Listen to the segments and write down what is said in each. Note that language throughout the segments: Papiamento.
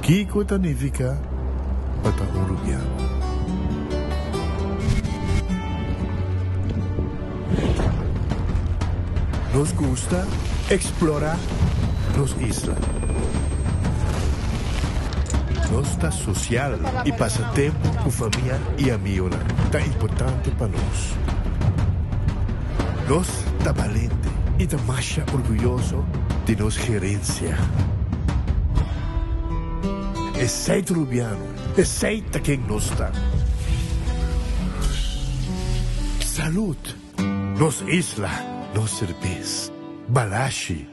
Kiko ta nifiká pa ta un rubiano? Nos gusta eksplorá nos isla. Nos ta sosial i pasa tempu ku famia i amigunan ta importante pa nos. Nos ta balente i ta masha orguyoso di nos gerensia. Esei ta Rubiano, esei ta ken nos ta. Salud! Nos isla, nos serbes. Balashi.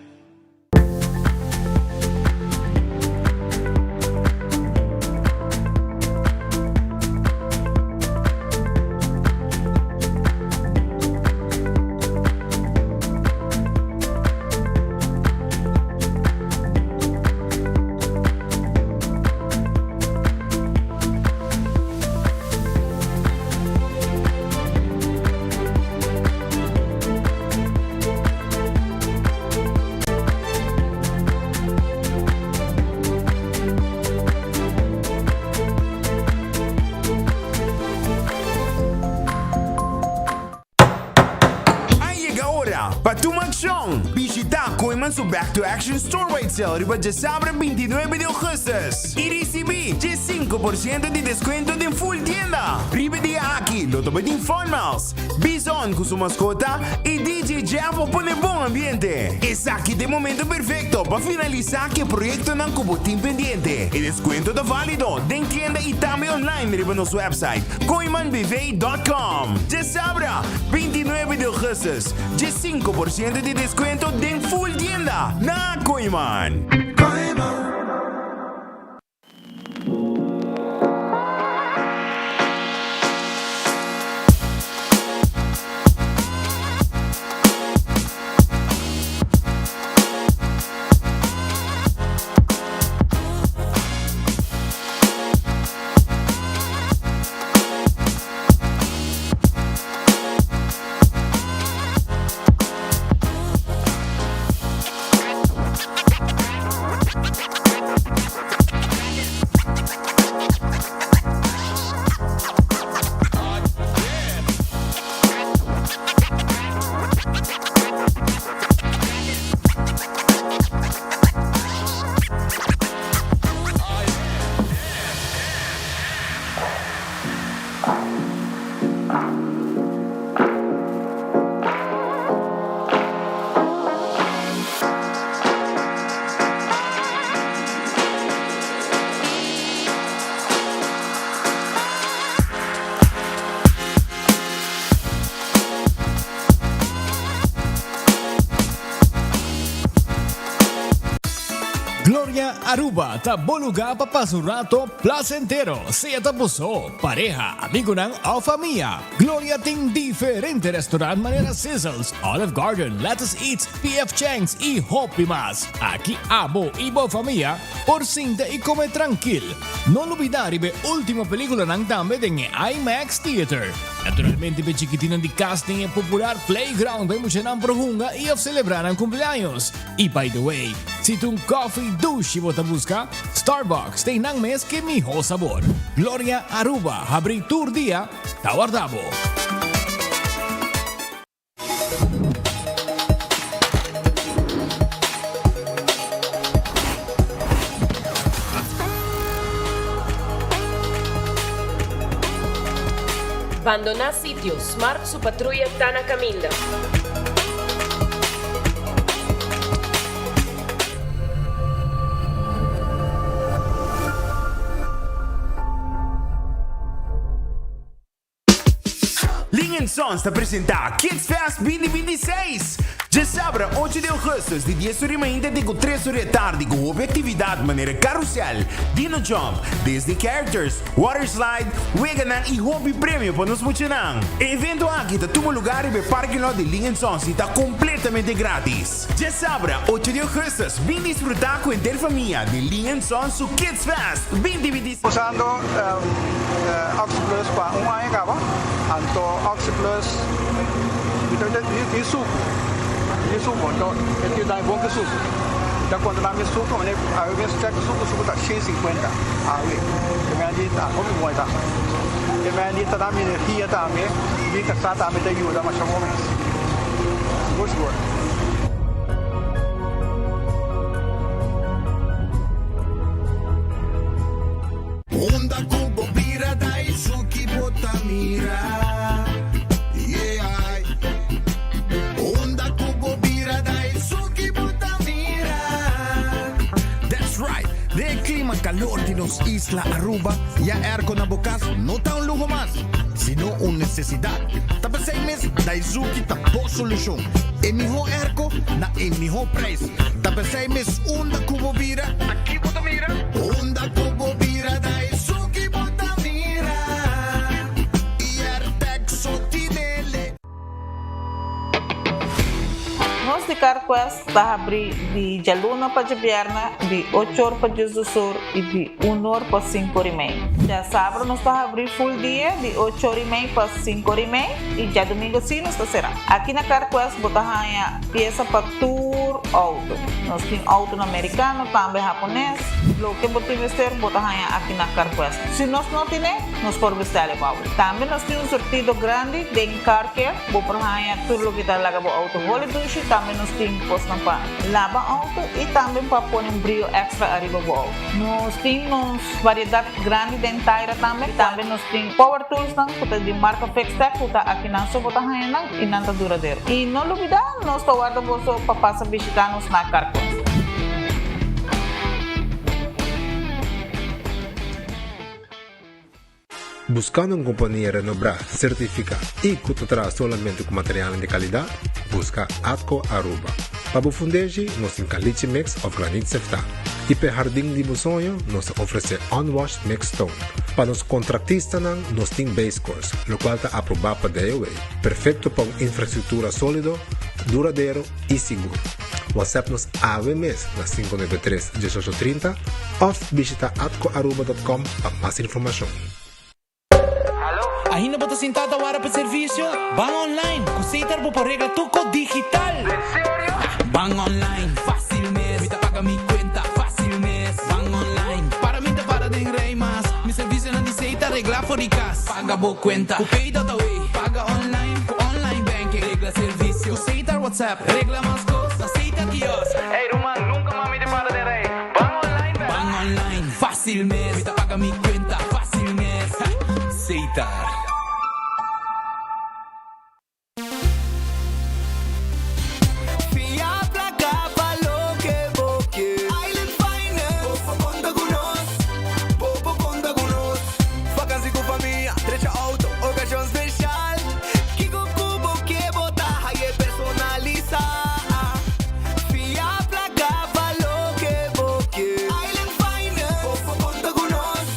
A yega ora pa tuma akshon! Bishita Kooyman su Back to Action Store-wide Sale riba djasabre 29 di ougùstùs i risibí 15 por siento di deskuento den full tienda! Riba e dia aki lo ta bai tin Fun Miles, Bison ku su maskota i DJ Jeff pa pone bon ambiente. Esaki ta e momento perfekto pa finalisá ku e proyektonan ku bo tin pendiente. E deskuento ta válido den tienda i tambe online riba nos website kooymanbv.com. Djasabra, 29 di ougùstùs, 15 por siento di deskuento den full tienda na Kooyman. Gloria Aruba ta bo lugar pa pasa un rato placentero, sea ta bo so, pareha, amigonan of famia. Gloria tin diferente restaurant manera Sizzles, Olive Garden, Lettuce Eats, PF Chang's y hopi mas. Aki abo y bo famia por sinta y come trankil. No lubida riba e ultimo peliculanan tambe den e IMAX Theater. Naturalmente p'e chikitinan di cas tin e popular playground pa e muchanan por hunga y of celebra nan cumpleaños. Y by the way, si ta un coffee dushi bo ta busca, Starbucks tin nan mes ke miho sabor. Gloria Aruba habri tur dia, ta warda bo. Bandoná sitio, Smart su patruya ta na kaminda. Ling and Sons ta presenta Kids Fest 2026! Djasabra 8 di augustus di 10 ora di mainta te ku 3 ora di atardi ku hopi aktividat manera karusel, dino jump, Disney characters, water slide, weganan i hopi premio pa nos muchanan. E evento aki ta tuma lugar riba e parking lot di Ling and Sons i ta kompletamente gratis. Djasabra 8 di augustus bin disfruta ku henter famia di Ling and Sons su Kids Fest 2026! Usando Oxi Plus pa un aña caba, anto Oxi Plus mi ta tin sucu, tin sucu, anto e tin dai bon cu sucu. Ta konta nan mi suku, mane awe mes chek suku, suku ta 150 awe. E men di ta hopi bon e ta. E men di ta da mi energia tambe, mi kasá tambe ta yuda masha bon mes. Sigur sigur. Unda ku bo bira ta esun ki bo ta mira, yeah. Unda ku bo bira ta esun ki bo ta mira. That's right! Den e klima kalor di nos isla Aruba, ya airco na bo kas no ta un luho mas, sino un nesesidat. Ta p'esei mes Daizuki ta bo solushon. E mihó airco na e mihó prijs. Ta p'esei mes unda ku bo bira, ta ki bo ta mira? Unda ku bo bira ta esun ki bo ta mira. Airtec so tinele. Nos di CarQuest ta habri di djaluna pa djabièrnè di ocho or pa diesdos or i di un or pa sinku or i mei. Djasabra nos ta habri full dia di ocho or i mei pa sinku or i mei i djadumingu si nos ta sera. Aki na CarQuest bo ta haña piesa pa tur outo. Nos tin outonan merikano, tambe hapones. Loke bo tin mester bo ta haña aki na CarQuest. Si nos no tine, nos por bestel e pa bo. Tambe nos tin un sortido grandi den Car Care. Bo por haña tur loke ta laga bo outo holi dushi. Tambe nos tin kosnan pa laba outo i tambe pa pone un brio extra ariba bo outo. Nos tin nos variedat grandi den taira tambe. Tambe nos tin power toolsnan ku ta di marka Fixtech ku ta akinan so bo ta haña nan i nan ta duradero. I no lubida nos ta warda boso pa pasa bishita nos na Carquest. Buscando un compania renobrá, certificá y cu ta traha solamente cu materialnan di calidad? Busca Atco Aruba. Pa bo fundeshi, nos tin caliche mix of granit seftá. Y p'e hardin di bo soño, nos ta ofrece unwashed mixed stone. Pa nos contractistanan, nos tin base course, locual ta aprobá pa DOW, perfecto pa un infrastructura solido, duradero y sigur. WhatsApp nos awe mes na 593 1830 of bishita atcoaruba.com pa mas informacion. Ainda bo ta sinta ta wara pa servicio? Ban online! Cu Setar bo por regla tur cos digital! En serio? Ban online, facil mes! Mi ta paga mi cuenta, facil mes! Ban online, para mi ta para den rij mas! Mi servicionan di Setar regla for di cas! Paga bo cuenta cu Pay.awe! Paga online cu online banking! Regla servicio cu Setar WhatsApp! Regla mas cos na Setar Kiosk! Ey ruman, nunca mas mi ta para den rij! Ban online bek! Ban online, facil mes! Mi ta paga mi cuenta, facil mes! Setar. Fia placa pa loke bo ke. Island Finance. Bo por conta cu nos. Bo por conta cu nos. Vakantie cu famia, drecha auto, ocasion special. Kico cu bo ke bo ta haye personalisa. Fia placa pa loke bo ke. Island Finance. Bo por conta cu nos.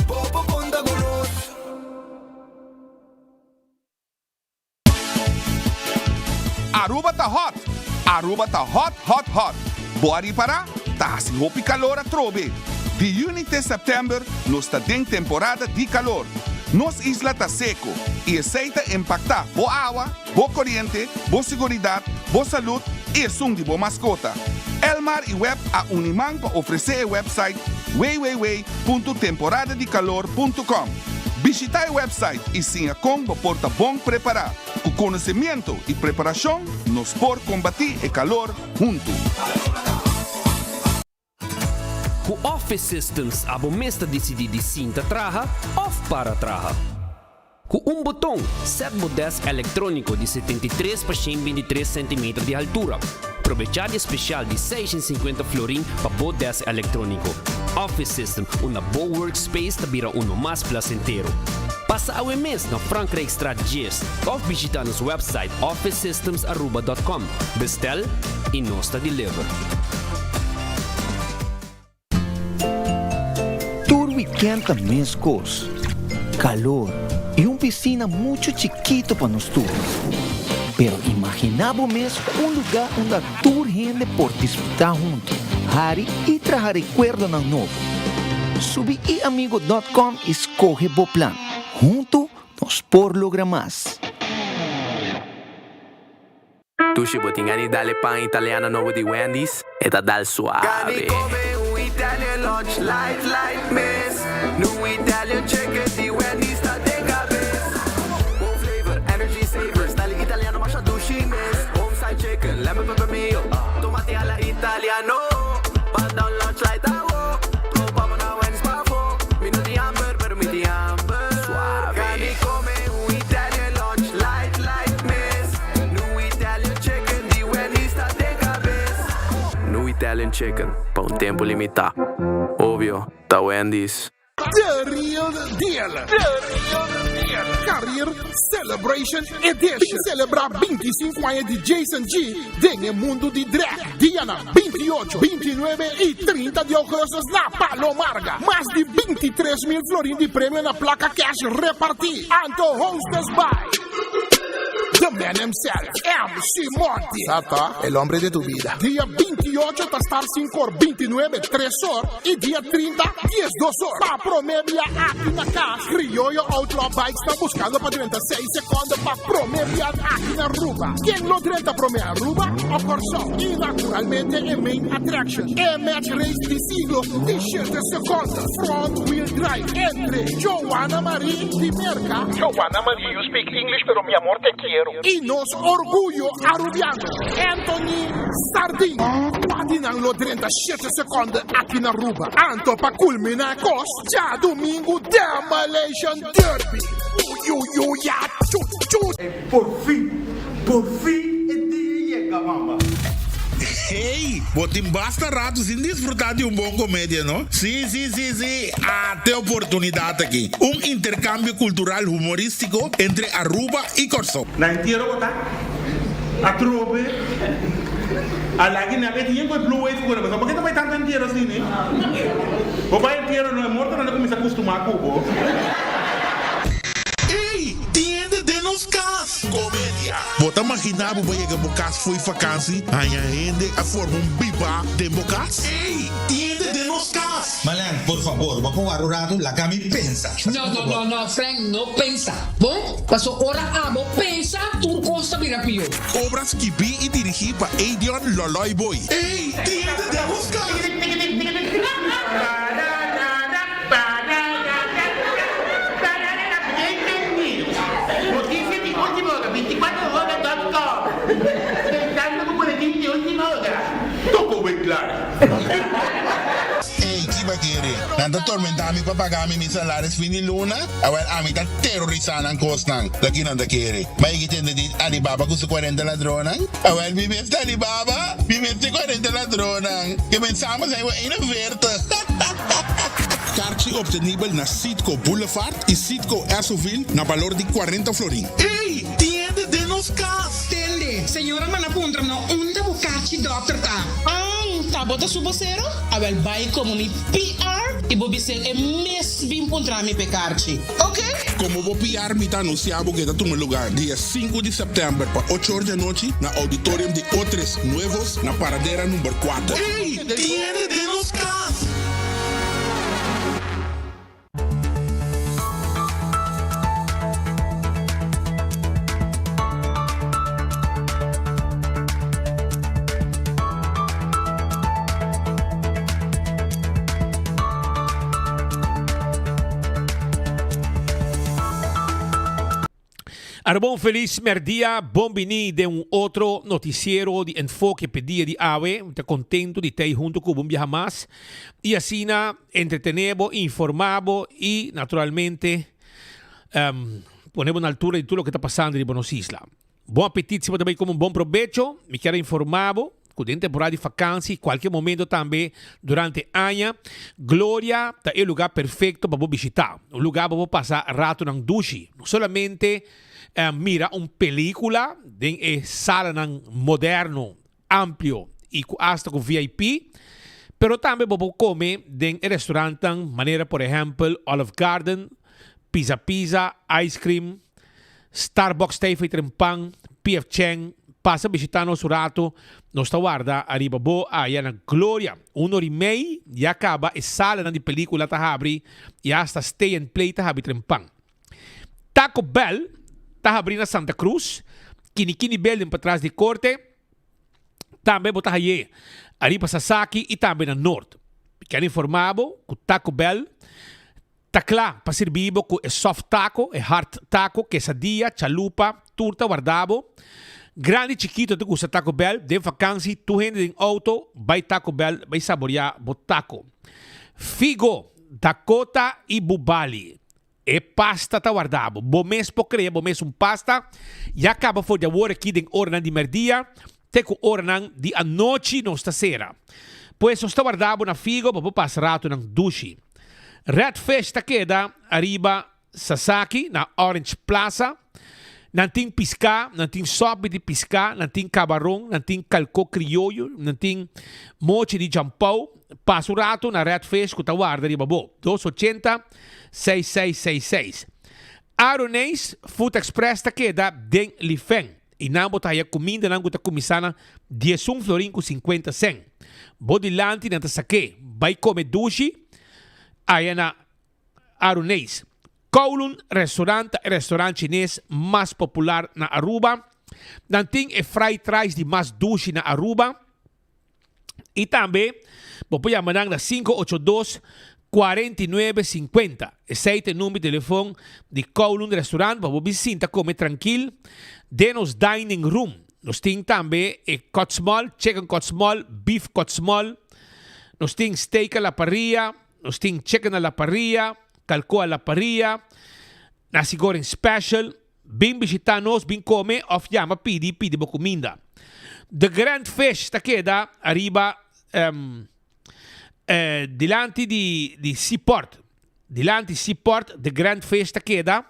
Bo por conta cu nos. Aruba ta hot! Aruba ta hot hot hot! Bo a ripará? Ta hasi hopi kalor atrobe! Di yüni te sèptèmber nos ta den temporada di kalor. Nos isla ta seko i esei ta impaktá bo awa, bo koriente, bo siguridat, bo salud i esun di bo maskota. Elmar i web a uni man pa ofresé e website www.temporadadikalor.com. Bishitá e website i siña kon bo por ta bon prepará. Ku konosemiento i preparashon nos por kombatí e kalor huntu. Ku Office Systems abo mes ta disidí di sinta traha òf para traha. Ku un boton, sèt bo dèsk elektróniko di 73 pa 123 sentimeter di haltura. Probechá di e spesial di 650 florin pa bo dèsk elektróniko. Office System, unda bo workspace ta bira uno mas plasentero. Pasa awe mes na Frankrijkstraat 10 òf bishitá nos wèpsait officesystemsaruba.com. Bestel i nos ta deliver. Tur weekend ta mescos, calor y un piscina mucho chikito pa nos tur. Pero imagina bo mes un lugar unda tur hende por disfruta hunto, hari y traha recuerdonan nobo. Subi iamigo dot com y scoge bo plan. Hunto nos por logra mas. Dushi bo tin gana di dal e pan italiano nobo di Wendy's? E ta dal suave. Gani come un Italian lunch light light mes. Nu Italian chicken di Wendy's ta den cabes. Bon flavor, energy saver, style italiano masha dushi mes. Home style chicken, lemon pepper mayo, tomati alla italiano. Manda un lunch light awo, topa bo na Wendy's pafo. Mi no tin hamber, pero mi tin hamber. Suave. Gani come un Italian lunch light light mes. Nu Italian chicken di Wendy's ta den cabes. Nu Italian chicken, pa un tempo limita. Obvio, ta Wendy's. The Real Deal! The Real Deal! Career Celebration Edition! Bin celebra 25 aña di Jason G den e mundo di drag dianan 28, 29 y 30 di augustus na Palo Marga. Mas di 23 mil florin di premio na placa cash reparti. Anto hostess by The Man himself, MC Monty. Sa el hombre de tu vida. Dia 28 ta start 5 or, 29 3 or y dia 30 12 or. Pa prome bia aki na cas, Criollo Outlaw Bikes ta buscando pa drenta 6 seconde pa prome bia aki na Aruba. Ken lo drenta prome Aruba o Corsou? Y naturalmente e main attraction, e match race di siglo di 7 seconde, front wheel drive entre Joanna Marie di Merca, Joanna Marie, you speak English pero mi amor te quiero. Y nos orguyo Arubiano, Anthony Sardin. Cua di nan lo drenta 7 seconde aki na Aruba? Anto pa culmina e cos, djadumingu Demolition Derby. Uyuyuya chu chu. Por fin, por fin e dia yega, mama. Hey, bo tin basta rato sin disfruta di un bon comedia, no? Si, si, si, si, ate oportunidad aki. Un intercambio cultural humoristico entre Aruba y Corsou. Na entiero bo ta atrobe a lagi nan e tin ku e blue wave ku nan pasobra bo ke ta bai tantu entiero asina eh bo bai entiero no e mortonan ta kuminsa kustumá ku bo. Ey, tin hende den nos kas! Komedia. Bo ta maginá bo bai yega bo kas fo'i fakansi, haña hende a forma un bibá den bo kas? Ey, tin hende den nos kas! Malen, por fabor, bo por wara un ratu, laga mi pensa. No, no, no, no, Frank, no pensa. Bon, paso ora abo pensa, tur cos ta bira pió. Obra skibí i dirigí pa Edion Loloy Boy. Ey, tin hende den nos kas! Ey, ki ba kere? Nan ta tormenta mi pa paga mi mi salaris fin di luna? Awel, ami ta terorisa nan kosnan. Ta ki nan ta kere? Ma e ki tende di Alibaba ku su kuarenta ladronnan? Awel, mi mes ta Alibaba, mi mes ta e kuarenta ladronnan. Ke men samen zijn we 41. Karchi obtenibel na Citgo Boulevard y Citgo Essoville na balor di 40 florin. Ey, tin hende den nos kas! Tende, señora manda puntra no unda bo karchi dokter ta. An, ta bo ta su bosero? Awel bai komo mi PR i bo bis'é e mes bin puntra mi p'e karchi. Ok? Komo bo PR mi ta anunsiá bo ke ta tuma lugar dia sinku di sèptèmber pa ocho or di anochi na Auditorium di Otres Nuevos na Paradera number kuater. Ey, tin hende den nos kas! Arabon felis merdia, bon bini den un otro noticiero di Enfoke p'e dia di awe. Mi ta contento di t'ey hunto cu bo un biaha mas y asina entretené bo, informá bo y naturalmente pone bo na altura di tur loke ta pasando riba nos isla. Bon apetit si bo ta bay come un bon probecho. Mi kier a informá bo cu den temporada di vakantie, cualkier momento tambe durante aña, Gloria ta e lugar perfecto pa bo bishita. Un lugar pa bo pasa ratonan dushi. No solamente mira un pelicula den e salanan moderno, amplio y cu hasta cu VIP, pero tambe bo por come den e restaurantnan manera por ehempel Olive Garden, Pizza Pizza, Ice Cream, Starbucks Tijfei Trempan, PF Chang, pasa bishita nos un rato, nos ta warda ariba bo aya na Gloria. Un ora y mei ya caba e salanan di pelicula ta habri y hasta Stay and Play ta habri trempan. Taco Bell ta habri na Santa Cruz. Kinikini Building patras di Korte. Tambe bo ta haye ariba Sasaki y tambe na Noord. Mi kier informa bo cu Taco Bell ta cla pa sirbi bo cu e soft taco, e hard taco, quesadilla, chalupa, tur ta warda bo. Grandi y chikito ta gusta Taco Bell. Den vakansi tur hende den auto bay Taco Bell bay saboria bo taco. Figo, Dakota y Bubali. E pasta ta warda bo. Bo mes por crea bo mes un pasta. Ya caba for di awor aki den oranan di merdia te cu oranan di anochi nos ta cera. Pues nos ta warda bo na Figo pa bo pasa ratonan dushi. Red Fish ta keda ariba Sasaki na Orange Plaza. Nan tin pisca, nan tin sopi di pisca, nan tin cabaron, nan tin calco crioyo, nan tin mochi di jampou. Pasa un rato na Red Fish cu ta warda riba bo. 280 6666. Aroneis Food Express ta keda den Lifen y nan bo ta haya cumindanan cu ta cuminsa na 11 florin cu 50 cent. Bo dilanti nan ta sake. Bay come dushi aya na Aruneis. Kowloon Restaurant ta e restaurant chines mas popular na Aruba. Nan tin e fried rice di mas dushi na Aruba. Y tambe bo por yama nan na 582 49 50. Esey ta e number di telefon di Kowloon Restaurant pa bo bin sinta come trankil den nos dining room. Nos tin tambe e cut small, chicken cut small, beef cut small. Nos tin steak a la parrilla. Nos tin chicken a la parrilla, calco a la parrilla, nasi goreng special. Bin bishita nos, bin come of yama pidi, pidi bo cuminda. The Grand Fish ta keda ariba um, eh, dilanti di, di Seaport. Dilanti Seaport, The Grand Fish ta keda.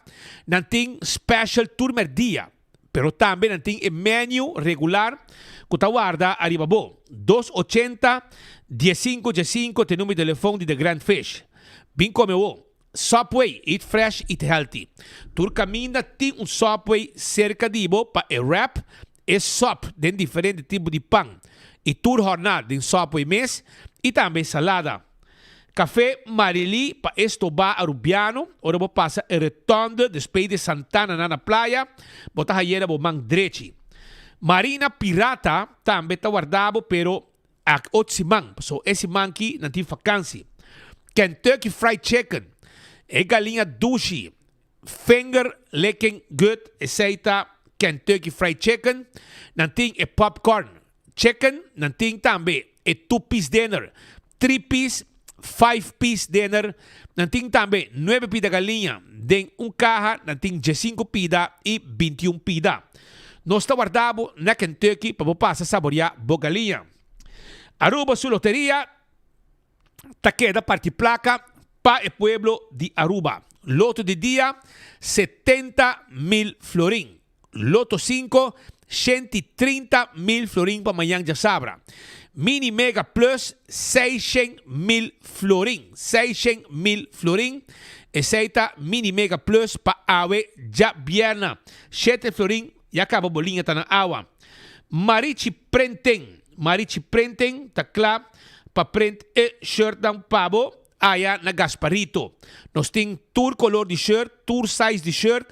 Nan tin special tur merdia. Pero tambe nan tin e menu regular cu ta warda ariba bo. Dos ochenta, diesinco diesinco ta e numero di telefon di The Grand Fish. Bin come awo. Subway, eat fresh, eat healthy. Tur caminda tin un Subway cerca di bo pa e wrap, e sub den diferente tipo di pan y tur horna den Subway mes y tambe salada. Café Marily pa e stobá Arubiano, ora bo pasa e rotonde despues di Santana na na playa, bo ta hayera bo man drechi. Marina Pirata tambe ta warda bo pero ak ot siman, paso e siman ki nan tin vakansi. Kentucky Fried Chicken, e galiña dushi, finger licking good, esey ta Kentucky Fried Chicken. Nan tin e popcorn chicken, nan tin tambe e two piece dinner, three piece, five piece dinner, nan tin tambe nuebe pida galiña den un caha, nan tin diesinco pida y bintiun pida. Nos ta warda bo na Kentucky pa bo pasa saboria bo galiña. Aruba su loteria ta keda parti placa pa e pueblo di Aruba. Loto di dia, 70,000 florin. Loto 5, 130,000 florin pa mañan djasabra. Mini Mega Plus, 600,000 florin. 600,000 florin. Esey ta Mini Mega Plus pa awe djabierna. Shete florin ya caba bo liña ta na awa. Marichi Printing. Marichi Printing ta cla pa print e shirtnan pa bo aya na Gasparito. Nos tin tur color di shirt, tur size di shirt,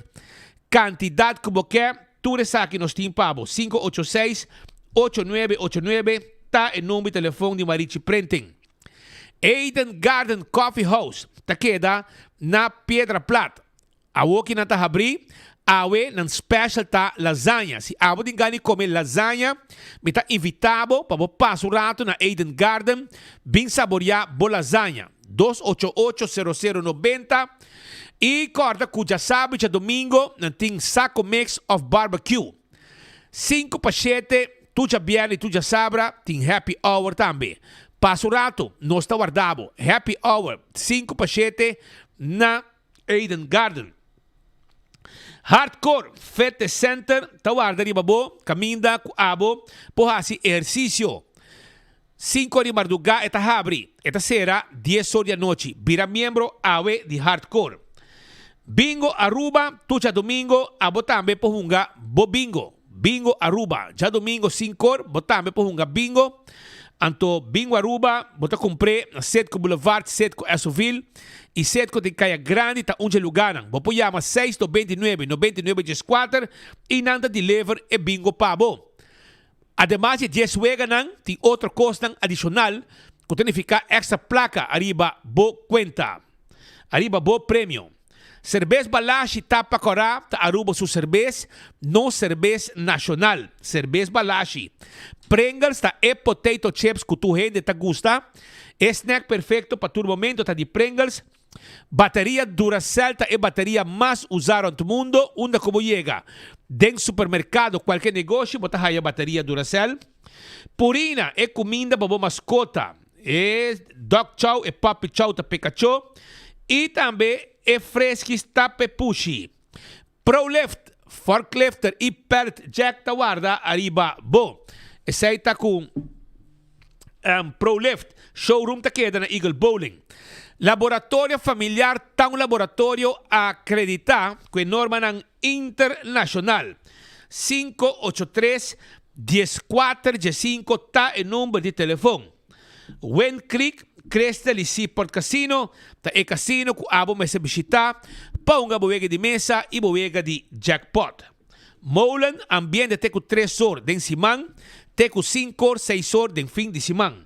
cantidad cu bo ke, tur esaki nos tin pa bo. 586 8989 ta e number di telefon di Marichi Printing. Eden Garden Coffee House ta keda na Piedra Plat. Awoki nan ta habrí, awe nan special ta lasaña. Si abo tin gana di come lasaña, mi ta invita bo pa bo pasa un rato na Eden Garden, bin saboria bo lasaña. 288 00 90 Y corda cu djasabi djadomingo nan tin saco mix of barbecue. Cinco pa shete, tur djabièrnè y tur djasabra tin happy hour tambe. Pasa un rato, nos ta warda bo. Happy hour, cinco pa shete na Eden Garden. Hardcore Fitness Center ta warda riba bo kaminda ku abo por hasi ehersisio. Sinku or di mardugá e ta habri, e ta sera dies or di anochi. Bira miembro awe di Hardcore. Bingo Aruba tur djadumingo abo tambe por hunga bo bingo. Bingo Aruba djadumingo sinkor bo tambe por hunga bingo. Anto Bingo Aruba bo ta kumpr'é na Setco Boulevard, Setco Essoville i Setco den Kaya Grandi ta un dje lugánan. Bo por yama seis 99 99 dieskuater i nan ta deliver e bingo pa bo. Ademas di e dies weganan tin otro kosnan adishonal ku ta nifiká èkstra plaka ariba bo kuenta, ariba bo premio. Serbes Balashi Tapa Kòrá ta Aruba su serbes, nos serbes nashonal. Serbes Balashi. Pringles ta e potato chips ku tur hende ta gusta. E snack perfekto pa tur momento ta di Pringles. Bateria Duracell ta e bateria mas usá rònt mundo. Unda ku bo yega, den supermerkado, kualke negoshi, bo ta haya bateria Duracell. Purina, e kuminda pa bo maskota. E dog chow, e puppy chow ta pe kachó i tambe e freskis ta pe pushi. Prolift, forklifter i pallet jack ta warda ariba bo. Esei ta ku Prolift showroom ta keda na Eagle Bowling. Laboratorio Familiar ta un laboratorio akreditá ku e normanan internashonal. 583 14 15 ta e number di telefon. Wind Creek, Crystal y Seaport Casino ta e casino cu abo mester bishita pa hunga bo wega di mesa y bo wega di jackpot. Molen, ambiente te cu tres or den siman, te cu cinco or, seis or den fin di siman.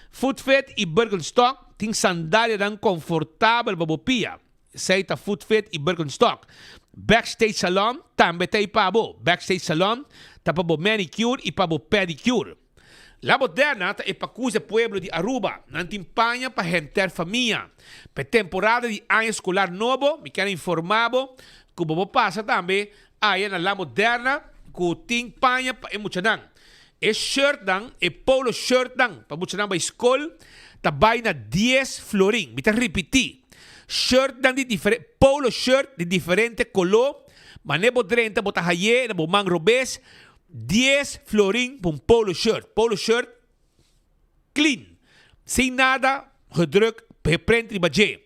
Footfit y Birkenstock tin sandalianan confortabel pa bo pia. Esey ta Footfit y Birkenstock. Backstage Salon tambe ta ey pa bo. Backstage Salon ta pa bo manicure y pa bo pedicure. La Moderna ta e pakus e pueblo di Aruba. Nan tin paña pa henter famia. Pa e temporada di aña escolar nobo, mi kier informa bo cu bo por pasa tambe aya na La Moderna cu tin paña pa e muchanan. E shirtnan, e polo shirtnan pa muchanan bay scol ta bay na dies florin. Mi ta ripiti, shirtnan di difere, polo shirt di diferente colo, mane bo drenta bo ta haye na bo man robes, Dies florin pa un polo shirt. Polo shirt clean, sin nada gedruk, geprint riba dje.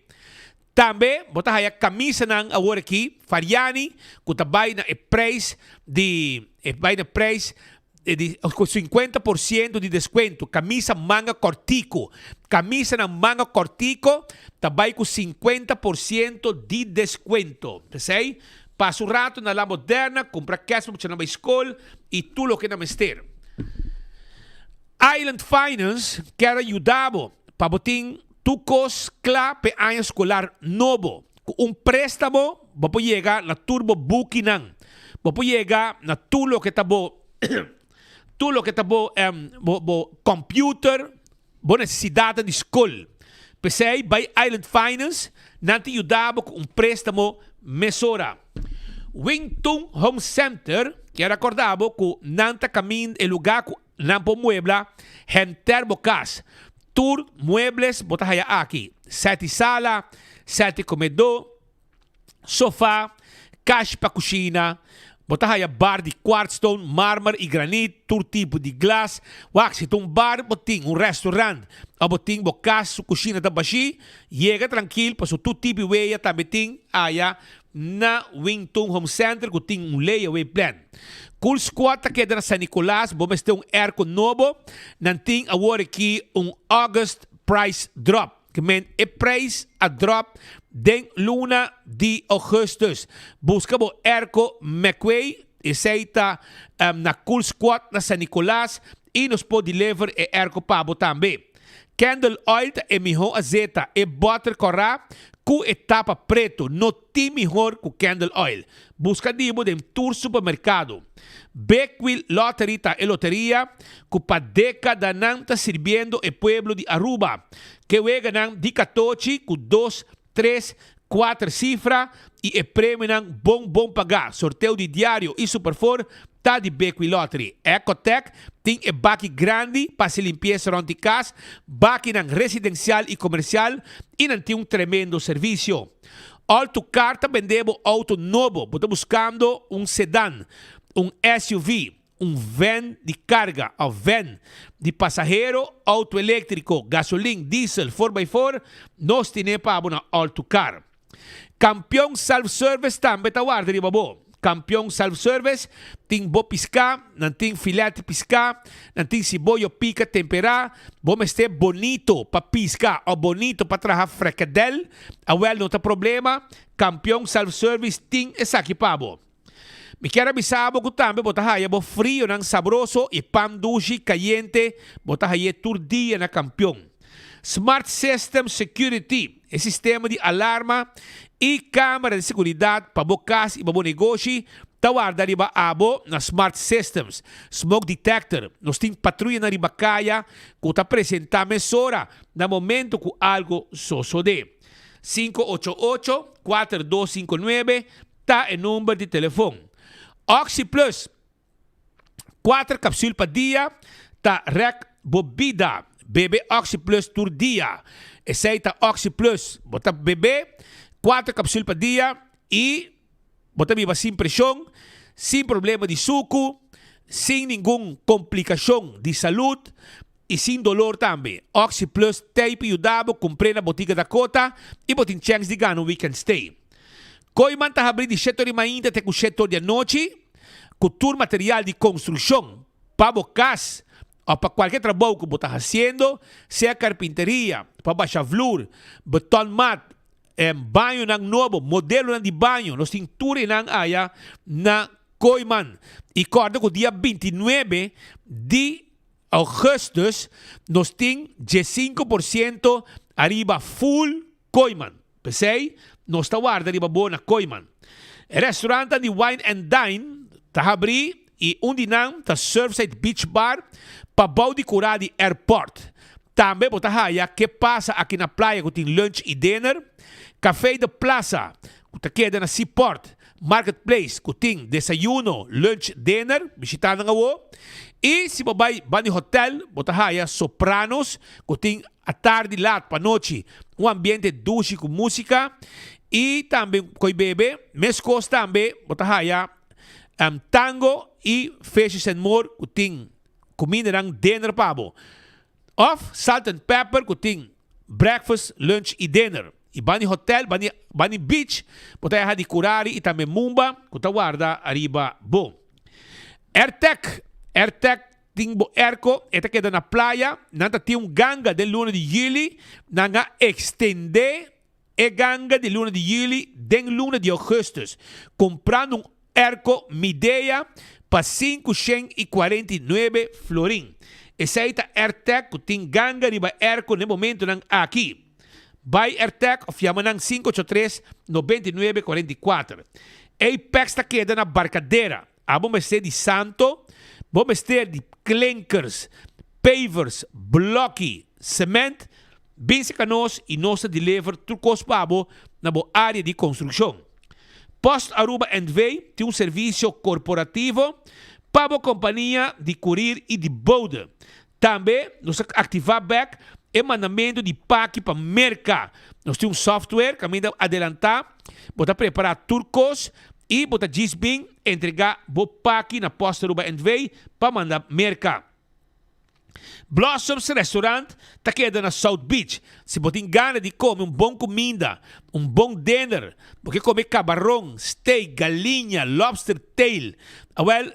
Tambe bo ta haya camisanan awor aki, Fariani, cu ta bay na e prijs di, e bay na prijs di cu 50% di descuento. Camisa manga cortico. Camisanan manga cortico ta bay cu 50% di descuento. P'esey, Pasa un rato na La Moderna, cumpra kerst pa muchanan bay scol y tur loke nan mester. Island Finance kier a yuda bo pa bo tin tur cos cla p'e aña scolar nobo. Cu un prestamo bo por yega na tur bo bukinan. Bo por yega na tur loke ta bo tur loke ta bo bo computer, bo nesesidatnan di skol. P'esei, bai Island Finance, nan ta yuda bo ku un préstamo mesora. Wingtun Home Center kier rakorda bo ku nan ta kaminda e lugá ku nan por muebla henter bo kas. Tur muebles bo ta haya aki, sèt di sala, sèt di komedó, Sofa, kashi pa kushina, bo ta haya bar di kwartstone, marmer i granit, tur tipo di glas. Wak, si ta un bar bo tin, un restaurant of bo tin bo kas su kushina ta bashí, yega trankil paso tur tipo di weya tambe tin aya na Wington Home Center ku tin un layaway plan. Cool Squad ta keda na San Nicolas, bo mester un airco nobo, nan tin awor aki un August price drop. Ke men e prijs a drop den luna di augustus. Buska bo airco McWay, esey ta na Cool Squad na San Nicolas y nos por deliver e airco pa bo tambe. Candle oil ta e miho azeta, e boter cora cu e tapa preto no tin mihor cu candle oil. Buska di bo den tur supermercado. Big Wheel Lottery ta e loteria cu pa decadanan ta sirbiendo e pueblo di Aruba. Ke weganan di catochi cu dos, tres, cuater cifra y e premionan bon bon paga. Sorteo di diario y Super Four ta di Big Wheel Lottery. Ecotec tin e baki grandi pa haci limpieza rond di cas, bakinan residencial y comercial y nan tin un tremendo servicio. Alto Car ta bende bo auto nobo. Bo ta buscando un sedan, un SUV, un van di carga of van di pasahero, auto electrico, gasolin, diesel, four by four, nos tine pa bo na Alto Car. Campeon Self Service tambe ta warda riba bo. Kampion Self Service tin bo piská, nan tin filet di piská, nan tin siboyo pika temperá, bo mester bonito pa piska o bonito pa traha frekadel, awel no ta problema, Kampion Self Service tin esaki pa bo. Mi kier a bisa bo ku tambe bo ta haya bo frionan sabroso i pan dushi kayente bo ta hay'é tur dia na Kampion. Smart System Security, e sistema di alarma i kamera di seguridat pa bo kas i pa bo negoshi ta warda riba abo na Smart Systems. Smoke Detector, nos tin patruyanan riba kaya ku ta presentá mesora na momento ku algu sosodé. 588 4259 Ta e number di telefon. Oxi Plus, Kuater kapsul pa dia ta rek bo bida. Bebe Oxi Plus tur dia. Esei ta Oxi Plus. Bo ta bebe kuater kapsul pa dia i bo ta biba sin preshon, sin problema di suku, sin ningun komplikashon di salud i sin dolor tambe. Oxi Plus t'ei pa yuda bo kumpr'é na Botika Dakota i bo tin chèns di gana un weekend stay. Kooiman ta habrí di shete or di mainta te ku shete or di anochi ku tur material di konstrukshon pa bo kas òf pa kualke trabou ku bo ta hasiendo, sea karpinteria, pa basha vlur, betonmat, bañonan nobo, modelonan di baño, nos tin tur enan aya na Kooiman. I kòrda ku dia 29 di Augustus nos tin 15% ariba full Kooiman. P'esei, nos ta warda riba bo na Kooiman. E restaurantnan di Wine and Dine ta habrí i un di nan ta Surfside Beach Bar pa bou di kurá di airport. Tambe bo ta haya Ke Pasa Aki Na Playa ku tin lunch i dinner, Café de Plaza ku ta keda na Seaport Marketplace ku tin desayuno, lunch, dinner, bishita nan awo. I si bo bai bani hotel bo ta haya Sopranos ku tin atardi lat pa nochi un ambiente dushi ku musika i tambe koi bebe. Meskos tambe bo ta haya Tango i Fishes and More ku tin kumindanan dinner pa bo. Of Salt and Pepper ku tin breakfast, lunch i dinner. I bani hotel, bani bani beach, bo ta yaha di Curari i tambe Mumba ku ta warda ariba bo. Airtec, Airtec tin bo airco, e ta keda na playa, nan ta tin un ganga den luna di juli, nan a extende e ganga di luna di juli den luna di augustus, comprando un airco Midea pa 549 florin. Esei ta Airtec cu tin ganga riba airco n'e momentonan aki. Bai Airtec of yama nan 583 99 44. Apex ta keda na Barcadera. Abo mester di santo, bo mester di klinkers, pavers, bloki, cement, bin serka nos y nos ta deliver tur kos pa bo na bo area di construccion. Post Aruba NV tin un servicio corporativo pa bo compania di courier y di bode. Tambe nos ta activa bek e mandamento di paki pa Merca. Nos tin un software caminda adelanta, bo ta prepara tur cos y bo ta djis bin entrega bo paki na Post Aruba NV pa manda Merca. Blossoms Restaurant ta keda na South Beach. Si bo tin gana di come un bon cuminda, un bon dinner, bo ke come cabaron, steak, galiña, lobster tail, awel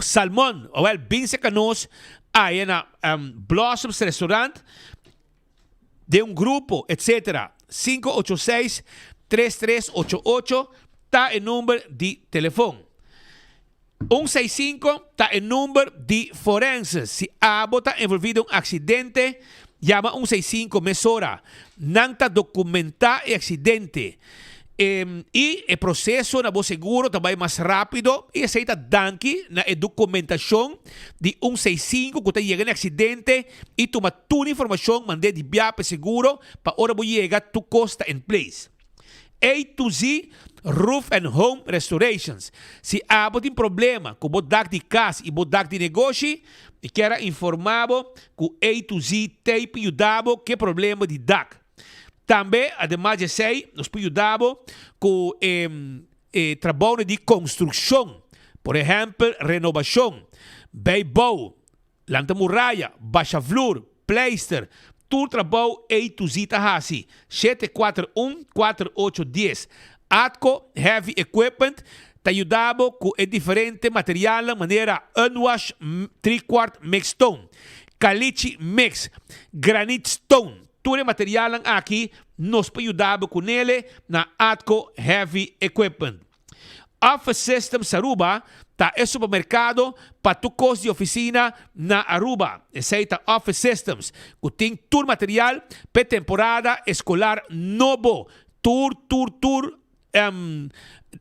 Salmon, awel bin serka nos aya na Blossoms Restaurant den un grupo etc. 586 3388 ta e number di telefon. 165 ta e number di forense. Si abo ta envolvi den un accidente, yama 165 mesora. Nan ta documenta e accidente. I e proseso na bo seguro ta bai mas rápido i esei ta danki na e dokumentashon di un seis sinku ku ta yega na e aksidente i tuma tur informashon mand'é di bia pa e seguro pa ora bo yega tur kos ta in place. A to Z Roof and Home Restorations Si abo tin problema ku bo dak di kas i bo dak di negoshi, mi kier a informá bo ku A to Z t'ei pa yuda bo ku e problema di dak. Tambe, ademas di esei, nos por yuda bo ku e e trabounan di konstrukshon, por ehèmpel renobashon, bijbouw, lanta muraya, basha vloer, pleister, tur trabou ei Tuzi ta hasi. 741 48 dies. Atco Heavy Equipment. ta yuda bo ku e diferente materialnan manera unwash trikwart mix stone, kalichi mix, granite stone. Tur e materialnan aki nos por yuda bo ku nele na Atco Heavy Equipment. Office Systems Aruba ta e supermerkado pa tur kos di ofisina na Aruba. Esei ta Office Systems ku tin tur material p'e temporada eskolar nobo. Tur, tur, tur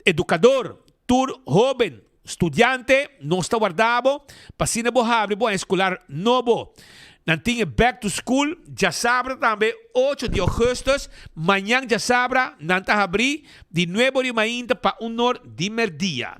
edukador, tur hóben, studiante, nos ta warda bo pa asina bo habri bo aña eskolar nobo. Nan tin e Back to School djasabra tambe ocho di augustus, mañan djasabra nan ta habri di nuebe ora di mainta pa un or di merdia.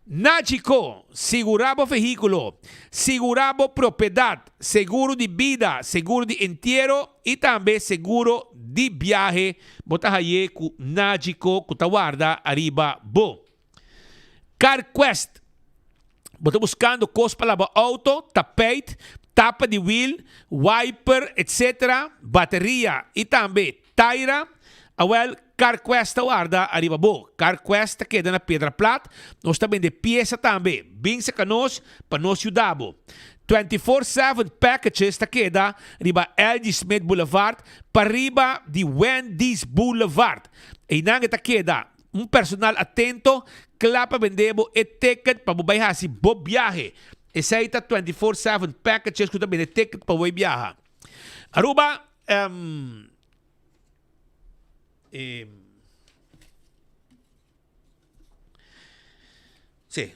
Nagico, sigurá bo vehíkulo, sigurá bo propiedat, seguro di bida, seguro di entiero i tambe seguro di biahe bo ta haye ku Nagico ku ta warda ariba bo. CarQuest, bo ta buskando kos pa laba outo, tapijt, tapa di wiel, wiper, etc., bateria i tambe Taira, Awel, CarQuest ta warda ariba bo. CarQuest ta keda na Piedra Plat. Nos ta bende piesa tambe. Bin serka nos pa nos yuda bo. 24 seven Packages ta keda riba LG. Smith Boulevard pariba di Wendy's Boulevard. Einan e ta keda. Un personal atento kla pa bende bo e ticket pa bo bai hasi bo biahe. Esei ta 24 seven Packages ku ta bende ticket pa bo bai biaha. Aruba, Sí,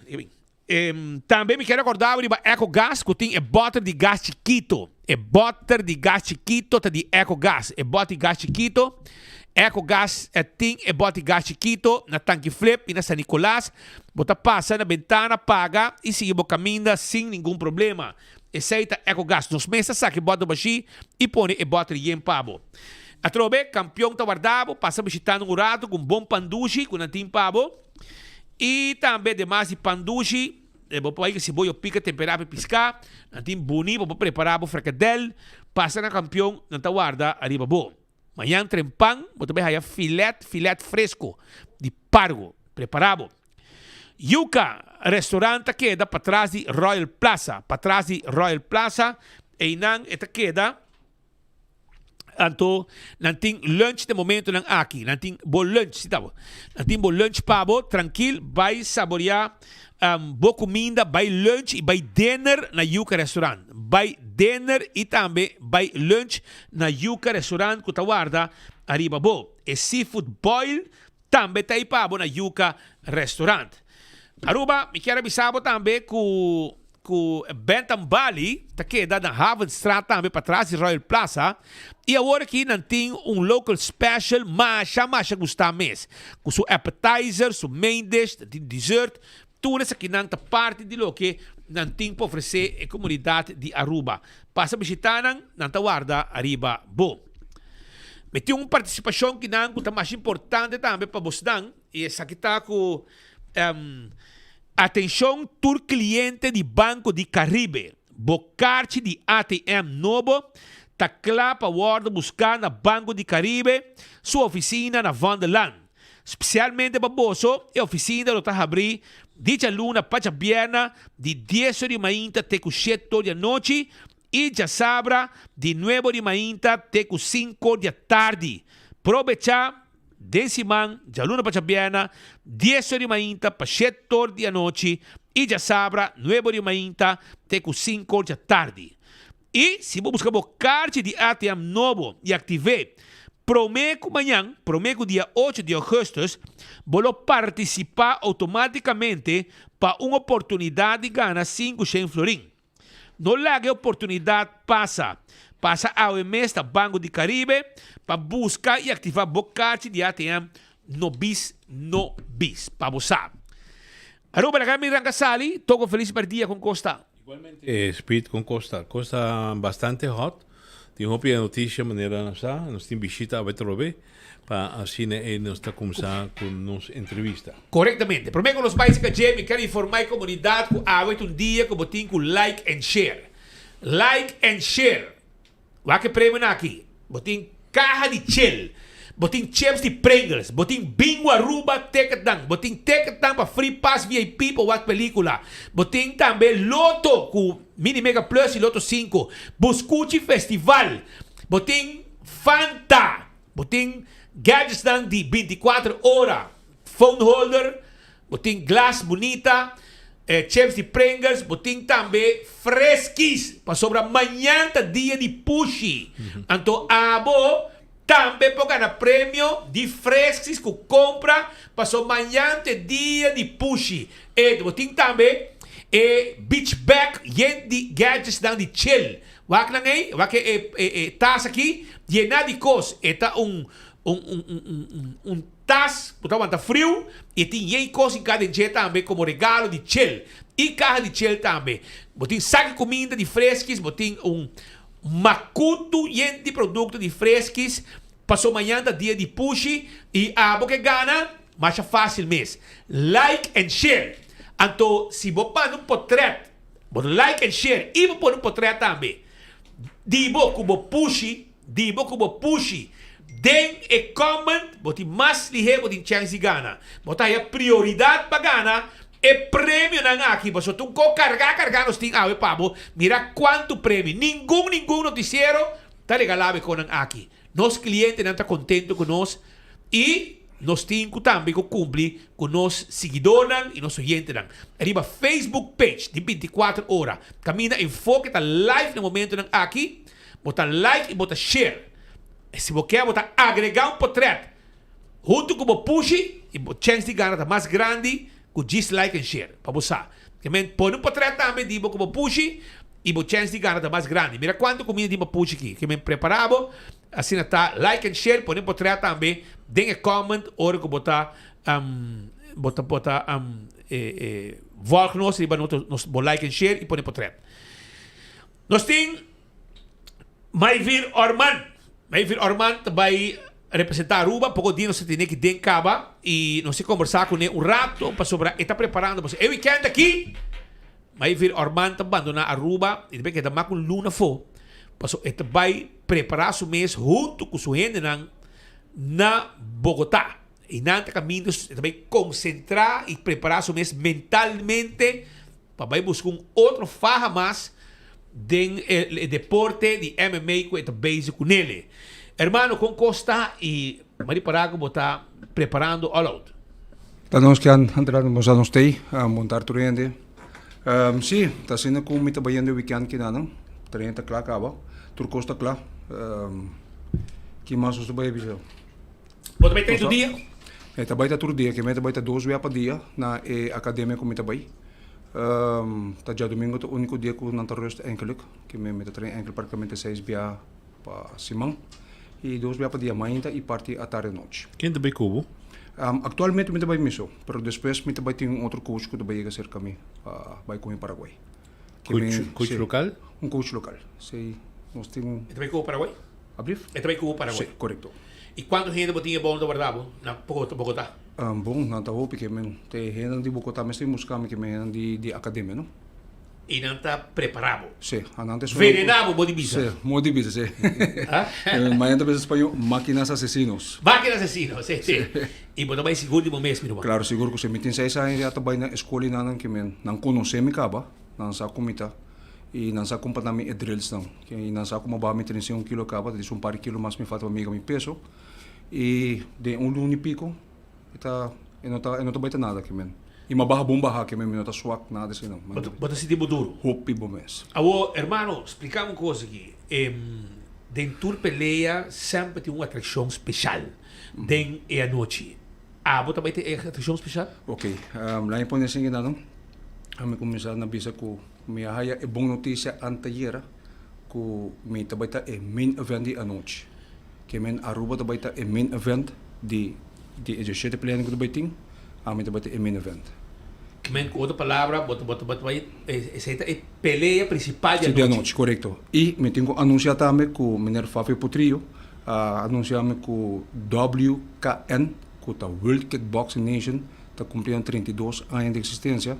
tambe mi kier recorda bo riba Ecogas cu tin e boter di gas chikito. E boter di gas chikito ta di Ecogas. E boter di gas chikito, Ecogas tin e boter di gas chikito na Tanki Flip y na San Nicolas. Bo ta pasa na bentana, paga y sigui bo caminda sin ningun problema. Esei ta Ecogas. Nos mes ta saka e bòter bashí i pone e bòter yen pa bo. Atrobe, Kampion ta warda bo, pasa bishitando un ratu ku un bon pandushi ku nan tin pa bo. I tambe ademas di pandushi, bo por bai ku siboyo pika temperá pa e piská. Nan tin buni pa bo prepará bo frikadèl. Pasa na Kampion, nan ta warda ariba bo. Mañan trempan bo ta bai haya filet, filet fresco di pargo. Prepara bo. Yuca Restaurant ta keda patras di Royal Plaza. Patras di Royal Plaza, einan e ta keda. Anto nan tin lunch den momentonan aki. Nan tin bo lunch, si ta bo. Nan tin bo lunch pa bo, trankil, bai saborea bo kuminda, bai lunch i bai dinner na Yuca Restaurant. Bai dinner i tambe bai lunch na Yuca Restaurant ku ta warda ariba bo. E seafood boil tambe ta ei pa bo na Yuca Restaurant. Aruba, mi kier a bisa bo tambe ku ku Bentham Bali ta keda na Havenstraat tambe patras di Royal Plaza i awor aki nan tin un local special masha masha gusta mes ku su appetizer, su main dish, nan tin dessert, tur esakinan ta parti di loke nan tin pa ofrece e comunidad di Aruba. Pasa bishita nan, nan ta warda ariba bo. Mi tin un participacion kinan ku ta masha importante tambe pa bosnan i esaki ta ku Atencion tur cliente di Banco di Caribe, bo karchi di ATM nobo ta kla pa wordo busca na Banco di Caribe su oficina na Vondellaan. Specialmente pa boso, e oficina lo ta habri di djaluna pa djabierna di dies or di mainta te cu shete or di anochi y djasabra di nuebe or di mainta te cu cinco or di atardi. Probecha! Den siman, djaluna pa djabièrna, dies or di mainta pa shet or di anochi i djasabra, nuebe or di mainta te ku sinku or djatardi. I si bo buska bo karchi di ATM nobo i aktiv'é promé ku mañan, promé ku dia ocho di ougùstùs, bo lo partisipá outomátikamente pa un oportunidat di gana 500 florin. No laga e oportunidat pasa. Pasa awe mes na Banco di Caribe pa buska i aktivá bo karchi di ATM No Bis No Bis. Pa bo sa. Aruba laga mi ranka sali, toko felis merdia kon kos ta. Igualmente Speed kon kos ta? Kos ta bastante hot. Tin hopi e noticia manera nos sa. Nos tin bishita awe trobe pa asina e nos ta kumsa ku nos entrevista. Korektamente. Prome ku nos bai seka dje mi ker informa e komunidat ku awe ta un dia ku bo tin ku like and share. Like and share. Wak e premionan aki. Bo tin kaha di chel. Bo tin chips di Pringles, bo tin Bingo Aruba ticketnan, bo tin ticketnan pa Free Pass VIP pa wak pelicula, bo tin tambe Lotto cu Mini Mega Plus y Lotto cinco, Buscuchi Festival, bo tin Fanta, bo tin gadgetsnan di binticuater ora, phone holder, Bo tin glas bunita, chips di Pringles, bo tin tambe Friskies, pasobra mañan ta dia di pushi. Anto abo tambe por gana premio di Friskies ku kompra paso mañan ta e dia di pushi. E bo tin tambe e beach bag yen di gadgetsnan di chill. Wak nan ei, wak e e tas aki yena di kos. E ta un un un un un. Tas ku ta wanta friu i tin yei kos hinká den dje tambe komo regalo di chel i kaha di chel tambe. Bo tin sak di kuminda di freskis, bo tin un makutu yen di produkto di freskis paso mañan ta dia di pushi i abo ke gana masha fásil mes. Like and share. Anto si bo manda un potrèt, bo like and share i bo pone un potrèt tambe di bo ku bo pushi. Di bo ku bo pushi den e comment bo tin mas lihé bo tin chèns di gana. Bo ta haya prioridat pa gana e premionan aki pasobra tur ko kargá kargá nos tin awe pa bo. Mira kuantu premio. Ningun ningun notisiero ta regalá bo e konan aki. Nos klientenan ta kontentu ku nos i nos tin ku tambe ku kumpli ku nos siguidornan i nos oyentenan. Riba Facebook page di bintikuater ora kaminda Enfoke ta live na momentunan aki. Bo ta like i bo ta share. Si bo kier bo ta agrega un potret hunto ku bo pushi i bo chens di gana ta mas grandi ku djis like en share. Pa bo sa. Ke men pone un potret tambe di bo ku bo pushi i bo chens di gana ta mas grandi. Mira kuantu kuminda tin pa pushi aki. Ke men prepara bo asina ta like en share pone un potret tambe den e comment ora ku bo ta bo ta bo ta volg nos riba nos bo like en share i pone potret. Nos tin Mayvir Orman. Mayvir Orman ta bai representa Aruba. Poko dia nos ta tene aki den Caba y nos a combersa cune un rato pasobra e ta preparando pasobra e weekend aki Mayvir Orman ta bandona Aruba y ta bay keda mas cu un luna afo pasobra e ta bai prepara su mes hunto cu su hendenan na Bogota. Y nan ta caminda e ta bai concentra y prepara su mes mentalmente pa bai busca un otro faha mas den e deporte di MMA cu e ta bezig cu nele. Hermano con cos ta y m'a ripara cu bo ta preparando all out. Ta nos ke antra nos a nos tey a montar tur hende. Si, ta asina cu mi ta bayendo e weekend kinanan. Train ta cla caba, tur cos ta cla. Ki mas nos ta bay bisa? Bo ta bai train tur dia? Mi ta bai ta tur dia, ke mi ta bai ta dos bia pa dia na e akademia ku mi ta bai. Ta djadumingu ta uniko dia ku nan ta rust enkelik, ke mi ta train enkel praktikamente seis bia pa siman i dos bia pa dia mainta i parti atardi anochi. Ken ta bai ku bo? Aktualmente mi ta bai mi so, pero despues mi ta bai tin un otro coach ku ta bai yega serka mi pa bai ku mi Paraguay. Coach, coach local? Un coach local, si. Nos tin. E ta bai ku bo Paraguay? Ablief? E ta bai ku bo Paraguay? Si, korekto. I kuantu hende bo tin e bon ta warda bo na Bogotá? Bon, nan ta hopi ke men. Te hendenan di Bogotá mes ta buska mi ke men hendenan di akademia no. I nan ta prepará bo? Si, anan ta esun. Venená bo, bo di bisa? Si, mo di bisa, si. Mañana ta bisa spañó, máquinas asesinos. Máquinas asesinos, si, si. I bo ta bai sigur di bo mes, mi ruman? Klaro, sigur ku si. Mi tin seis aña ya ta bai na e skol i nan ke men. Nan konosé mi kaba, nan sa ku mi ta. I nan sa kumpa na mi e drillsnan. I nan sa kuma baha mi 31 kilo kaba, ta dici un par di kilo mas mi falta pa mi yega mi peso. I den un luna i piko e ta e no ta e no ta bai ta nada kimen. I mi a baha bon baha kimen, mi no ta swak nada esei no. Bo ta sinti bo duro? Hopi bo mes. Awor, hermano, splika mi un kos aki. Den tur pelea semper tin un atrakshon speshal den e anochi. Abo ta bai tin e atrakshon speshal? Ok, laña pone esei nan. Ami kuminsá na bisa ku Mi a haya e bon noticia antayera cu mi ta bay ta e main event di anochi. Ke men Aruba ta bay ta e main event di di e diecisiete peleanan cu ta bay tin, ami ta bay ta e main event. Ke men cu otro palabra bo ta bo ta bay esey ta e pelea principal di Si, di anochi, corecto. Y mi tin cu anuncia tambe cu meneer Fafio Potrillo a anuncia mi cu WKN, cu ta World Kickboxing Nation, ta cumpliendo 32 aña di existencia.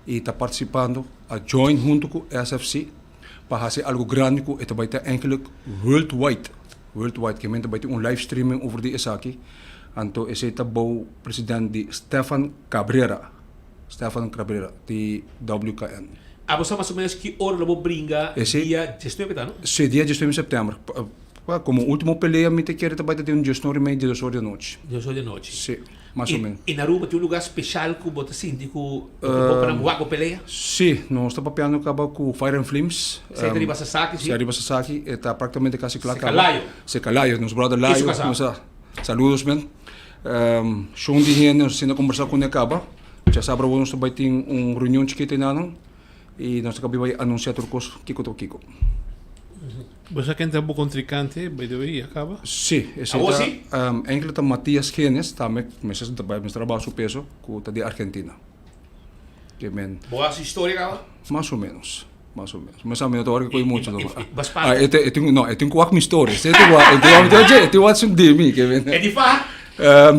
y ta participando a join hunto cu SFC pa haci algo grandi cu e ta bay ta eigenlijk worldwide. Worldwide ke men ta bai tin un live streaming over di esaki. Anto esei ta bou president di Stefan Cabrera, Stefan Cabrera di WKN. Abo sa mas o menos ki ora lo bo bringa Esei dia diesnuebe ta no? Si, dia diesnuebe september. Como ultimo pelea mi ta kere ta bai ta den un diesnuebe y media, diesdos ora di anochi. Diesdos ora di anochi. Si, mas o menos. I na Aruba tin un lugar special ku bo ta sinti ku lo ta bon pa nan wak bo pelea? Si, nos ta papiando kaba ku Fire and Flames. Esei ta riba Sasaki, si? Si, riba Sasaki. E ta praktikamente kasi kla kaba. Seka Layo. Seka Layo, nos brother Layo. I su kasá. Nos a, saludos men. Shon di hende nos a sinta kombersá kuné kaba. Djasabra awor nos ta bai tin un reunion chikito enanan i nos ta kabi bai anunsiá tur kos kiko ta kiko. Bo sa ken ta bo kontrinkante, by the way, ya kaba? Sí, esei Awor ta, sí? enkele ta Matias Genes, tambe mester ta bai mester a baha su peso, ku ta di Argentina. Ke men. Bo a hasi historia kaba? Mas o menos, mas o menos. Mi sa mi no ta wòrdu koe muchu no. Bas pa. Ah, e te, e tin, no, e tin ku wak mi storia. E tin wak, e tin wak, e tin wak sun di mi, ke men. E di faha?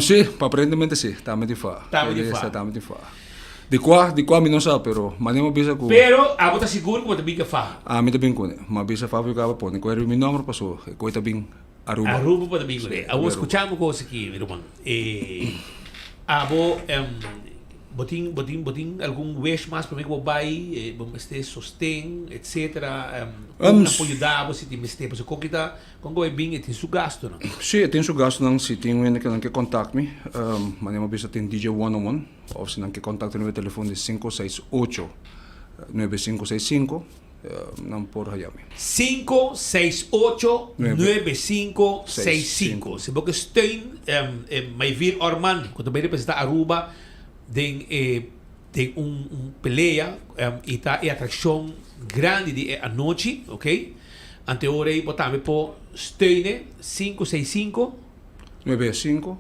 Sí, aparentemente sí, tambe di faha. Tambe di faha. Tambe di faha. Di kua, di kua mi no sa, pero mane mi a bisa ku. Pero abo ta sigur ku bo ta bin ke faha? Ami ta bin kuné. Mi a bisa Fabio kaba pone ku riba mi nòmber paso e koi ta bin Aruba. Aruba bo ta bin kuné. Sí, Abo Aruba. skucha mi kos aki, mi ruman. Abo bo tin, bo tin, bo tin algun wish mas promé ku bo bai? Bo mester sosten, etcetera? Kon nan por yuda bo si tin mester? Pasobra kon ki ta. Kon ku e bin e tin su gastunan? Sí, e tin su gastunan. Si tin un hende ku nan ke kontakt mi, manera mi a bisa tin DJ One on One, òf si nan ke kontakta mi riba telefon di 568 9565, nan por haya mi. 568 9565. Si bo ke steun Mayvir Orman ku ta bai representa Aruba den e den un un pelea i ta e atrakshon grandi di e anochi, ok. Ante ora ei bo tambe por steune 565. 95,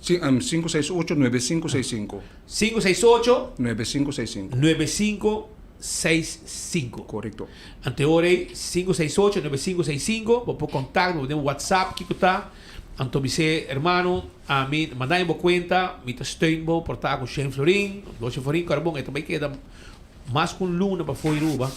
568 9565. 568. 9565. 9565. Korekto. Ante ora ei 568 9565 bo por kontak bo den WhatsApp kiko ta. Anto bis'é, Hermano, ami manda bo kuenta, mi ta steun bo por ta ku shen florin, doshen florin, kòrda bon, e ta bai keda mas ku un luna pafó Aruba,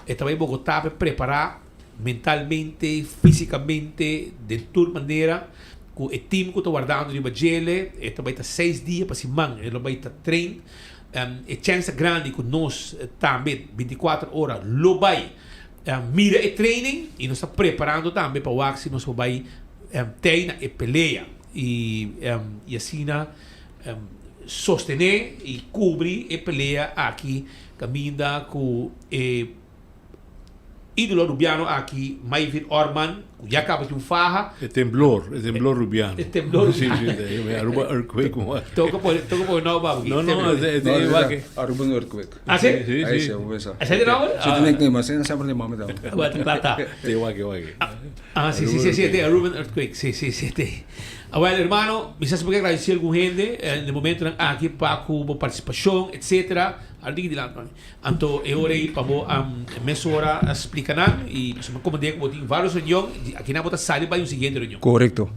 e ta bai Bogotá pa e prepará mentalmente, físikamente, den tur manera ku e tim ku ta wardando riba djele, e ta bai ta seis dia pa siman e lo bai ta train. E chèns ta grandi ku nos tambe bintikuater ora lo bai mira e training y nos ta preparando tambe pa wak si nos por bay tey na e pelea y y asina sostene y cubri e pelea aki caminda cu e Ídolo rubiano aki, Mayvin Orman, ku ya kaba tin un faha. E temblor, e temblor rubiano. E temblor rubiano. Sí, sí, Aruba earthquake. Toca por, toca por nou babu. No, no, e e wak. Aruba earthquake. Ah, sí? Sí, Ahí sí. sí, pensa. Esei di nomber? Sí, di nickname, asina semper di mami dame. Wat plata. Te wak, wak. Ah, sí, sí, sí, sí, te Aruban earthquake. Sí, sí, sí, te. Ah, well, hermano, mi sa si por ke agradeci algun hende den momentonan aki pa ku bo partisipashon, etcetera. Al diki dilanti, mami. Anto e ora ei pa bo a mesora a splika nan i pasobra mi komprendé ku bo tin vários reunion di akinan bo ta sali bai un siguiente reunion. Korekto.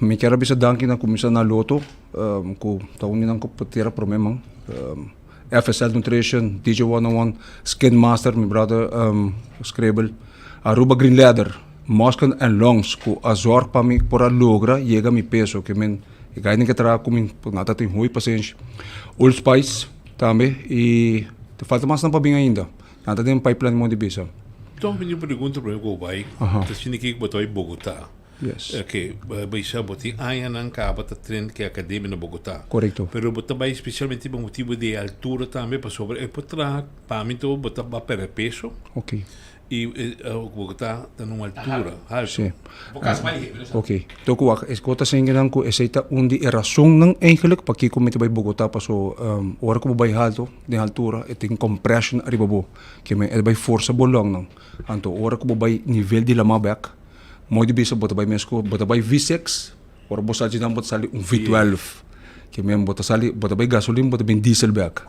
Mi kier a bisa danki na kuminsá na Lotto ku ta un di nan ku tera promé man. FSL Nutrition, DJ One on One, Skin Master, mi brother Scribble, Aruba Green Leather, Mosken and Longs ku a zòrg pa mi por a logra yega mi peso ke men e gainan ke traha ku mi nan ta tin hopi pasenshi. Old Spice. Tambe y ta falta mas nan pa bin ainda. Nan ta den pipeline mondi bisa. Tom, mi tin un pregunta prome cu bo bay. Ta sinti ki bo ta bay Bogota. Yes. Ok, bo bisa bo tin añanan caba ta train cu e academia na Bogota. Correcto. Pero bo ta bay specialmente pa motibo di e altura tambe pasobra e por traha, pa mi to bo ta ba perde peso. Ok. I Bogotá ta na un altura haltu. Sí. Bo casa mas lihe, mi Ok. Toku wak, e kos ta sinki nan ku esei ta un di e rasonnan eigenlijk pakiko mi ta bai Bogotá paso ora ku bo bai haltu, den haltura, e tin compression ariba bo, ke men e ta bai forsa bo longnan. Anto ora ku bo bai nivel di lamá bèk, mooi di bisa bo ta bai meskos, bo ta bai V6, Ora bo sali djinnan bo ta sali un V twelve ke men bo ta sali bo ta bai gasolin bo ta bin diesel bek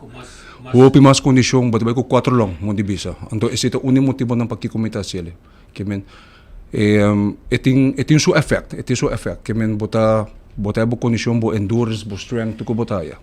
hopi mas kondishon bo ta bai ku kuater lon mon di bisa anto esei ta un di motibonan pakiko mi ta hasiel ke men e tin e tin su effect e tin su effect ke men bo ta bo ta bo kondishon bo endurance bo strength tur ku bo ta haya.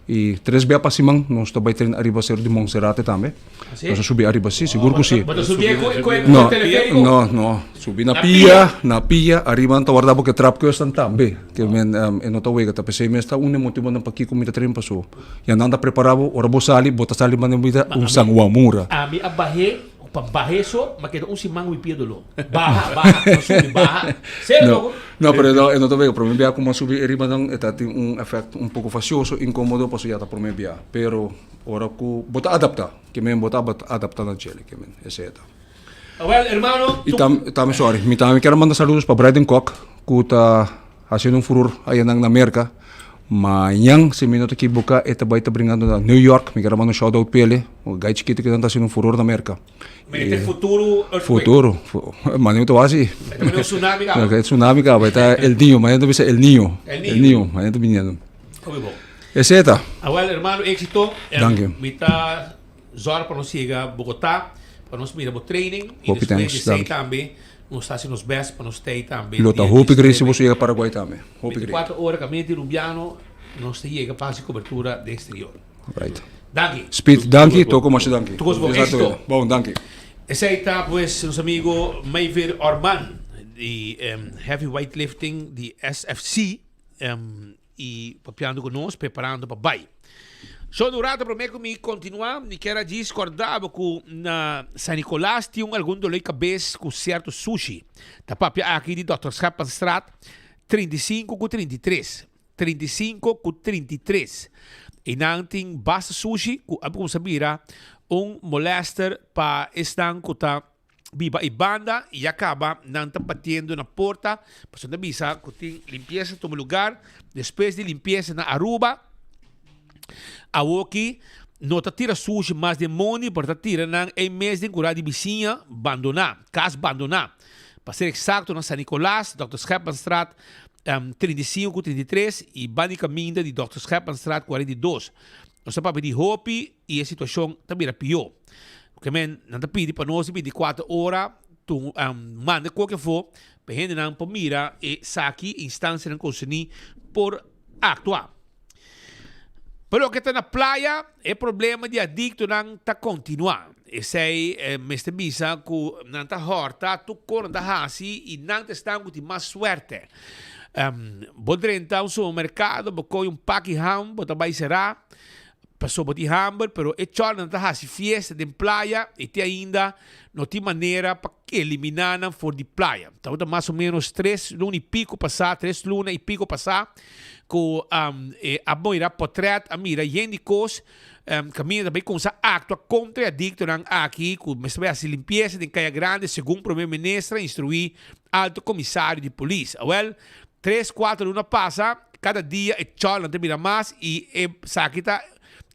I tres bia pa siman nos ta bai train ariba Seru di Monserrate tambe. Nos a subi ariba, si, sigur ku si. Bo ta subi ku ku No, teleférico? no, no. Subi na pia, na pia, ariba nan ta warda bo ke trapkeusnan tambe. Ke men e no ta wega. Ta p'esei mes ta un di e motibonan pakiko mi ta train paso. Ya nan ta prepara bo, ora bo sali, bo ta sali manera bo ta un sanguamura. Ami a bah'é, pa bah'é so, m'a keda un siman ku mi pia doló. Baha, baha, no subi, baha. Serio No, loco? no, pero no, e no ta wega. Prome bia ku mi a subi e riba nan, e ta tin un efecto un poko fasioso, inkomodo, pasobra ya ta prome bia. Pero ora ku bo ta adapta, ke men bo ta adapta na djele, ke men, esei e ta. Awel, hermano, I tam, tambe, sorry, mi tambe kier a manda saludos pa Brayden Kok, ku ta hasiendo un furor ayanan na Merka. Mañan, si mi no ta ekiboká, e ta bai ta bringando na New York. Mi kier a manda un shout out p'ele. Un gai chikito kinan ta hasiendo un furor na Merka. Mete futuro earthquake. Futuro. Mañan mi ta wak asi. E ta bini un tsunami kaba. E tsunami kaba. E ta El Niño. Mañan ta bisa El Niño. El Niño. El Niño. Mañan ta biniendo. Hopi bon. Esei ta. Awel, hermano, éxito. Danki. Mi ta zorg pa nos yega Bogotá pa nos mira bo training y Hopi despues thanks, di esei danki. tambe nos ta haci nos best pa nos stay tambe Lo ta dia hopi great si 19. boso yega Paraguay tambe. Hopi great. 24 ora caminda di Rubiano nos ta yega pa haci cobertura den exterior. Right. Danki. Speed, danki. Toko masha danki. Toko bon. Éxito. Bon, danki. Esei ta pues nos amigo Mayver Orman di Heavy Weightlifting di SFC y papiando cu nos preparando pa bay. So un rato prome cu mi continua mi kier a djis corda bo cu na San Nicolas tin un algun dolor di cabes cu cierto sushi. Ta papia aki di Dòkter Scheppenstraat 35 cu 33. 35 cu 33. Y nan tin basta sushi cu a cuminsa bira un molester pa esnan cu ta biba e banda y ya caba nan ta batiendo na porta pasobra nan ta bisa cu tin limpieza tuma lugar. Despues di limpieza na Aruba awoki no ta tira sushi mas den mondi pero ta tira nan ey mes den cura di bisiña bandona, cas bandona. Pa ser exacto na San Nicolas, Dòkter Schepmanstraat 35 ku 33 i banda di kaminda di Dòkter Schepmanstraat 42. Nos ta papia di hopi i e situashon ta bira pió. Ke men nan ta pidi pa nos di 24 ora tu manda koke afó pa e hendenan por mira esaki i instansianan konserní por aktua. Pa loke ta na playa, e problema di adiktonan ta kontinuá. Esei mester bisa ku nan ta hòrta tur kos nan ta hasi i nan ta esnan ku tin mas suerte. Bo drenta un supermerkado, bo kohe un paki ham, bo ta bai será pasobra bo tin hamber, pero e chòrnan ta hasi fiesta den playa i te ainda no tin manera pa eliminá nan for di playa. Tabata mas o ménos tres luna i piko pasá, tres luna i piko pasá ku a mira potrèt, a mira yen di kos kaminda ta bai kuminsá aktua kontra e adiktonan aki ku mester bai hasi limpiesa den Kaya Grande segun Prome Minister a instruí Alto Komisario di Polis. Awèl, tres, kuater luna pasa, kada dia e chòlnan ta bira mas i esaki ta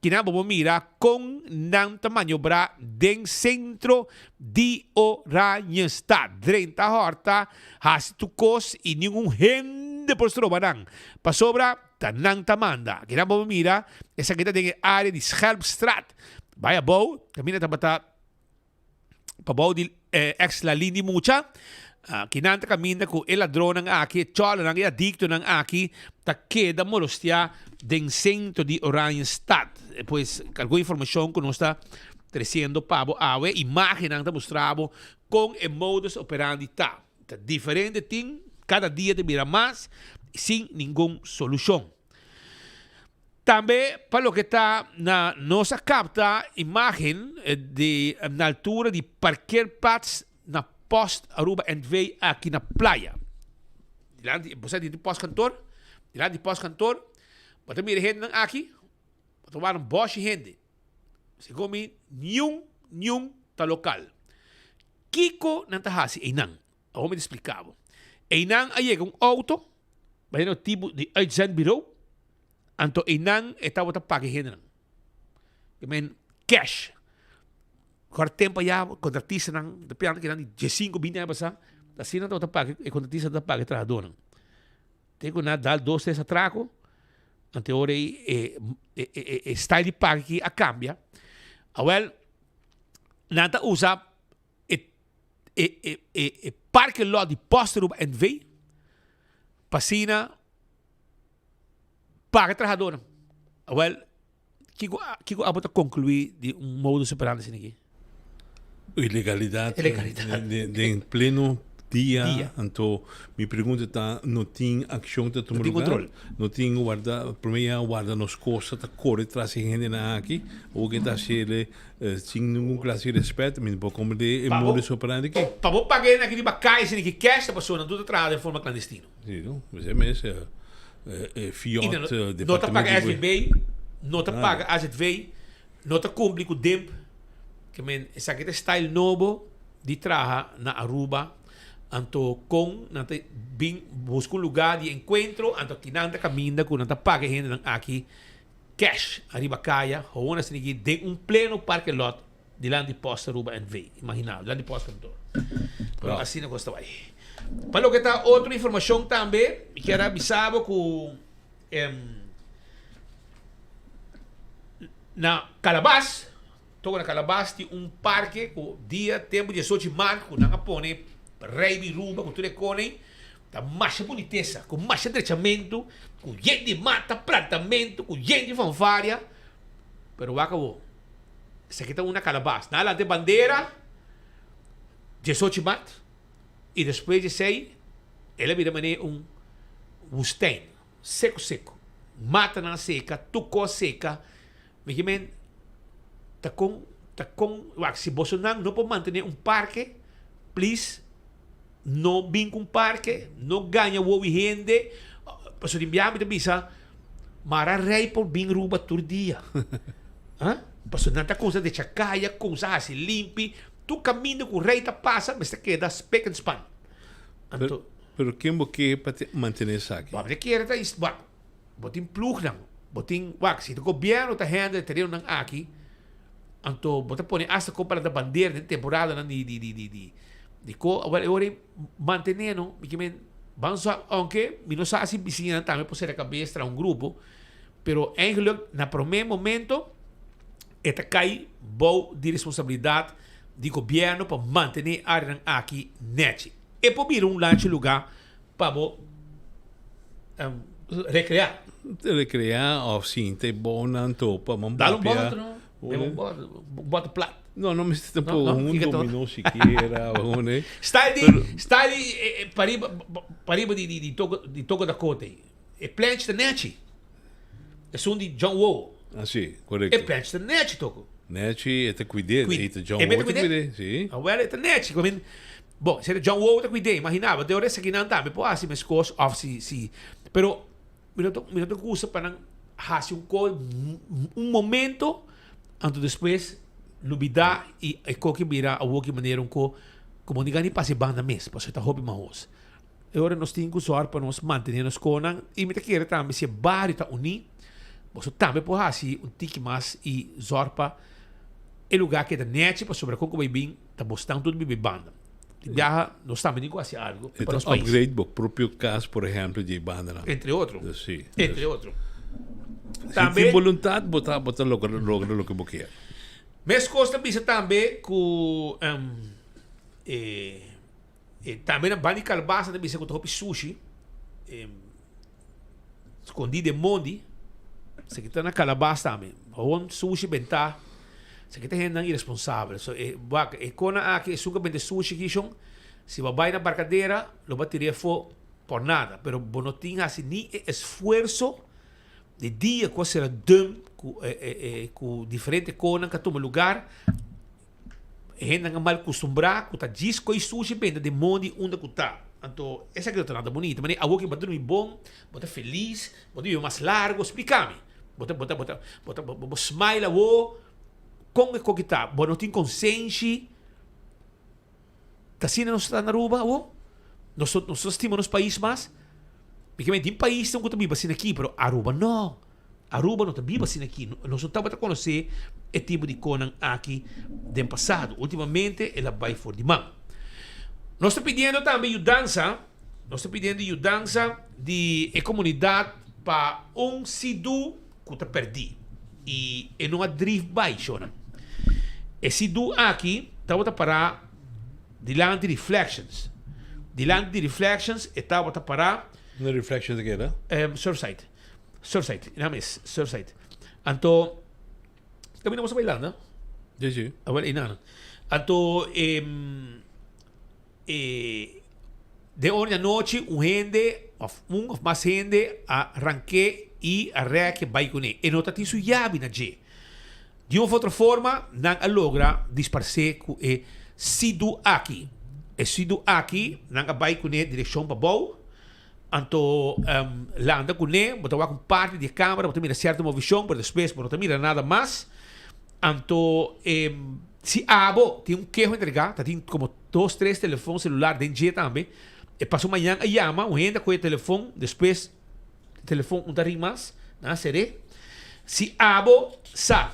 kinan bo por mira kon nan ta maniobrá den sentro di Oranjestad. Drenta hòrta, hasi tur kos i ningun hende por stroba nan, pasobra ta nan ta manda. Kinan bo por mira esaki ta den e área di Schelpstraat. Bai abou, kaminda tabata pabou di ex Lalin di Mucha. Kinan ta kaminda ku e ladronnan aki, e chòlernan, e adiktonan aki ta keda molostiá den sentro di Oranjestad. Pues algun informashon ku nos ta tresiendo pa bo awe, imágennan ta mustra bo kon e modus operandi ta. Ta diferente tin, kada dia ta bira mas sin ningun solushon. Tambe pa loke ta na nos a capta imagen di na altura di parkeerplaats na Post Aruba NV aki na Playa. Dilanti, bo sa di postkantoor? Dilanti di postkantoor, bo ta mira hendenan aki, bo ta wak un boshi hende. Segun mi, niun, niun ta lokal. Kiko nan ta hasi einan? Awor mi ta splika bo. Einan a yega un auto, bai na tipo di uitzendbureau, anto einan e tabata paga e hendenan. I men cash. Kor tempo aya kontratistanan, ta piensa kinan di diesinko, binti aña pasá, asina nan tabata paga, e kontratistanan tabata paga e trahadónan. Te ku nan a dal dos, tres atrako, anto e ora ei e e style di paga aki a kambia. Awèl, nan ta usa e e e e parking lot di Post Aruba NV pa asina paga trahadónan. Awèl. Kiko kiko abo ta konkluí di un modus operandi asina aki? Ilegalidad. Ilegalidad. Den pleno dia. Dia. Anto mi pregunta ta no tin accion ta tuma No tin lugar? control. No tin warda, prome ya warda nos costa ta core tras e hendenan aki, o ke ta haciele sin ningun clase di respet, mi no por comprende e Pa bo- modus operandi aki. Pa bo paga hende aki riba calle asina ki cash ta pasobra nan tur ta traha den forma clandestino. Si no, esei mes e fiat Y nan no ta departamento paga di SVB, no ta Nada. paga AZV, No ta cumpli cu demp ke men esaki ta style nobo di traha na Aruba anto con nan ta bin busca un lugar di encuentro anto kinan ta caminda cu nan ta paga e hendenan aki cash ariba caya gewoon asina aki den un pleno parke lot dilanti Post Aruba NV imagina dilanti Post kantoor pero asina cos ta bay. Pa loke ta otro informacion tambe mi kier a bisa bo cu. Na Calabas, toca na Calabas tin un parke cu dia tempo diesocho di maart cu nan a pone Rey di Ruba cu tur e coney, ta masha bunitesa, cu masha drechamento, cu yen di mata, plantamento, cu yen di fanfaria, pero wak awo, esaki ta un na Calabas, nan a lanta e bandera diesocho di maart y despues di esey el a bira manera un woestijn. Seku seku. Matanan a seka, tur kos seka. Mi ke men ta kon ta kon wak si bosonan no por mantené un parke please no bin ku un parke, no gaña wowi hende. Pasobra tin biaha mi ta bisa mara rei por bin Ruba tur dia. Ha? Pasobra nan ta kumsa decha kaya, kumsa hasi limpi. Tur kaminda ku rei ta pasa mester keda spik en span. Anto. Pero ken bo ke pa te mantene esaki? Bo te kere ta is wak, bo tin plugnan, bo tin wak, si gobierno ta handle e terenonan aki, anto bo ta pone asta kon pa lanta bandera den temporadanan di di di di di di ko, awel e ora ei mantene no, mi ke men ban sa, aunke mi no sa si bisiñanan tambe por sera kabes traha un grupo, pero eigenlijk na prome momento e ta kai bou di responsabilidad di gobierno pa mantene e areanan aki nechi. E por bira un lachi lugá pa bo rekreá. Rekreá òf sinta e bonnan topa man Dal un papia. bòt no? Bebe un bòt, un bòt plat. No, no mester tampoco un dominó sikiera of un e. Style di, style di pariba, pariba di di toko di toko Dakota ei. E plenchi ta nechi. Esun di John Wowo. Ah si, korekto. E plenchi ta nechi toko. Nechi e ta kuid'é, e ta John Wowo ta kuid'é, si. Awel e ta nechi. Bon, si John Wowo ta kuid'é, imagina bo, den ora esakinan tambe por hasi meskos òf si, si. Pero mi no ta, mi no ta gusta pa nan hasi un kos un momento, anto despues lubidá i e koki bira awoki manera un ko komo ni gana di pasa e banda mes, pasobra ta hopi mahos. E ora nos tin ku sòru pa nos mantené nos konan i mi ta kere tambe si e bario ta uní, boso tambe por hasi un tiki mas i sòru pa e lugá keda nèchi pasobra kon ku bai bin ta bosnan tur biba e banda. Di biaha nos tambe tin ku hasi algu E pa ta nos pais. upgrade bo propio kas, por ehèmpel, di e bandanan. Entre otro. Sí. Entre otro. Si Tambe. tin boluntat bo ta bo ta logra logra loke bo kier. Meskos ta bisa tambe ku e. E tambe na banda di Calabasa ta bisa ku ta hopi sushi skondí den mondi. Esaki ta na Calabas tambe. Hon sushi bentá. Esaki ta hendenan iresponsabel. So e wak e kona aki esun ku a bende sushi aki shon si bo a bai na Barcadera lo bo a tir'é afó por nada. Pero bo no tin hasi ni e esfuerso di dia ku a sera dump ku ku diferente konan ku a tuma lugar. E hendenan a mal kustumbrá ku ta djis koi sushi benta den mondi unda ku ta. Anto esaki no ta nada bunita. Manera awor ke bo ta durmi bon, bo ta felis, bo ta biba mas largu. Splika mi. Bo ta bo ta bo ta bo ta bo smile awor. Kon e koki ta? Bo no tin konsenshi? Ta asina nos ta na Aruba awor? Nos nos ta stima nos pais mas? Mi ke men tin paisnan ku ta biba asina aki, pero Aruba no. Aruba no ta biba asina aki. Nos no tabata konosé e tipo di konan aki den pasado. Ultimamente el a bai for di man. Nos ta pidiendo tambe yudansa, nos ta pidiendo yudansa di e komunidat pa un sidu ku ta pèrdí i e no a drif bai, shornan. E sidu aki tabata pará dilanti Reflections. Dilanti di Reflections e tabata pará. Unda Reflections a keda? Surfside. Surfside, na mes, Surfside. Anto. Caminda boso bailando? Sí, sí. Awel einan. Anto e e den ora di anochi un hende of un of mas hende a rank'é i a rèk'é bai kuné. E no ta tin su yabi na dje. Di un of otro forma nan a logra disparsé ku e sidu aki. E sidu aki nan a bai kuné direkshon pabou. Anto landa kuné, bo ta wak un parti di e kamera, bo ta mira sierto movishon, pero despues bo no ta mira nada mas. Anto si abo tin un keho entregá, ta tin komo dos, tres telefon selular den dje tambe. E paso mañan a yama, un hende a kohe e telefon, despues e telefon un ta ring mas, nan a ser'é. Si abo sa,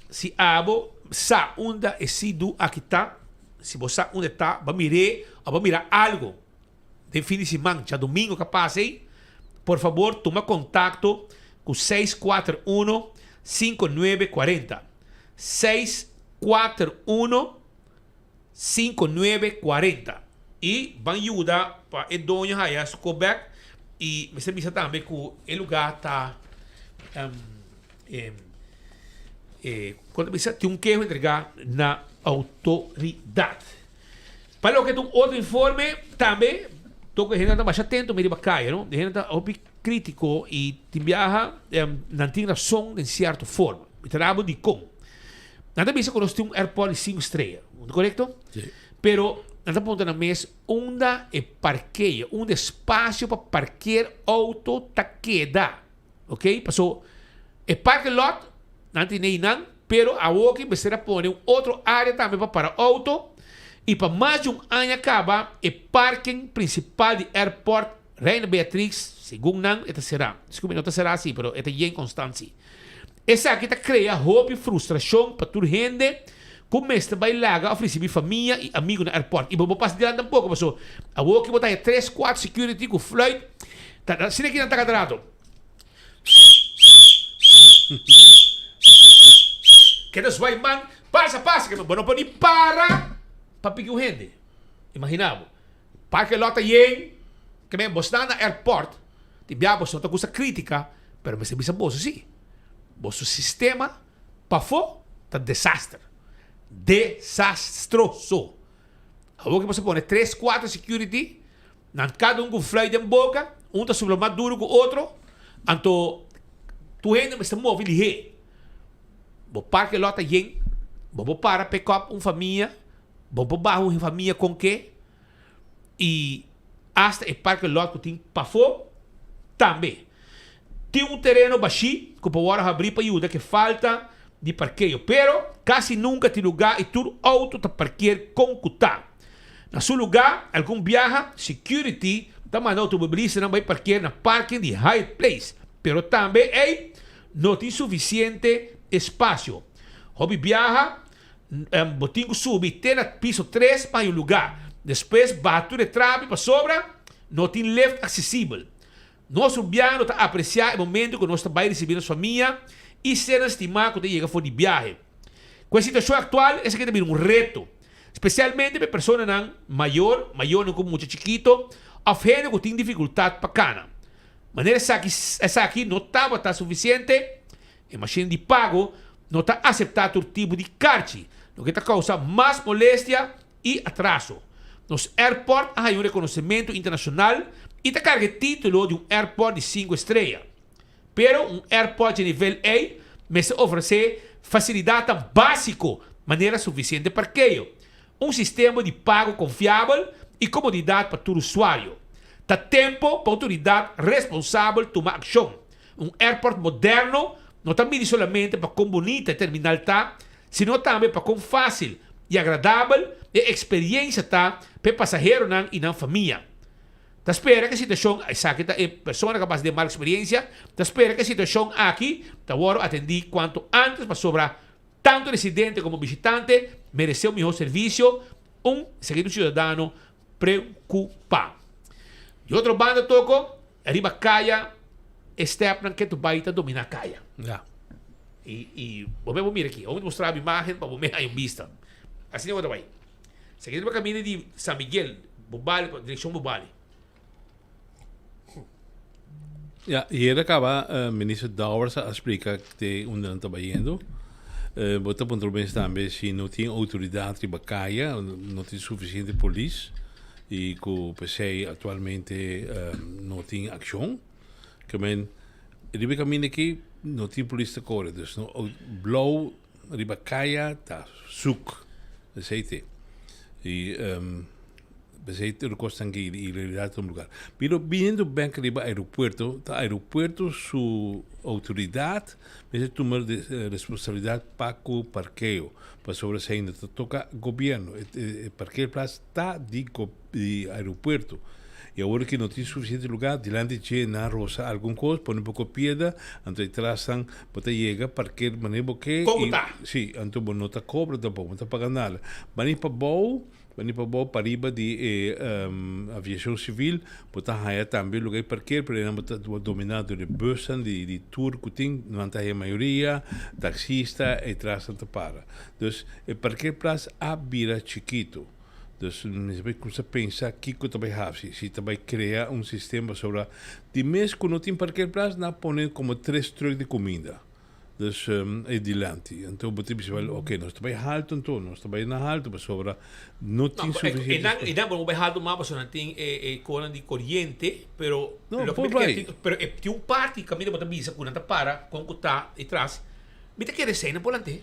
si abo sa unda e sidu aki ta, si bo sa unda e ta, bo a mir'é òf bo a mira algo. Den fin di siman, djadumingo ka pasa ei, por fabor tuma kontakto ku 641 5940. 641 5940. I ban yuda pa e doño haya su kop bek i mester bisa tambe ku e lugá ta kon ta bisa tin un keho entregá na outoridat. Pa loke ta un otro informe tambe toca e hendenan ta masha atento mi riba caya no. E hendenan ta hopi critico y tin biaha nan tin razon den cierto forma. Mi ta rabo dicon. Nan ta bisa cu nos tin un airport di cinco estrella, corecto? Si. Pero nan ta puntra nan mes unda e parkeo, unda e espacio pa parkeer auto ta keda. Ok, paso e parking lot nan tin einan, pero awoki mester a pone un otro area tambe pa para auto y pa mas di un aña caba e parking principal di airport Reina Beatrix segun nan e ta cera. Disculpe no ta cera si pero e ta yen constant si. Esaki ta crea hopi frustracion pa tur hende cu mester bay laga of ricibi famia y amigo na airport. Y bo bo pasa dilanti tampoco paso awoki bo ta haya tres cuatro security cu fluit ta asina ki nan ta cada rato. Keda zwai man pasa pasa bo no por ni para pa piki un hende. Imagina bo. Parke lot ta yen ke men bo sta na airport tin bia boso no ta gusta critica pero mester bisa boso si boso sistema pafo ta desaster desastroso awor ke boso pone tres cuatro security nan cada un cu fluit den boca un ta supla mas duro cu otro anto tur hende mester move lihe bo parke lot ta yen bo por para pick up un famia Bo por baha un famia con ke y hasta e parking lot cu tin pafo tambe. Tin un tereno bashi cu por worde habri pa yuda ke falta di parkeo, pero casi nunca tin lugar y tur auto ta parkeer con cu ta. Na su lugar, algun biaha security ta manda automobilistanan bay parkeer na parking di Hyatt Place, pero tambe ey no tin suficiente espacio. Hopi biaha Bo tin ku subi te na piso tres pa haña un lugá. Despues baha tur e trapi pasobra no tin lift aksesibel. Nos rubiano ta apresiá e momento ku nos ta bai risibí nos famia i sernan stimá ku ta yega for di biahe. Ku e situashon aktual esaki ta bira un reto, spesialmente pa e personanan mayor, mayornan ku mucha chikito òf hende ku tin difikultat pa kana. Manera esaki esaki no tabata sufisiente, E mashin di pago no ta aseptá tur tipo di karchi, loke ta kousa mas molestia i atraso. Nos airport a haña un rekonosementu internashonal i ta karga e título di un airport di sinku estrea. Pero un airport dje nivel ei mester ofresé fasilidatnan básiko manera sufisiente parkeo, un sistema di pago konfiabel i komodidat pa tur usuario. Ta tempu pa outoridat responsabel tuma akshon. Un airport moderno no ta midi solamente pa kon bunita e terminal ta, sino tambe pa kon fásil i agradabel e eksperiencia ta pa e pasaheronan i nan famia. Ta spera ku e situashon, esaki ta e persona ku a pasa den mal eksperiencia, ta spera ku e situashon aki ta wòrdu atendí kuantu ántes pasobra tantu residente komo bishitante meresé un mihó servisio, un esaki ta un siudadano preokupá. Di otro banda toko, riba kaya e stèpnan ke tu bai ta dominá kaya. Ya. I i bo me bo mira aki. Bo mostra bo imágen pa bo me haña un bista. Asina bo ta bai. Esaki riba kaminda di San Miguel, Bobali, direkshon Bobali. Ya, i e ta kaba, Minister Dowers a splika te unda nan ta bayendo. Bo ta puntra bo mes tambe si no tin outoridat riba kaya, no tin sufisiente polis i ku p'esei aktualmente no tin akshon. Ke men riba e kaminda aki no tin polis ta kore, dus no blou riba kaya ta suk, esei te. I P'esei tur kosnan ki ilegalidad ta un lugar. Pero biniendo bek riba aeropuerto, ta aeropuerto su autoridad mester tuma responsabilidad pa cu parkeo. Pasobra esei no ta toca gobierno. E parkeerplaats ta di di aeropuerto. Y awor ki no tin suficiente lugar, dilanti dje nan rosa algun cos, pone un poco piedra, anto e trasnan bo ta yega parkeer manera bo ke. Con bo ta? Si, anto bo no ta cobra tampoco, bo no ta paga nada. Bani pabou. Bani pa bou pariba di e aviacion civil bo ta haya tambe lugar di parkeer pero einan bo ta domina door e busnan di tour cu tin nan ta haya mayoria taxista e trasnan ta para dus e parkeerplaats a bira chikito dus mester bay cuminsa pensa kico ta bay haci si ta bay crea un sistema pasobra di mes cu no tin parkeerplaats nan a pone como tres truck di cuminda. Dus e dilanti. Anto bo ta bisa wel, oké, nos ta bai haltu anto, nos ta bai na haltu pasobra no tin sufisiente. E nan, e nan bo bai haltu mas pasobra nan tin e e konan di koriente, pero No, loke por mi ta bai. kere, pero e tin un parti kaminda bo ta bisa ku nan ta para kon ku ta e tras, mi ta kere esei nan por lant'é.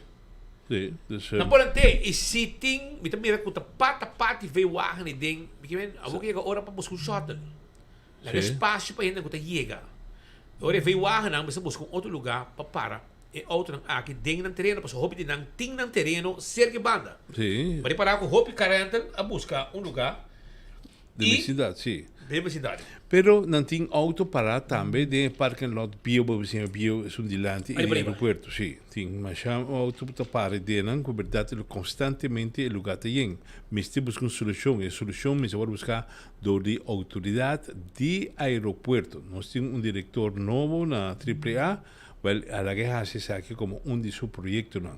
Sí, dus. Nan por lant'é i si tin, mi ta mira ku ta parta parti veewagen ei den, mi ke men awor ku yega ora pa buska un shuttle. Laga espasio pa hende ku ta yega. Ora e veiwagennan mester buska un otro lugá pa para e outonan aki den nan tereno pasobra hopi di nan tin nan tereno serka e banda. Bo ripará ku hopi karental a buska un lugá Den bisindat, sí. Den bisindario. Pero nan tin outo pará tambe den e parking lot bieu, bo bisiña bieu esun dilanti e aeropuerto, sí. Tin masha outo ta para den nan ku bèrdat konstantemente e lugá ta yen. Mester buska un solushon. E solushon mester wòrdu buská Dor di outoridat di aeropuerto. Nos tin un direktor nobo na Triple A, wèl a laga e hasi esaki komo un di su proyektonan.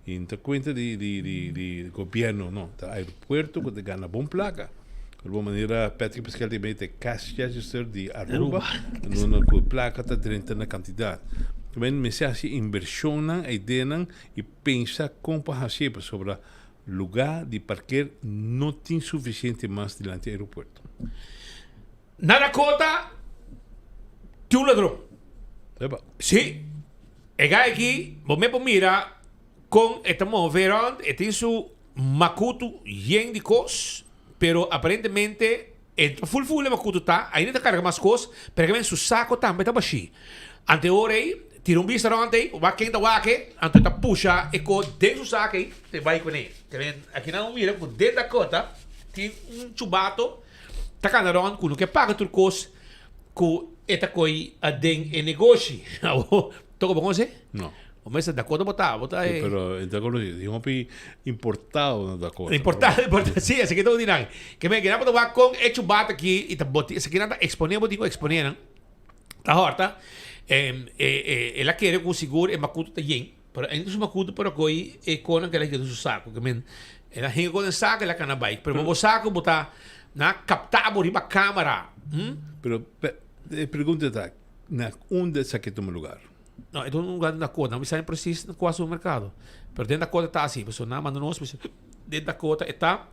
I no ta kuenta di di di di gobièrnu no, ta aeropuerto ku ta gana bon plaka. Di bon manera Patrick Pascal ta mete cash register di Aruba, unda ku plaka ta drenta na kantidat. Tambe mester hasi invershonnan, ideanan i pensa kon pa hasié pasobra Lugá di parker no tin sufisiente mas dilanti aeropuerto. Na Dakota tin un ladron. Epa. Sí. E guy aki, bo me por mira kon e ta move rond, e tin su makutu yen di kos, pero aparentemente e ta ful ful e makutu ta, ainda ta karga mas kos, pero e su sako tambe ta bashí. Ante ora ei, tira un bista rond ei, wak ken ta wak e, anto e ta pusha e kos den su sak ei, te bai kuné. Te men, akinan bo mira ku den Dakota tin un chubato ta kana rond ku no ke paga tur kos ku e ta koi aden e negoshi. Awor, toko bo konosé? No. Bo mester Dakota bo ta, bo ta Sí, e. pero e ta konosí. Tin hopi importado na Dakota. Importado, importado. Sí, esaki ta un di nan. Ke men, kinan bo ta wak kon e chubato aki i ta boti, esaki nan ta eksponé, bo tin ku eksponé nan. Ta horta, el a kere ku sigur e makutu ta yen, pero ainda su makutu por a koi e konan ku el a hika den su saku. Ke men, el a hinka kon den saku, el a kana bai. Pero bo saku bo ta na kapta bo riba kamera. Pero e pregunta ta, na unda esaki tuma lugar? No, e ta un lugar den Dakota. No mi sa precies na kua supermerkado. Pero den Dakota ta asi. Pasobra nan a manda nos, den Dakota e ta.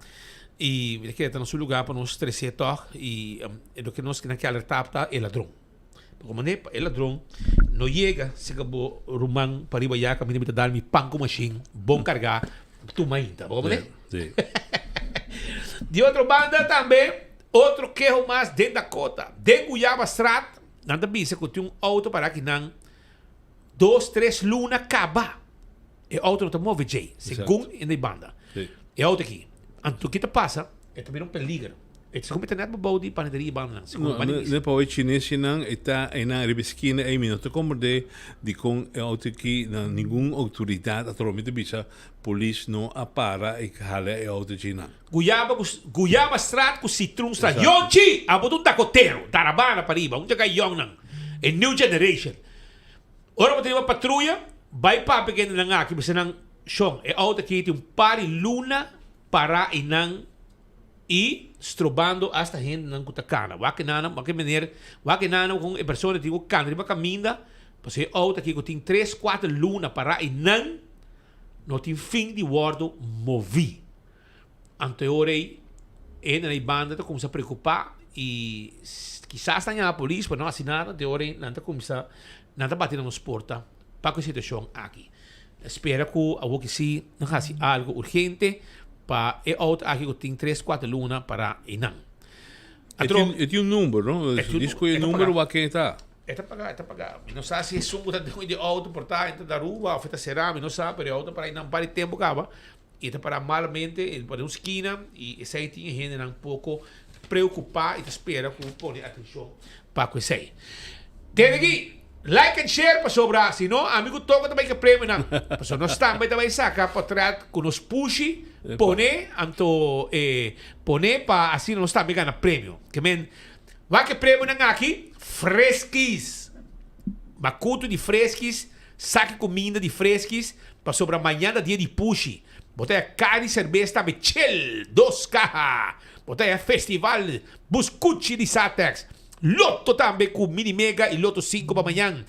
I mi ta kere ta na su lugar pa nos tres'é tòg. I loke nos kinan ke alertá ta e ladron. Pasobra manera pa e ladron no yega serka bo ruman pariba ya kaminda mi ta dal mi pan ku mashin bon kargá tuma ainda. Bo komprendé? Sí. Di otro banda tambe otro keho mas den Dakota. Den Guyabastraat Nan ta bisa ku tin un outo para ki nan dos, tres luna kaba. E outo no ta move djei, segun in di banda. E outo aki. Anto ki ta pasa? E ta bira un peliger. E ta segun mi ta net bou di panaderia banda nan. Segun No, ne pa e chinesinan e ta einan riba e skina ei mi no ta komprende dikon e outo aki na ningun outoridat a troba mi ta bisa polis no a para i hala e outo djei nan. Guyaba ku Guyaba straat ku Citroen straat. Yonchi! Abo ta un dakotero. Tarabana pariba. Un djaga yongnan. E new generation. Ora bo ta riba patruya, bai papia ku hendenan aki. Bisa nan, Shon, e outo aki tin un par di luna para einan i strobando asta hendenan ku ta kana. Wak e nana, wak e meneer, wak e nana kon e persona tin ku kana riba kaminda. Pasobra e outo aki ku tin tres, kuater luna para einan. no tin fin di wòrdu moví. Anto e ora ei e hendenan ei banda ta kuminsá preokupá i kisas nan yama polis pero no hasi nada. Anto e ora ei nan ta kuminsá, nan ta bati na nos porta pa ku e situashon aki. Spera ku awor ki si nan hasi algu urgente pa e outo aki ku tin tres kuater luna pará einan. E tin, e tin un number, no? Diz ku e number wak ken e ta. E ta paga, e ta paga. Mi no sa si esun ku ta den di outo por ta e ta na Aruba of e ta será, mi no sa, pero e outo para einan un par di tempu kaba i e ta pará malamente, e ta den un skina i esei tin e hendenan poko preokupá i ta spera ku pone atenshon pa ku esei. Tende aki, like and share pasobra si no ami ku Toco ta bai ke premionan. Pasobra nos tambe ta bai saka potret ku nos pushi pone anto e pone pa asina nos tambe gana premio. Ke men wak e premionan aki, Friskies! Makutu di Friskies, saki kuminda di Friskies pasobra mañana ta dia di pushi. Bo ta haya kaha di serbes tambe chill, dos kaha. Bo ta haya festival buskuchi di Satex. Lotto tambe ku Mini Mega y Lotto 5 pa mañan.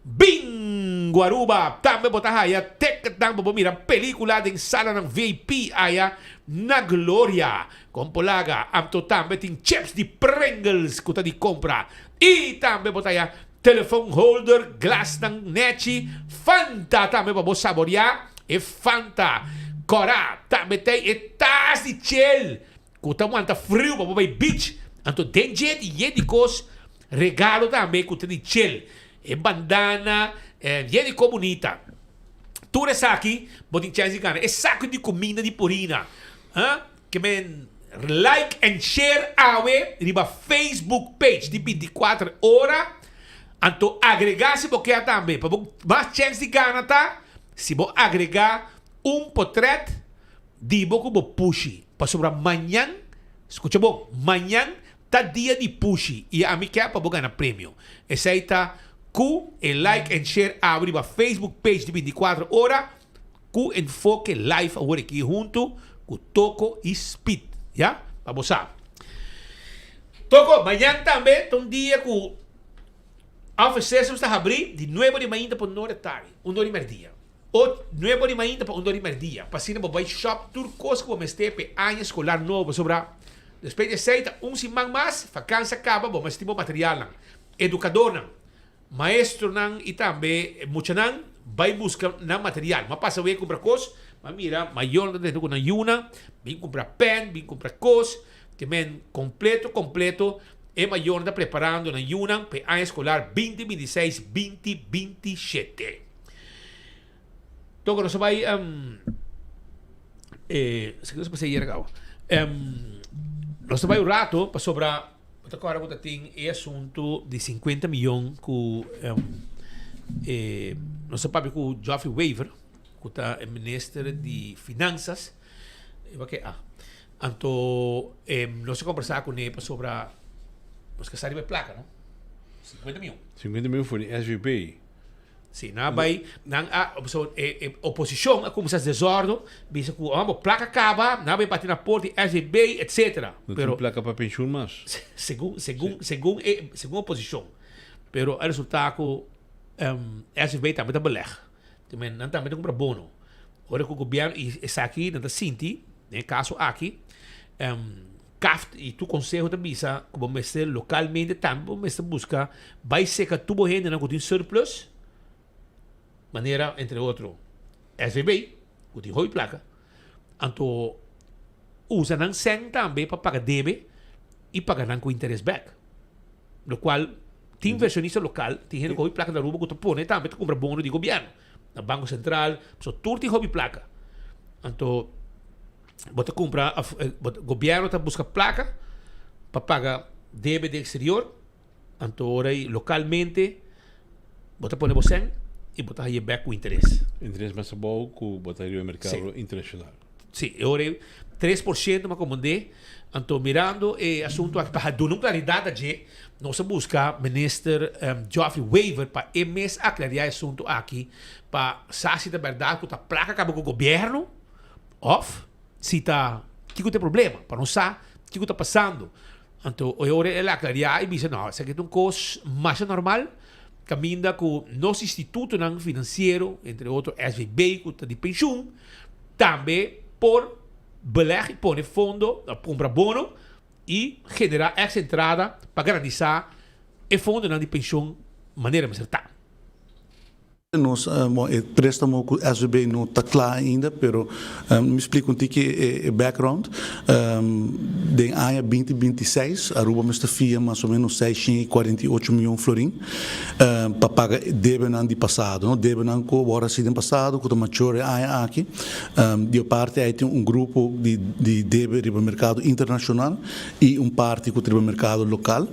Bingo Aruba! Tambe bo ta haya ticketnan pa bo mira pelicula den salanan VIP aya na Gloria. Con Polaga, anto tambe tin chips di Pringles cu ta di compra. Y tambe bo ta haya telefoon holder, glasnan nechi, Fanta tambe pa bo saborea e Fanta. Cora, tambe t'ey e tas di chel Ku ta wanta friu pa bo bai beach. Anto den dje di yen di kos regalo tambe ku ta di chel. E bandana, yen di kos bunita. Tur esaki bo tin chèns di gana. E saku di kuminda di Purina. Ha? Ke men like and share awe riba Facebook page di 24 ora. Anto agrega si bo kier tambe. Pa bo mas chèns di gana ta si bo agrega un potret Di bo ku bo pushi, pasobra mañan, skucha bon, mañan ta dia di pushi i ami ke pa bo gana premio. Esei ta ku e like and share awe riba Facebook page di 24 ora ku Enfoke Live awor aki huntu ku Toko i Speed. Ya? Pa bo sa. Toko, mañan tambe ta un dia ku Office Systems ta habri di nuebe di mainta pa un ora tardi, un ora di merdia. Ot nuebo di mainta pa un dor di merdia, pa asina bo bai shop tur kos ku bo mester pa e aña skolar nobo, pasobra despues di esei ta un siman mas, vakansia kaba, bo mester tin bo materialnan. Edukadornan, maestronan i tambe muchanan bai buska nan material. Mi a pasa wei kumpra kos, mi a mira mayornan ta drenta ku nan yunan, bin kumpra pen, bin kumpra kos, ke men kompleto kompleto e mayornan ta preparando nan yunan pa e aña skolar binti 26, binti 27. Toco nos a bai um, eh, si nos pasé ayer cabo. Um, nos a bai un rato pasobra bo ta acorda cu ta tin e asunto di 50 miljoen cu um, eh, nos a papia cu Geoffrey Wever, cu ta e minister di Finanzas. E wak ah. Anto eh, nos a conversa cu ne pasobra nos ke sa riba e placa, no? 50 miljoen. 50 miljoen voor di SVB. Si, nan a bai, nan a, so, e, e oposicion a cuminsa desordo, bisa cu, oh, bo placa caba, nan a bai bati na porta di SVB, etcetera. No Pero, tin placa pa pensioen mas. segun, segun, segun e, segun oposicion. Pero a resulta cu um, SVB tambe ta beleg. Te men, nan tambe ta cumpra bono. Ora cu gobierno, y esaki nan ta sinti, den e caso aki, um, Kaft y tur conseho ta bisa cu bo mester localmente tambe bo mester busca bay seca tur bo hendenan cu tin surplus, manera entre otro SVB cu tin hopi placa, anto usa nan cen tambe pa paga debe y paga nan cu interes bek. Locual tin inversionista local, tin hende cu hopi placa na Aruba cu ta pone tambe ta cumpra bono di gobierno na Banco Central, so tur tin hopi placa. Anto Bo ta cumpra of gobierno ta busca placa pa paga debe di exterior, anto ora y localmente bo ta pone bo cen y bo ta haye bek cu interes. Interes mas abou cu bo ta riba e mercado internacional. Si, e ora ey 3% ma comende, anto mirando e asunto aki pa duna un claridad a dje, nos a busca Minister Geoffrey Wever pa e mes aclaria e asunto aki pa sa si ta berdad cu ta placa caba cu gobierno, Of si ta kiko ta e problema, pa nos sa kiko ta pasando. Anto e ora el a aclaria y bisa no, esaki ta un cos masha normal. kaminda ku nos institutonan finansiero, entre otro SVB ku ta di penshun, tambe por beleg i pone fondo, kumpra bono i generá èks entrada pa garantisa e fondonan di penshun manera mester ta. Nos, bon, e préstamo ku SVB no ta kla ainda, pero mi splika un tiki e background. Den aña binti 26 Aruba mester fia mas o menos 648 mion florin pa paga debenan di pasado, no? Debenan ku awor a hasi den pasado ku ta mature e aña aki. Di e parti ei tin un grupo di di debe riba merkado internashonal i un parti ku ta riba merkado lokal.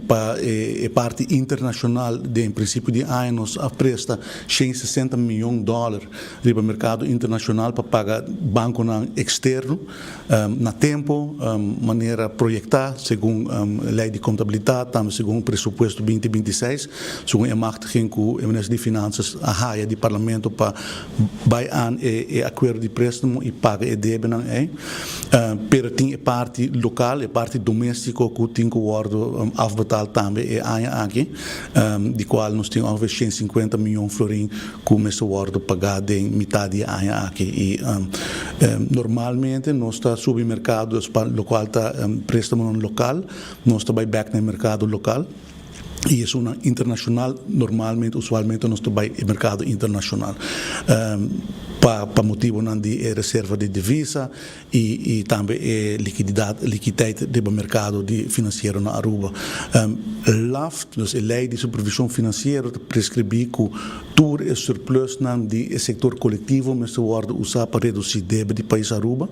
Pa e parti internashonal den prinsipio di aña nos a presta 160 mion dòler riba merkado internashonal pa paga bankonan eksterno na tempo manera proyektá segun lei di kontabilitat tambe segun presupuesto binti 26 segun e machtiging ku e minister di Finansas a haya di parlamento pa bai an e akuerdo di préstamo i paga e debenan ei. Pero tin e parti lokal, e parti doméstiko ku tin ku wòrdu afbetaal tambe e aña aki, di kual nos tin ongeveer 150 mion florin ku mester wòrdu pagá den mitad di e aña aki. I normalmente nos ta subi merkado, dus pa lokual ta préstamonan lokal, nos ta bai bèk na e merkado lokal. I esunnan internashonal, normalmente, usualmente nos ta bai e merkado internashonal pa pa motibonan di e reserva di divisa i i tambe e likididat, likiteit riba merkado di finansiero na Aruba. LAft, dus e lei di supervishon finansiero ta preskribí ku tur e surplusnan di e sektor kolektivo mester wòrdu usá pa redusí debe di pais Aruba.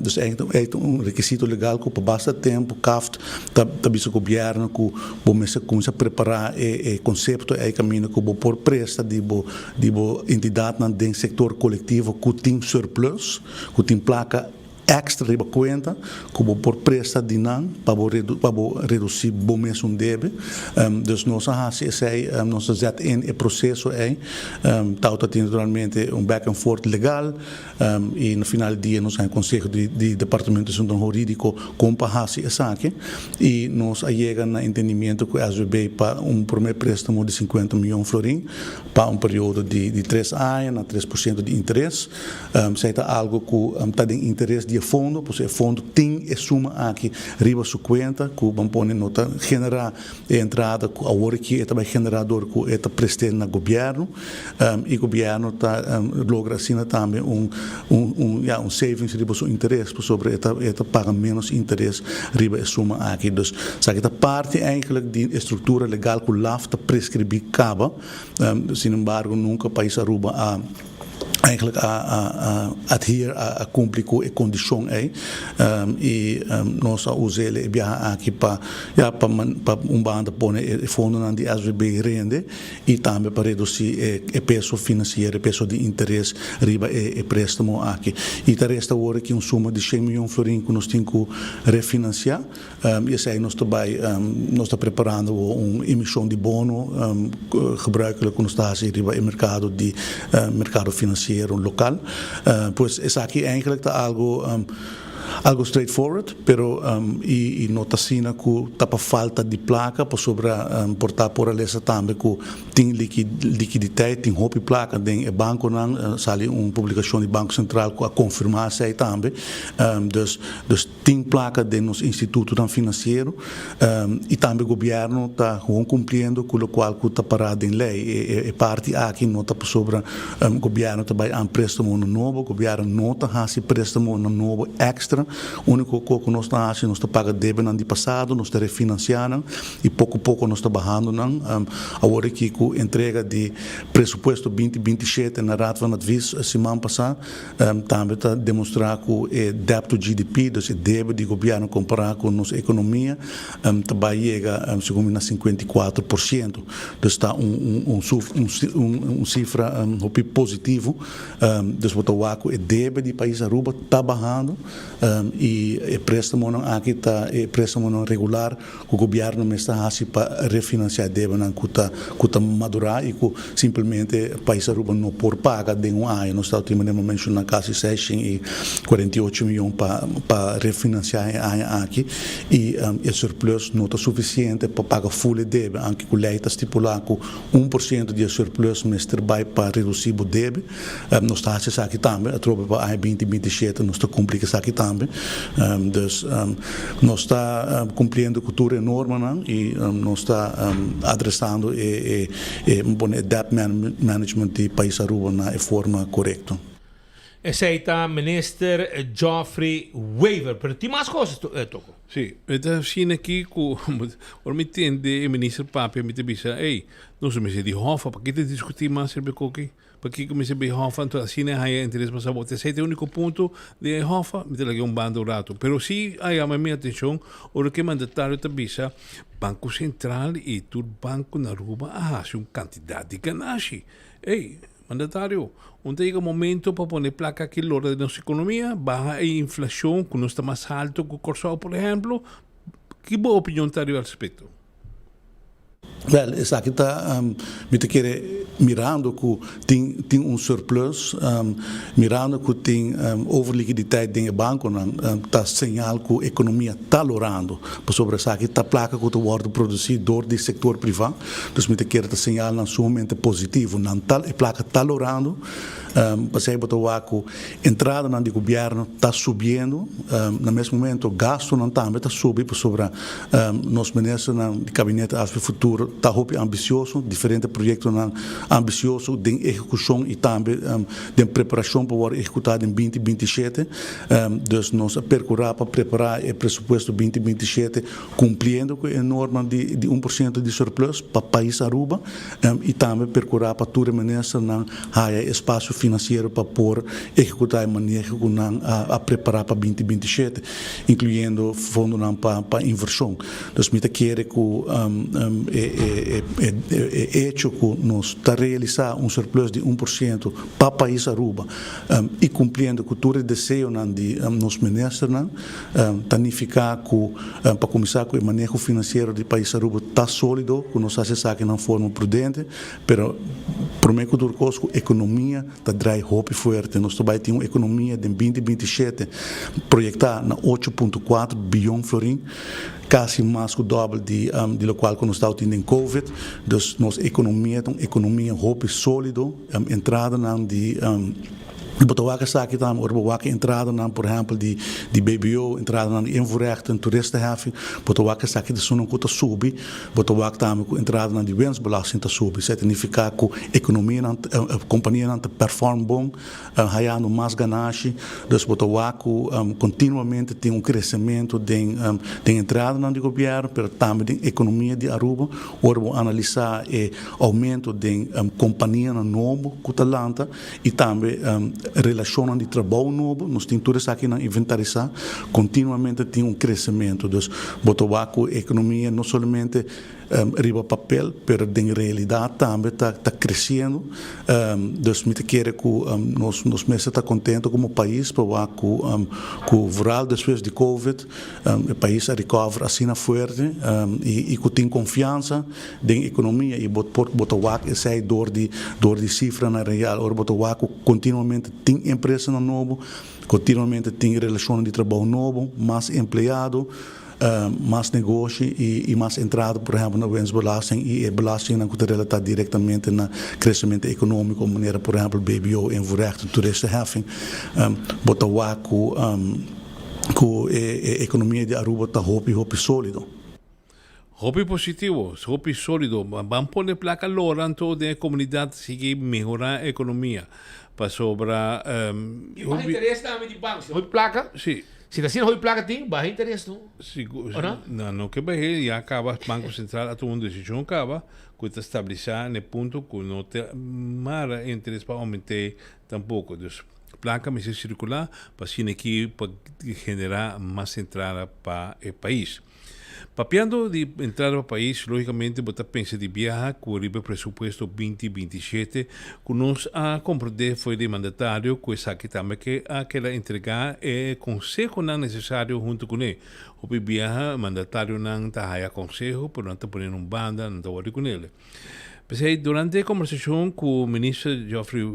Dus ei ta un rekisito legal ku pa basta tempu CAft Ta ta bisa gobierno cu bo mester cuminsa prepara e e concepto ey caminda cu bo por presta di bo di bo entidadnan den sector colectivo cu tin surplus, cu tin placa extra riba cuenta cu bo por presta di nan pa bo redu pa bo reduci bo mesun debe. Dus nos a haci esey, nos a zet in e proceso ey. Tawata tin naturalmente un back and forth legal. I na final di dia nos a haña konseho di di Departamento di Asuntonan Hurídiko kon pa hasi esaki i nos a yega na entendimiento ku SVB pa un promé préstamo di 50 mion florin pa un periodo di di tres aña na 3% di interes. Esei ta algu ku ta den interes di e fondo, pasobra e fondo tin e suma aki riba su kuenta ku ban pone no ta generá E entrada ku awor aki e ta bai generá dor ku e ta prest'é na gobièrnu i gobièrnu ta logra asina tambe un un ya un savings riba su interes pasobra e ta e ta paga ménos interes riba e suma aki. Dus esaki ta parti eigentlik di e struktura legal ku laf ta preskribí kaba. Sinembargo nunka pais Aruba a Eigenlijk a a adhere a a cumpli cu e condicion ey y nos a usa el e biaha aki pa ya pa pa un banda pone e fondonan di SVB rende y tambe pa reduci e e peso financiero e peso di interes riba e e prestamo aki. Y ta resta awor aki un suma di shen miyon florin cu nos tin cu refinancia. I esei nos ta bai, nos ta preparando awor un emishon di bono gebruikelijk ku nos ta hasi riba e merkado di merkado finansiero lokal. Pues esaki eigenlijk ta algu algu straightforward, pero i no ta asina ku ta pa falta di plaka pasobra por ta por a lesa tambe ku Tin likiditeit, tin hopi plaka den e bankonan, sali un publikashon di Banko Sentral ku a konfirmá esei tambe. Dus dus tin plaka den nos institutonan finansiero i tambe gobièrnu ta gewoon kumpliendo ku lokual ku ta pará den lei. E parti aki no ta pasobra gobièrnu ta bai an préstamonan nobo, gobièrnu no ta hasi préstamonan nobo èkstra. Úniko kos ku nos ta hasi nos ta paga debenan di pasado, nos ta refinansiá nan. I poko poko nos ta bahando nan. Awor aki ku entrega di presupuesto 2027 na Raad van Advies siman pasá, tambe ta demostrá ku e debt to GDP, dus e debe di gobièrnu kompará ku nos ekonomia, ta bai yega segun mi na 54%. Dus ta un un sifra hopi positivo. Dus bo ta wak ku e debe di pais Aruba ta bahando. I e préstamonan aki ta e préstamonan regular ku gobièrnu mester hasi pa refinansiá e debenan ku ta ku ta madurá i ku simpelmente pais Aruba no por paga den un aña. Nos ta tin manera menshoná kasi 648 miyon pa pa refinansiá e aña aki i e surplus no ta sufisiente pa paga ful e debe anke ku lei ta stipulá ku 1% di e surplus mester bai pa redusí bo debe. Nos ta hasi esaki tambe, atrobe pa aña 2027 nos ta kumpli ku esaki tambe. Dus nos ta kumpliendo ku tur e normanan i nos ta adresando e e pone e debt management di pais Aruba na e forma korekto. Esei ta Minister Geoffrey Wever. Pero tin mas cosas Toko. Sí, e ta asina aki ku ora mi tende e minister papia mi ta bisa, ey, nos mester di hòf, pa ke ta diskutí mas riba e koki? Pakiko mester bay hòf anto asina e haya interes mas abou? Esei ta e úniko punto di e hòf, mi ta laga un banda un ratu. Pero si a yama mi atenshon ora ku e mandatario ta bisa Banko Sentral i tur banko na Aruba a hasi un kantidat di ganashi. Ey, mandatario, un ta yega momento pa pone plaka aki lora den nos ekonomia, baha e inflashon ku nos ta mas haltu ku Kòrsou por ehèmplo. Ki bo opinion ta riba al respekto? Wèl, esaki ta, mi ta kere mirando ku tin tin un surplus, mirando ku tin overlikiditeit den e bankonan, ta señal ku ekonomia ta lorando, pasobra esaki ta plaka ku ta wòrdu produsí dor di sektor privá, dus mi ta kere ta señalnan sumamente positivo, nan ta e plaka ta lorando. Pasei bo ta wak ku entradanan di gobièrnu ta subiendo, na mes momento gastunan tambe ta subi pasobra nos ministernan di kabinete Afp Futuro ta hopi ambisioso, diferente proyektonan ambisioso den ehekushon i tambe den preparashon pa wòrdu ehekutá den 2027. Dus nos a perkurá pa prepará e presupuesto 2027 kumpliendo ku e norma di 1% di surplus pa pais Aruba i tambe perkurá pa tur e ministernan haya e espasio finansiero pa por ehekutá e maneho ku nan a prepará pa 2027, inkluyendo fondonan pa invershon. Dus mi ta kere ku e echo ku nos ta realisá un surplus di 1% pa pais Aruba i kumpliendo ku tur e deseonan di nos ministernan ta nifiká ku pa kuminsá ku e maneho finansiero di pais Aruba ta sólido, ku nos hasi esaki na un forma prudente. Pero prome ku tur kos ku ekonomia ta drai hopi fuerte. Nos ta bai tin un ekonomia den 2027 proyektá na 8.4 biyon florin, kasi mas ku dòbel di di lokual ku nos tabatin den covid. Dus nos ekonomia ta un ekonomia hopi sólido. Entradanan di. Bo ta wak esaki tambe ora bo wak e entradanan, por ehèmpel di di BBO, entradanan di invoerrechten, toeristenheffing, bo ta wak esaki ta esunnan ku ta subi, bo ta wak tambe ku entradanan di winstbelasting ta subi. Esei ta nifiká ku ekonomianan, kompanianan ta pèrfòrm bon, hayando mas ganashi. Dus bo ta wak ku kontinuamente tin un kresementu den den entradanan di gobièrnu, pero tambe den ekonomia di Aruba. Ora bo analisá e oumento den kompanianan nobo ku ta lanta, i tambe relashonnan di trabou nobo, nos tin tur esakinan inventarisá, kontinuamente tin un kresementu. Dus bo ta wak ku e ekonomia no solamente riba papel, pero den realidat tambe ta ta kresiendo. Dus mi ta kere ku nos nos mester ta kontento komo pais pa wak ku ku vooral despues di covid e pais a recover asina fuerte i ku tin konfiansa den ekonomia i bo por bo ta wak esei dor di dor di sifranan real. Ora bo ta wak ku kontinuamente tin empresanan nobo, kontinuamente tin relashonnan di trabou nobo, mas empleado, mas negoshi i i mas entrada por ehèmpel na winstbelasting i e belastingnan ku ta relatá direktamente na kresementu ekonómiko manera por ehèmpel BBO, invoerrecht, toeristenheffing. Bo ta wak ku ku e ekonomia di Aruba ta hopi hopi sólido. Hopi positivo, hopi solido. Ban pone placa lora anto den e comunidad sigui mehora e economia. Pasobra Y baha interes tambe di banco. Si hopi placa, Si. si ta asina hopi placa tin, baha interes no. Sigur, O no? No, no ke bahe, ya caba Banco Central a tuma un decision caba cu ta stabilisa na e punto cu no ta mara e interes pa aumente tampoco. Dus placa mester circula pa asina aki pa genera mas entrada pa e pais. Papiando di entrada pa pais, logicamente bo ta pensa di biaha cu riba e presupuesto 2027 cu nos a comprende fo'i di mandatario cu esaki tambe ke a keda entrega e consehonan necesario hunto cune. Hopi biaha mandatarionan ta haya conseho pero nan ta pone un banda, nan ta wordi cunele. P'esei durante e conversacion cu Minister Geoffrey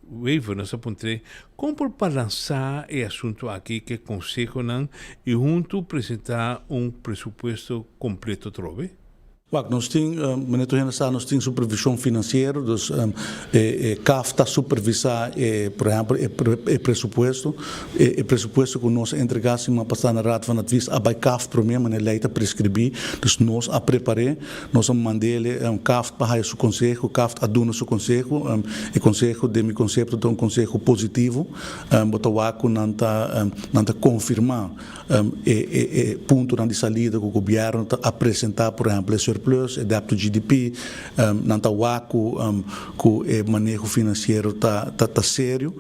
Wever nos a puntr'é kon por balansá e asuntu aki ku e konsehonan i huntu presentá un presupuesto kompleto atrobe. Wak, nos tin, manera tur hende sa, nos tin supervision financiero, dus e CAF ta supervisa e, por ehempel, e presupuesto. E presupuesto ku nos a entrega siman pasá na Raad van Advies a bai CAF promé, manera lei ta preskribí, dus nos a prepar'é. Nos a mand'ele CAFT pa haya su conseho, CAFT a duna su conseho, e conseho den mi concepto ta un conseho positivo, bo ta wak cu nan ta nan ta confirma e e e puntonan di salida cu gobierno ta a presenta, por ehempel e surplus, e debt to GDP, nan ta wak cu cu e maneho financiero ta ta serio.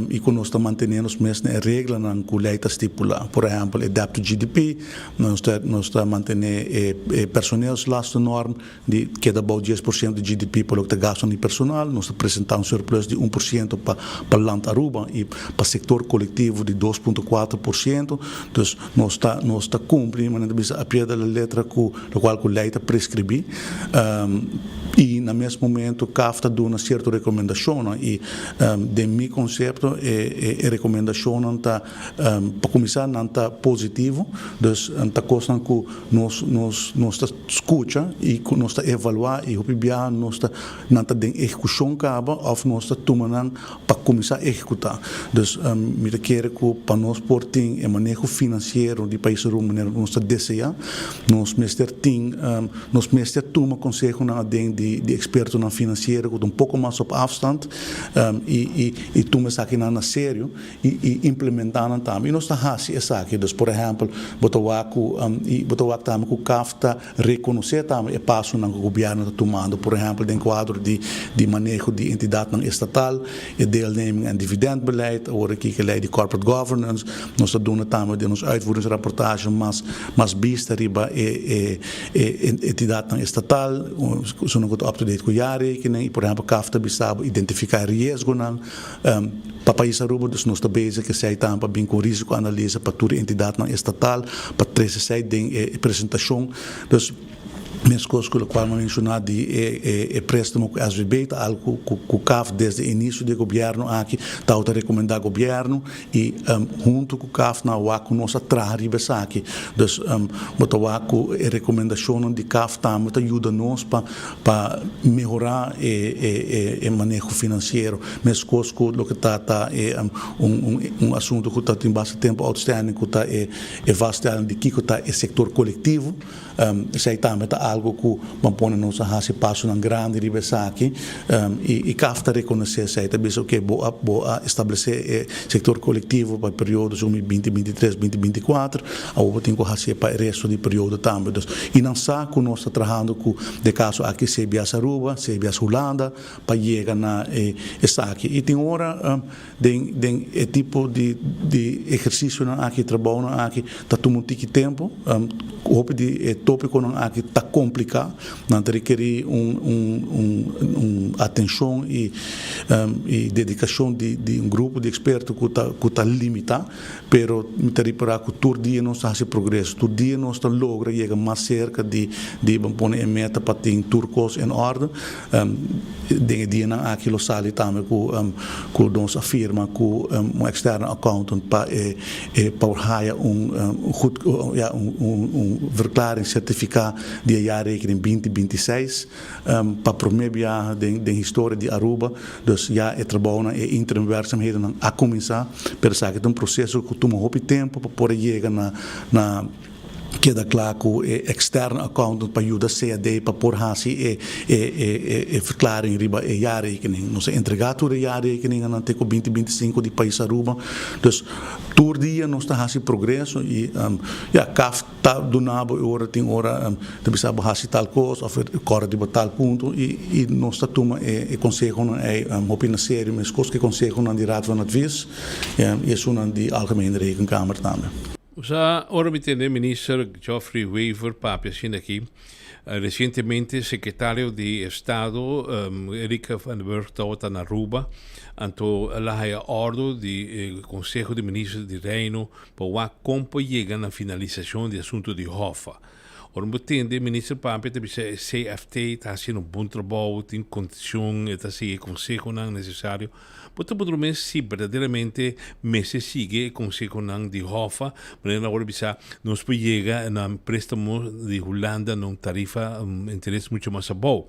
I ku nos ta mantené nos mes na e reglanan ku lei ta stipulá. Por ehèmpel, e debt to GDP, nos ta nos ta mantené e e personeelslastennorm di keda bou 10% di GDP pa loke ta gastunan di personal. Nos ta presentá un surplus di 1% pa pa Land Aruba i pa sektor kolektivo di 2.4%. Dus nos ta nos ta kumpli, manera ta bisa, a pie de la letra ku lokual ku lei ta preskribí. I na mes momento CAF ta duna sierto rekomendashonnan i Den mi konsepto e e rekomendashonnan ta pa kuminsá nan ta positivo, dus ta kosnan ku nos nos nos ta skucha i ku nos ta evaluá i hopi biaha nos ta nan ta den ehekushon kaba òf nos ta tuma nan pa kuminsá ehekutá. Dus mi ta kere ku pa nos por tin e maneho finansiero di pais Aruba manera ku nos ta deseá nos mester tin nos mester tuma konsehonan aden di di ekspertonan finansiero ku ta un poko mas op afstand i i tuma esakinan na serio i i implementá nan tambe. I nos ta hasi esaki. Dus por ehèmpel bo ta wak ku i bo ta wak tambe ku CAF ta rekonosé tambe e pasonan ku gobièrnu ta tumando. Por ehèmpel den kuadro di di maneho di entidatnan estatal, e deelneming en dividendbeleid, awor aki ku e lei di corporate governance, nos ta duna tambe den nos uitvoeringsrapportage mas mas bista riba e e E entidatnan estatal, esunnan ku ta up to date ku jaarrekening i por ehèmpel CAF ta bisa bo identifiká e riesgonan pa pais Aruba, dus nos ta bezig esei tambe pa bin ku risikoanalise pa tur e entidatnan estatal pa trese esei den e presentashon. Dus meskos ku lokual mi a menshoná di e préstamo ku SVB ta algu ku CAF desde inisio di e gobièrnu aki tabata rekomendá gobièrnu I huntu ku CAF nan a wak ku nos a traha riba esaki. Dus bo ta wak ku e rekomendashonnan di CAF tambe ta yuda nos pa pa mehorá e e maneho finansiero. Meskos ku loke ta ta e un un asuntu ku ta tin basta tempu outstanding ku ta e e vaststelling di kiko ta e sektor kolektivo. Esei tambe ta algo ku ban pone nos a hasi pasonan grandi riba esaki i CAF ta rekonosé esei, ta bisa oke bo a bo a establesé e sektor kolektivo pa e periodo 2023, 2024, awor bo tin ku hasié pa e resto di periodo tambe. Dus i nan sa ku nos ta trahando ku den kaso aki CBS Aruba, CBS Hulanda pa yega na e esaki. I tin ora Den den e tipo di di ehersisionan aki, trabounan aki ta tuma un tiki tempu. Hopi di e topikonan aki ta kompliká, nan ta rekerí un un un un atenshon i i dedikashon di di un grupo di eksperto ku ta ku ta limitá, pero mi ta ripará ku tur dia nos ta hasi progreso, tur dia nos ta logra yega mas serka di di ban pone e meta pa tin tur kos en orde. Den e dianan aki lo sali tambe ku ku nos a firma ku un externe accountant pa e e pa por haya un goed ja un un verklaring sertifiká di e jaarrekening 2026 pa promé biaha den den historia di Aruba. Dus ya e trabounan e interim werkzaamhedennan a kuminsá pero esaki ta un proseso ku tuma hopi tempu pa por a yega na na Keda kla ku e externe accountant pa yuda CAD pa por hasi e e verklaring riba e jaarrekening. Nos a entrega tur e jaarrekeningennan te ku 2025 di pais Aruba. Dus tur dia nos ta hasi progreso i ya CAF ta duna bo e ora tin ora ta bisa bo hasi tal kos of kòrda riba tal punto i i nos ta tuma e konsehonan ei hopi na serio meskos ku e konsehonan di Raad van Advies i esunnan di Algemene Rekenkamer tambe. Sa ora mi tende Minister Geoffrey Wever papia asina aki, recientemente Secretario di Estado Eric van den Burg tabata na Aruba, anto el a haya ordo di Conseho di Minister di Reino pa wak con por yega na finalisacion di asunto di Hoffa. Ora bo tende Minister papia ta bisa e CFT ta haciendo un bon trabou, tin condicion, e ta sigui e consehonan necesario. Bo ta puntra bo mes si berdaderamente mester sigui e consehonan di Hoffa, manera nan awor a bisa nos por yega na prestamo di Hulanda na un tarifa, un interes mucho mas abou.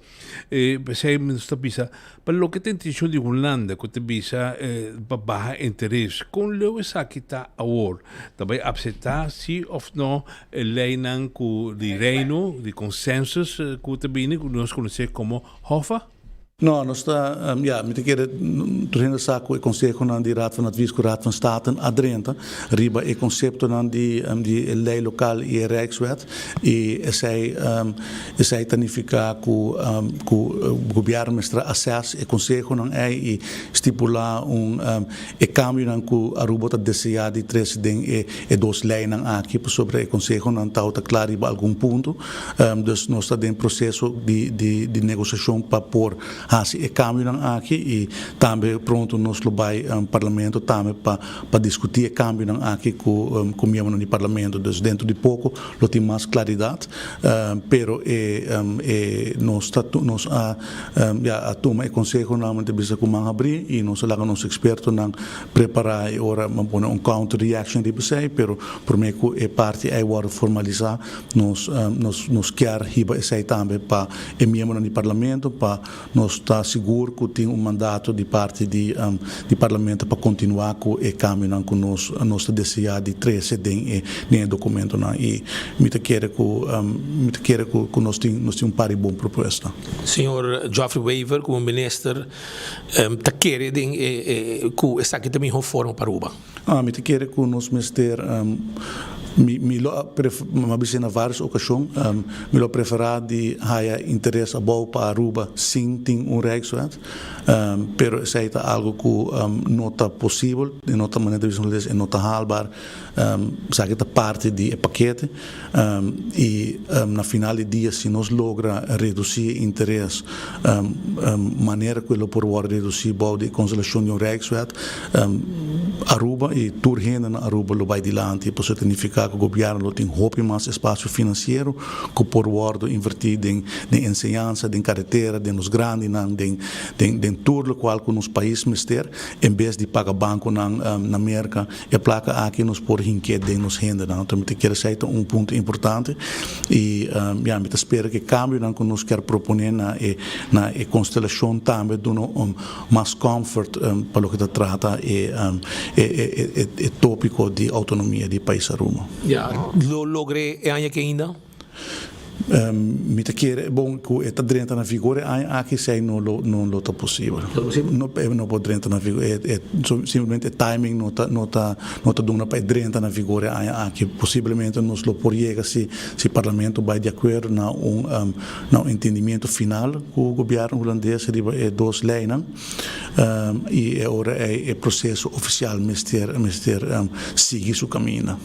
E p'esei nos ta bisa, pa loke ta intencion di Hulanda cu ta bisa pa baha interes, con leu esaki ta awor? Ta bay acepta si of no e leynan cu di Reino, di consensus cu ta bini, cu nos conoce como Hoffa? No, nos ta, ya, mi ta kere tur hende sa cu e consehonan di Raad van Advies cu Raad van Staten a drenta riba e conceptonan di di e ley local y e Rijkswet y esey esey ta nifica cu cu gobierno mester a assess e consehonan ey y stipula un e cambionan cu Aruba ta desea di trece den e e dos leynan aki pasobra e consehonan tawata cla riba algun punto. Dus nos ta den proceso di di di negociacion pa por haci e cambionan aki y tambe pronto nos lo bay Parlamento tambe pa pa discuti e cambionan aki cu cu miembronan di Parlamento. Dus dentro di poco lo tin mas claridad, pero e e nos ta nos a ya a tuma e consehonan men ta bisa cu man habri y nos a laga nos expertonan prepara e ora men pone un counter reaction riba esey, pero prome cu e parti ey wordo formalisa Nos nos nos kier hiba esei tambe pa e miembronan di Parlamento pa nos ta sigur ku tin un mandato di parti di di Parlamento pa kontinuá ku e kambionan ku nos nos ta deseá di trese den e den e dokumentonan i mi ta kere ku mi ta kere ku ku nos tin nos tin un par di bon propuesta. Señor Geoffrey Wever komo minister ta kere den e e ku esaki ta mihó forma pa Aruba? Mi ta kere ku nos mester, mi mi lo a pref, mi a bis'é na vários okashon, mi lo a preferá di haya interes abou pa Aruba sin tin un Rijkswet, pero esei ta algu ku no ta posibel, e no ta manera di bisa hulandes, e no ta haalbaar, esaki ta parti di e pakete i na final di dia si nos logra redusí e interes manera ku e lo por wòrdu redusí bou di e konselashon di un Rijkswet, Aruba i tur hende na Aruba lo bai dilanti, pasobra ta nifiká ku gobièrnu lo tin hopi mas espasio finansiero ku por wòrdu invertí den den enseñansa, den karetera, den nos grandinan, den den den tur lokual ku nos pais mester, en bes di paga bankonan na Merka. E plaka aki nos por hink'é den nos hendenan. Anto mi ta kere esei ta un punto importante i ya mi ta spera ku e kambionan ku nos kier proponé na e na e konstelashon tambe duna un mas comfort pa loke ta trata e e e topiko di outonomia di pais Aruba. Ya, lo logr'é e aña aki ainda? Mi ta kere, bon, ku e ta drenta na vigor e aña aki, esei no lo no lo ta posibel. No e no por drenta na vigor, e e simplemente e timing no ta no ta no ta duna pa e drenta na vigor e aña aki. Posiblemente nos lo por yega si si parlamento bai di akuerdo na un na un entendimiento final ku gobièrnu hulandes riba e dos leinan i e ora ei e proseso ofisial mester mester sigui su kaminda.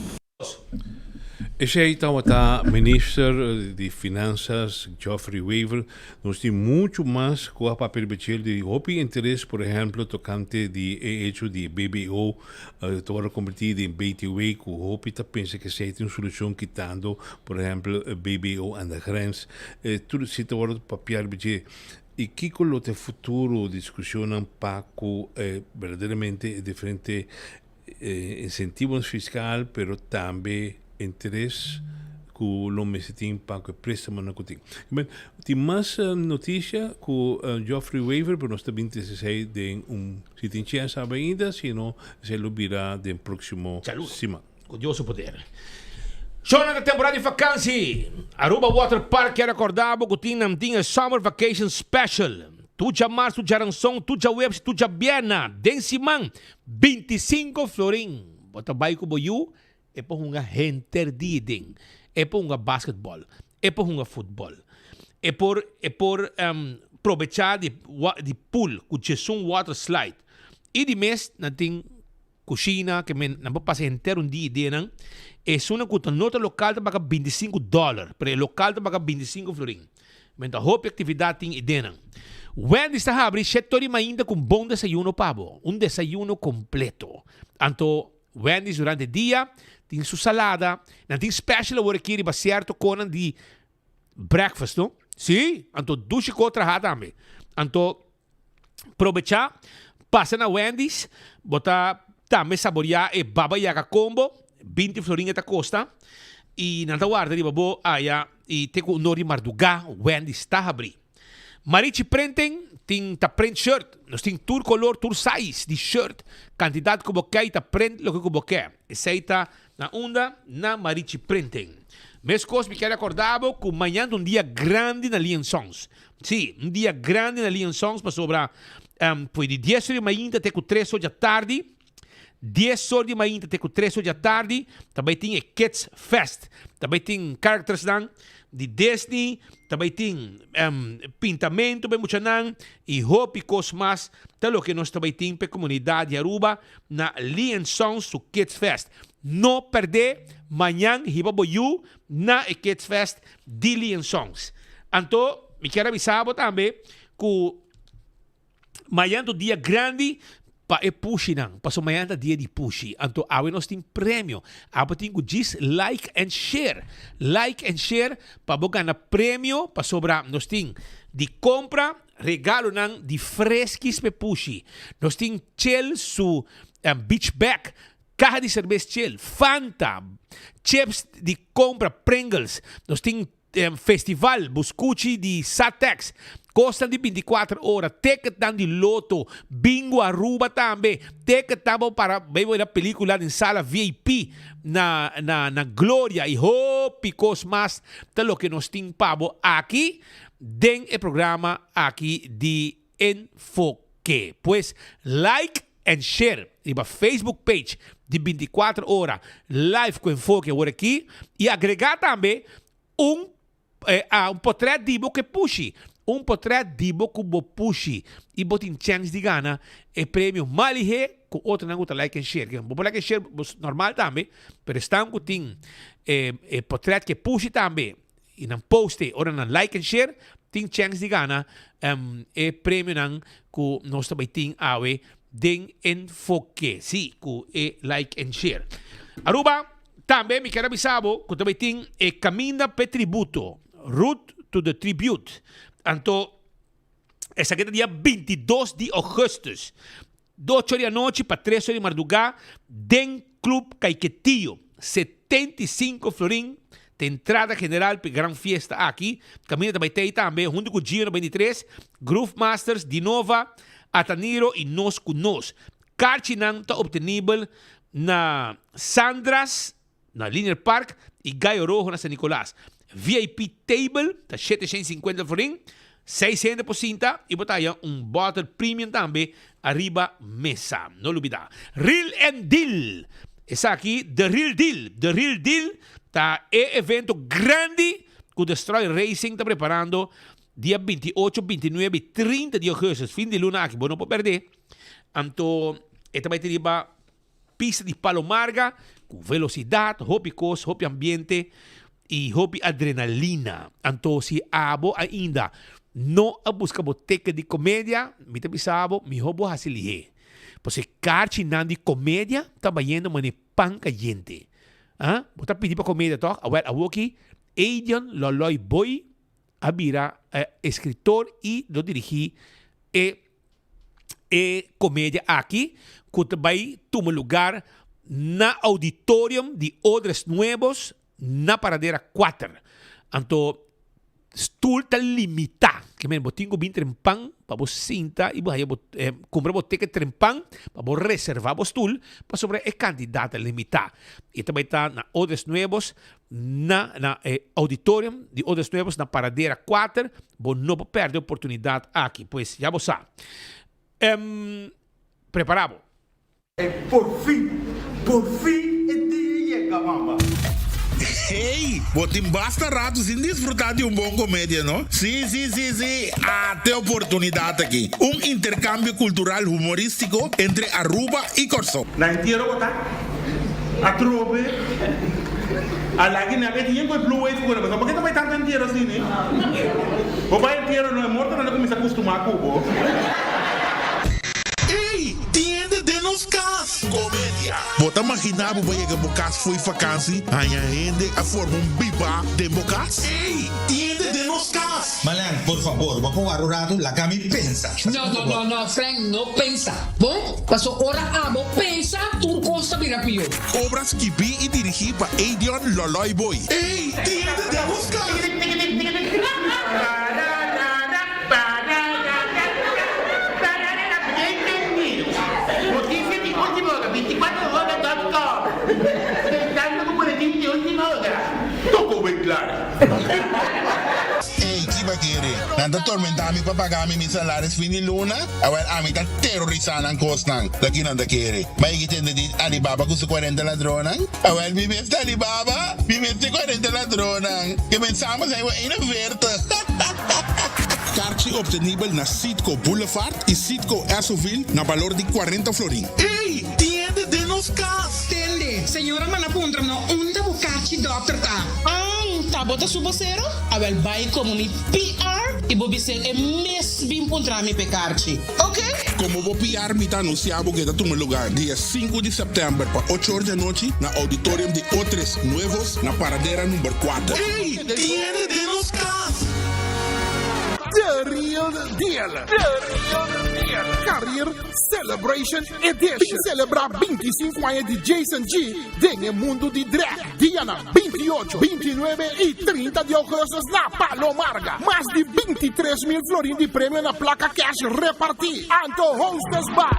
Esey tabata Minister di Finanzas Geoffrey Wever. Nos tin mucho mas cu a papia riba djel di hopi interes, por ehemplo tocante di e hecho di e BBO ta worde converti den BTW cu hopi ta pensa cu esey ta un solucion kitando por ehemplo e BBO aan de grens. Tur esey ta worde papia riba dje. Y kico lo ta e futuro discusionnan pa cu berdaderamente e diferente Incentivos fiscal pero tambe interes cu lo mester tin pa cu e prestamonan cu tin. Tin mas noticia cu Geoffrey Wever pero nos ta bin trece esey den un si tin chance awe ainda si no esey lo bira den proximo siman. Cu Dios su poder. Shownan ta temporada di vakansi! Aruba Water Park kier recorda bo cu tin nan tin e Summer Vacation Special. Tur djamars, tur djaranson, tur djaweps y tur djabierna den siman 25 florin. Bo ta bai cu bo yu, e por hunga henter dia den. E por hunga basketball, e por hunga futbol, e por e por probecha di di pool cu djesun water slide. Y di mes nan tin Cushina, ke men nan por pasa henter un dia den nan. Esunnan ku ta no ta lokal ta paga 25 dòler, pero e lokal ta paga 25 florin. Men ta hopi aktividat tin idenan. Wendy's ta habri shete ora di mainta ku un bon desayuno pa bo, un desayuno kompleto. Anto Wendy's durante dia tin su salada, nan tin special awor aki riba sierto konan di breakfast no. Sí, anto dushi ko traha tambe. Anto probecha, pasa na Wendy's, bo ta tambe saborea e Baba Yaga combo, 20 florin e ta kosta, i nan ta warda riba bo aya i te ku un or di marduga Wendy's ta habri. Marichi Printing tin ta print shirt, nos tin tur color, tur size di shirt, cantidad cu bo ke y ta print loke cu bo ke. Esey ta na unda? Na Marichi Printing. Mescos mi kier recorda bo cu mañan ta un dia grandi na Lee and Sons. Si, un dia grandi na Lee and Sons pasobra foi di dies or di mainta te cu tres or djatardi, Dies or di mainta te ku tres or di atardi ta bai tin e Kids Fest. Ta bai tin charactersnan di Disney, ta bai tin pintamentu pa e muchanan i hopi kos mas ta loke nos ta bai tin pa e komunidat di Aruba na Lee and Sons su Kids Fest. No pèrdè, mañan hiba bo yu na e Kids Fest di Lee and Sons. Anto mi kier a bisa bo tambe ku. Mañan ta un dia grandi pa e pushinan, pasobra mañan ta dia di pushi. Anto awe nos tin premio. Abo tin ku djis like and share. Like and share pa bo gana premio, pasobra nos tin di kompra regalonan di freskis pa e pushi. Nos tin Chel su beach bag, kaha di serbes Chel, Fanta, chips di kompra Pringles. Nos tin Festival Buscuchi di Satex, kosnan di binticuater ora, ticketnan di loto, bingo Aruba tambe, ticketnan bo para bay wak pelicula den sala VIP na na na Gloria y hopi kos mas ta loke nos tin pa bo aki den e programa aki di Enfoke. Pues like and share riba Facebook page di 24 ora live ku Enfoke awor aki y agrega tambe un un potret di bo ku e pushi, un potret di bo ku bo pushi y bo tin chens di gana e premio malihé ku otronan ku ta like and share. Bo por like and share normal tambe, pero esnan ku tin e potret ku e pushi tambe y nan post e ora nan like and share tin chens di gana e premionan cu nos ta bay tin awe den Enfoke. Si, cu e like and share. Aruba, tambe mi kier a bisa bo cu ta bay tin e Caminda p'e Tributo, Route to the Tribute. Anto esaki ta dia 22 di augustus. Docho di anochi pa tres ora di mardugá den Club Caiquetio. 75 florin ta entrada general p'e gran fiesta aki. Kaminda ta bai tei tambe huntu ku Gio 93, Groove Masters, Dinova, Ataniro i Nos Ku Nos. Karchinan ta obtenibel na Sandra's na Linear Park y Gallo Rojo na San Nicolas. VIP table ta 750 florin, seis hende por sinta y bo ta haya un bottle premium tambe ariba mesa. No lubida. Real and Deal! Esaki The Real Deal. The Real Deal ta e evento grandi cu Destroy Racing ta preparando dia 28, 29 y 30 di augustus. Fin di luna aki bo no por perde. Anto e ta bay ta riba Pista di Palo Marga ku velosidat, hopi kos, hopi ambiente i hopi adrenalina. Anto si abo ainda no a buska bo ticket di komedia, mi ta bisa bo mihó bo hasi lihé. Pasobra e karchinan di komedia ta bayendo manera pan kayente. Ah, bo ta pidi pa komedia tòg? Awèl awoki Edion Loloy Boy a bira eskritor i lo dirigí e E komedia aki ku ta bai tuma lugar na auditorium di Odres Nuevos na Paradera 4. Anto stul ta limitá. Ke men bo tin ku bin trempan pa bo sinta i bo haya bo kumpra bo ticket trempan pa bo reserva bo stul pasobra e kantidat ta limitá. E ta bai ta na Odres Nuevos na na e auditorium di Odres Nuevos na Paradera 4. Bo no por perde oportunidad aki. Pues ya bo sa. Em, prepara bo. E por fin, por fin e dia yega, mama. Hey, bo tin basta rato sin disfruta di un bon comedia, no? Si, si, si, si, ate oportunidad aki. Un intercambio cultural humoristico entre Aruba y Corsou. Na entiero bo ta atrobe. A lagi nan e tin ku e blue wave ku nan pasobra ke ta bai tantu entiero asina? Bo bai entiero no e mortonan ta kuminsá kustumá ku bo. Ey! Tin hende den nos kas! Komedia! Bo ta maginá bo bai yega bo kas fo'i fakansi, haña hende a forma un bibá den bo kas? Ey! Tin hende den nos kas! Malen, por fabor, bo por wara un ratu, laga mi pensa. No, no, no, no, Frank, no pensa. Bon? Paso ora abo pensa, tur cos ta bira pió. Obra skibí i dirigí pa Edion Loloy Boy. Ey, tin hende den nos kas! Noticia di ultima ora, 24 hora dot com. Pensando cu boletin di ultima ora. Toko Winklar. Ey, ki ba kere? Nan ta tormenta mi pa paga mi mi salaris fin di luna? Awel, ami ta terorisa nan kosnan. Ta ki nan ta kere? Ba yegi tende di Alibaba ku su kuarenta ladronnan? Awel, mi mes ta Alibaba, mi mes ta e kuarenta ladronnan. Ke pensamos ei bo 41. Karchi obtenibel na Citgo Boulevard y Citgo Essoville na balor di 40 florin. Ey, tin hende den nos kas! Tende, señora manda puntra no unda bo karchi dokter ta. An, ta bo ta su bosero? Awel bai komo mi PR i bo bis'é e mes bin puntra mi p'e karchi, ok? Komo bo PR mi ta anunsiá bo ke ta tuma lugar dia sinku di sèptèmber pa ocho or di anochi na Auditorium di Otres Nuevos na Paradera number kuater. Ey, tin hende den nos kas! The Real Deal! The Real Deal! Career Celebration Edition! Bin celebra 25 aña di Jason G den e mundo di drag. Dianan 28, 29 y 30 di augustus na Palo Marga. Mas di 23 mil florin di premio na placa cash reparti. Anto hostess by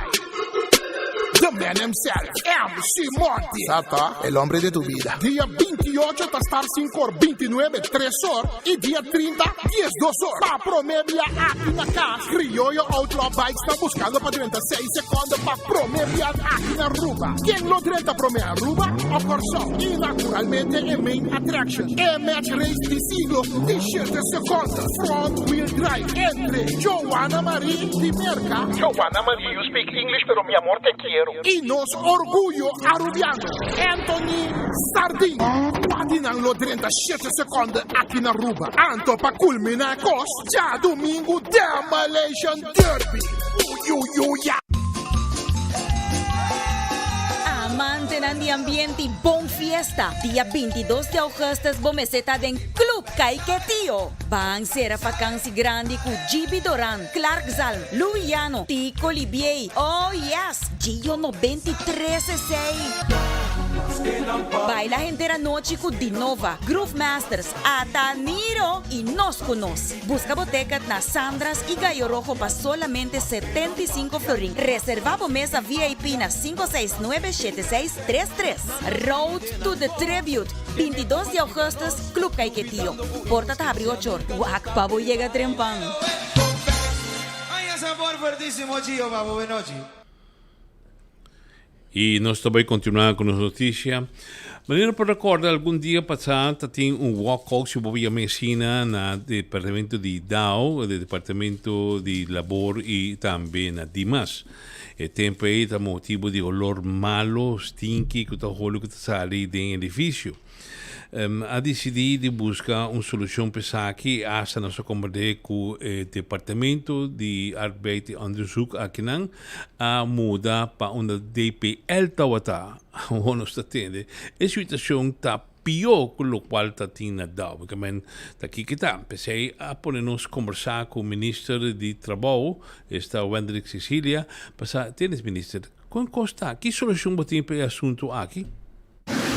The man himself, MC Monty. Sa el hombre de tu vida. Dia 28 ta start 5 or, 29 3 or y dia 30 12 or. Pa prome bia aki na cas, Criollo Outlaw Bikes ta buscando pa drenta 6 seconde pa prome bia aki na Aruba. Ken lo drenta prome Aruba o Corsou? Y naturalmente e main attraction, e match race di siglo di 7 seconde, front wheel drive entre Joanna Marie di Merca, Joanna Marie, you speak English pero mi amor te quiero. Y nos orguyo Arubiano, Anthony Sardin. Cua di nan lo drenta 7 seconde aki na Aruba? Anto pa culmina e cos, djadomingo Demolition Derby. Uyuyuya! Amantenan di ambiente y bon fiesta, dia 22 di augustus bo mester ta den Club Caiquetio. Ban cera vakantie grandi cu GB Doran, Clark Zalm, Louis Llano, Tico Libiey, oh yes, Gio 93 esey. Baila henter anochi cu Dinova, Groove Masters, Ata Niro y Nos Cu Nos. Busca bo ticket na Sandra's y Gallo Rojo pa solamente 75 florin. Reserva bo mesa VIP na 569 7633. Road to the Tribute, 22 di augustus, Club Caiquetio. Porta ta habri ocho or. Wak pa bo yega trempan. Ay, sabor fuertísimo, Gio, babo, buenochi. Y nos ta bay continua cu nos noticia. Manera por recorda algun dia pasa ta tin un walkout si bo yama asina na departamento di DAO, de departamento di labor y tambe na Dimas. E tempo ey ta motibo di olor malo, stinky cu ta holi cu ta sali den edificio. A disidí di buska un solushon pa esaki i asta nos a komprendé ku e departamento di Arbeid i Onderzoek akinan a muda pa unda DPL tabata. Awor nos ta tende e situashon ta pió ku lokual ta tin na Dau. Ke men ta kiko ta. P'esei a pone nos kombersá ku minister di Trabou, esta Wendrick Cecilia, pa sa, Tienes minister, kon kos ta? Ki solushon bo tin pa e asuntu aki?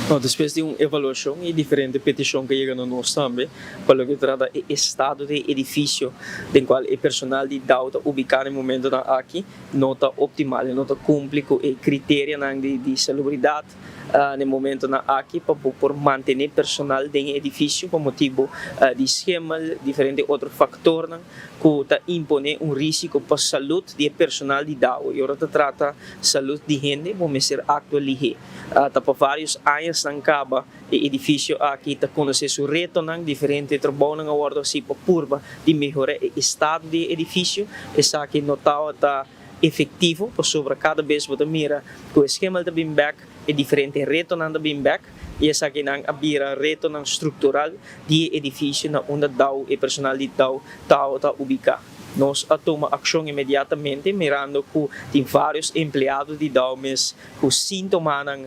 No, despues di un evaluashon i diferente petishon ku a yega na nos tambe pa loke ta trata e estado di e edifisio den kual e personal di dao ta ubiká na e momentonan aki no ta optimal, e no ta kumpli ku e kriterianan di salubridat na e momentonan aki pa bo por mantené personal den e edifisio pa motibu di schimmel, diferente otro faktornan. ku ta imponé un rísiko pa salud di e personal di dao i ora ta trata salud di hende bo mester aktua lihé. Ta pa vários añasnan kaba e edifisio aki ta konosé su retonan, diferente trabounan a wòrdu hasí pa purba di mehorá e estado di e edifisio. Esaki no tabata efektivo pasobra kada bes bo ta mira ku e schimmel ta bin bèk, e diferente retonan ta bin bèk. I esakinan a bira retonan struktural di e edifisio na unda dao e personal di dao tabata ubiká. Nos a tuma akshon inmediatamente mirando ku tin vários empleado di dao mes ku síntomanan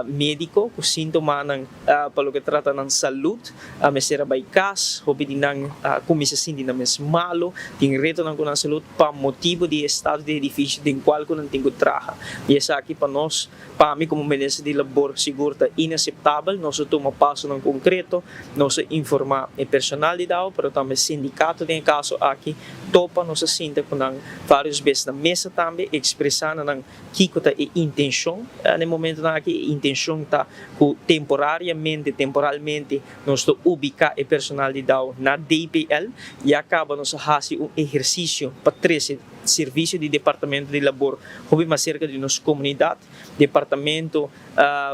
médiko, ku síntomanan pa loke trata nan salud a mester a bai kas. Hopi di nan a kuminsá sinti nan mes malu, tin retonan ku nan salud pa motibu di e estado di e edifisio den kual ku nan tin ku traha. I esaki pa nos Pa mi komo minister di Labor sigur ta inaseptabel. Nos a tuma pasonan konkreto, nos a informá e personal di dao, pero tambe sindikato den e kaso aki. Topa nos a sinta ku nan vários bes na mesa tambe, ekspresá na nan kiko ta e intenshon na e momentonan aki. E intenshon ta ku temporariamente, temporalmente, nos ta ubiká e personal di dao na DPL. Ya kaba nos a hasi un ehersisio pa trese. Servisio di Departamento di Labor hopi mas serka di nos komunidat, Departamento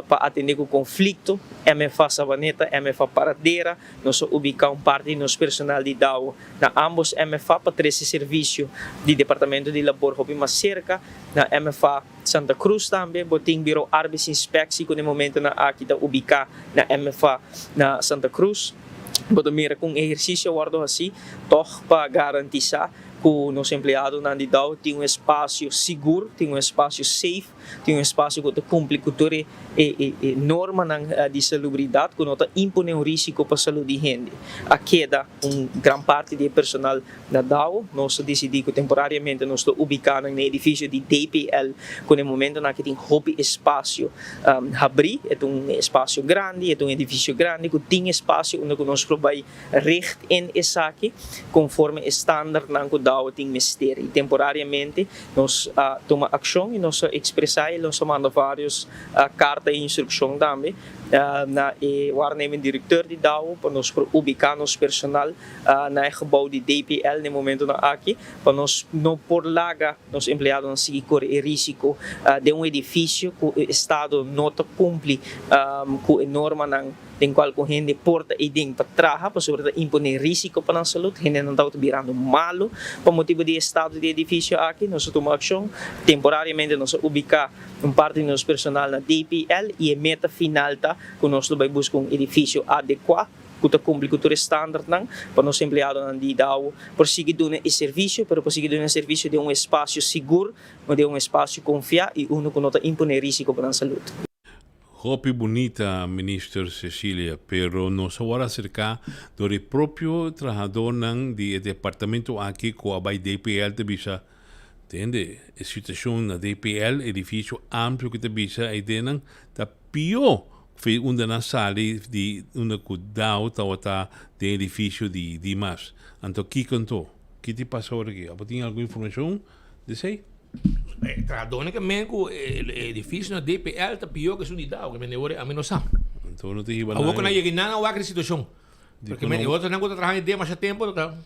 pa atendé ku konflikto, MFA Savaneta, MFA Paradera, nos a ubiká un parti di nos personal di dao na ámbos MFA pa trese servisio di Departamento di Labor hopi mas serka, na MFA Santa Cruz tambe bo tin Biro Arbeidsinspectie ku na e momentonan aki ta ubiká na MFA na Santa Cruz. Bo ta mira ku un ehersisio a wòrdu hasí tòg pa garantisá ku nos empleadonan di Dow tin un espasio sigur, tin un espasio safe, tin un espasio ku ta kumpli ku tur e e normanan di salubridat ku no ta imponé un risiko pa salud di hende. A keda un gran parti di e personal na Dow. Nos a disidí ku temporariamente nos ta ubiká nan na e edifisio di DPL ku na e momentonan aki tin hopi espasio habrí. E ta un espasio grandi, e ta un edifisio grandi ku tin espasio unda ku nos por bai Richt in esaki konforme e standardnan ku dao tin mester i temporariamente nos a tuma akshon i nos a ekspresá i nos a manda vários karta i instrukshon tambe na e waarnemend direkteur di dao pa nos por ubiká nos personal na e gebou di DPL na e momentonan aki pa nos no por laga nos empleadonan sigui kore e risiko den un edifisio ku e estado no ta kumpli ku e normanan. Den cual cu hende por ta eyden pa traha pasobra ta impone risico pa nan salud. Hendenan tabata birando malo pa motibo di e estado di e edificio aki. Nos a tuma accion. Temporariamente nos a ubica un parti di nos personal na DPL y e meta final ta cu nos lo bay busca un edificio adecua cu ta cumpli cu tur e standardnan pa nos empleadonan di dao por sigui duna e servicio, pero por sigui duna e servicio den un espacio sigur, den un espacio confia y uno cu no ta impone risico pa nan salud. Hopi bunita Minister Cecilia, pero nos a wòrdu aserká dor e propio trahadónan di e departamento aki ku a bai DPL ta bisa, Tende, e situashon na DPL, edifisio amplio ku ta bisa eidenan, ta pió ku unda nan sali di unda ku dao tabata den edifisio di Dimas. Anto kiko anto? Ki ta pasa ora aki? Abo tin algun informashon di esei? E trahadónan ke men ku e edifisio na DPL ta pió ku esun di dao, ke men e ora ami no sa. Anto no ta hiba Awor ku nan yega nan a wak di situashon. Porque men e otronan ku ta traha den masha tempu ta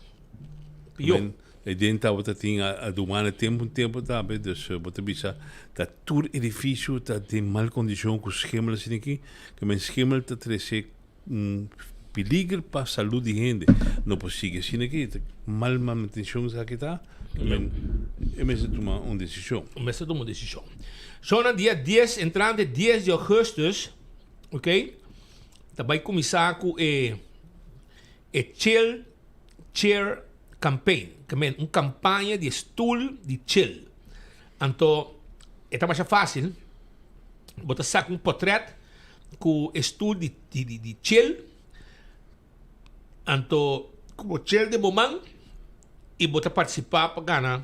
pió. Men e den tabata tin a dumana tempu tempu tambe, dus bo ta bisa ta tur edifisio ta den mal kondishon ku schimmel asina aki, ke men schimmel ta trese Un peliger pa salud di hende. No por sigui asina aki. Ta mal manutencion esaki ta. Men e mester tuma un decision. E mester tuma un decision. So na dia dies entrante dies di augustus, ok, ta bai cuminsa cu e e chill chair campaign. Ke men un campaña di stoel di chill. Anto e ta masha facil. Bo ta saca un potret ku e stoel di di di chel anto ku bo chel den bo man i bo ta partisipá pa gana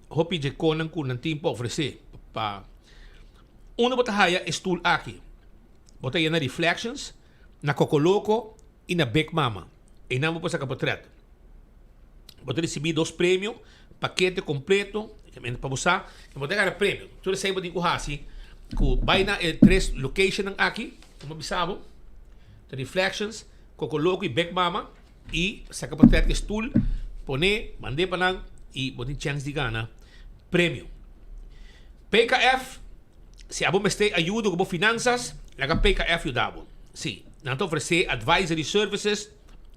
hopi dje konan ku nan tin pa ofresé pa unda bo ta haya e stoel aki bo ta yena Reflections na Kokoloko i na Big Mama einan bo por saka potret bo ta risibí dos premio pakete kompleto pa bo sa ku bo ta gana premio tur esei bo tin ku hasi ku bai na e tres locationnan aki ku mi a bisa bo ta Reflections, Kokoloko i Big Mama i saka potret ku e stul pone mand'é pa nan i bo tin chèns di gana premio. PKF Si abo mester ayudo ku bo finansas laga PKF yuda bo. Si, nan ta ofresé advisory services,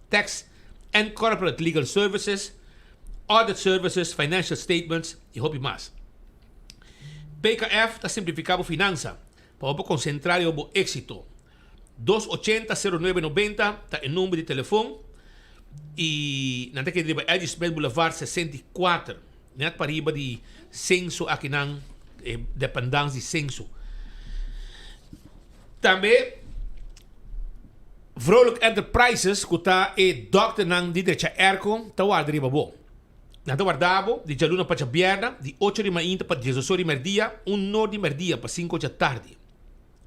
tax and corporate legal services, audit services, financial statements y hopi mas. PKF ta simplifica bo finansa pa bo por concentra riba bo exito. 280 0990 ta e number di telefon y nan ta keda riba Eddie Smith Boulevard 64 net pariba di Censo akinan e dependance di Censo. Tambe Vrolijk Enterprises ku ta e dokternan di drecha airco ta warda riba bo. Nan ta warda bo di djaluna pa djabierna di ocho di mainta pa diesdos or di merdia, un nor di merdia pa sinku djatardi.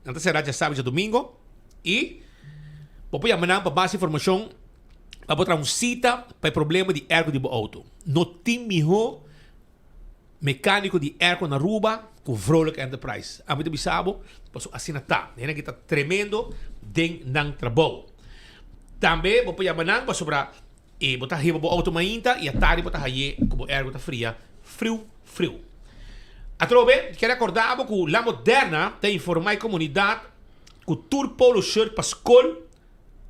Nan ta sera djasabra i djadumingo i bo por yama nan pa mas informashon pa bo traha un sita pa e problema di airco di bo auto. No tin miho Mecanico di airco na Aruba cu Vrolijk Enterprise. Ami ta bisa bo, pasobra asina ta. Hende aki ta tremendo den nan trabou. Tambe bo por yama nan pasobra e bo ta hiba bo auto mainta y atardi bo ta haye cu bo airco ta fria friu friu. Atrobe, kier acorda bo cu La Moderna ta informa e comunidad cu tur polo shirt pa scol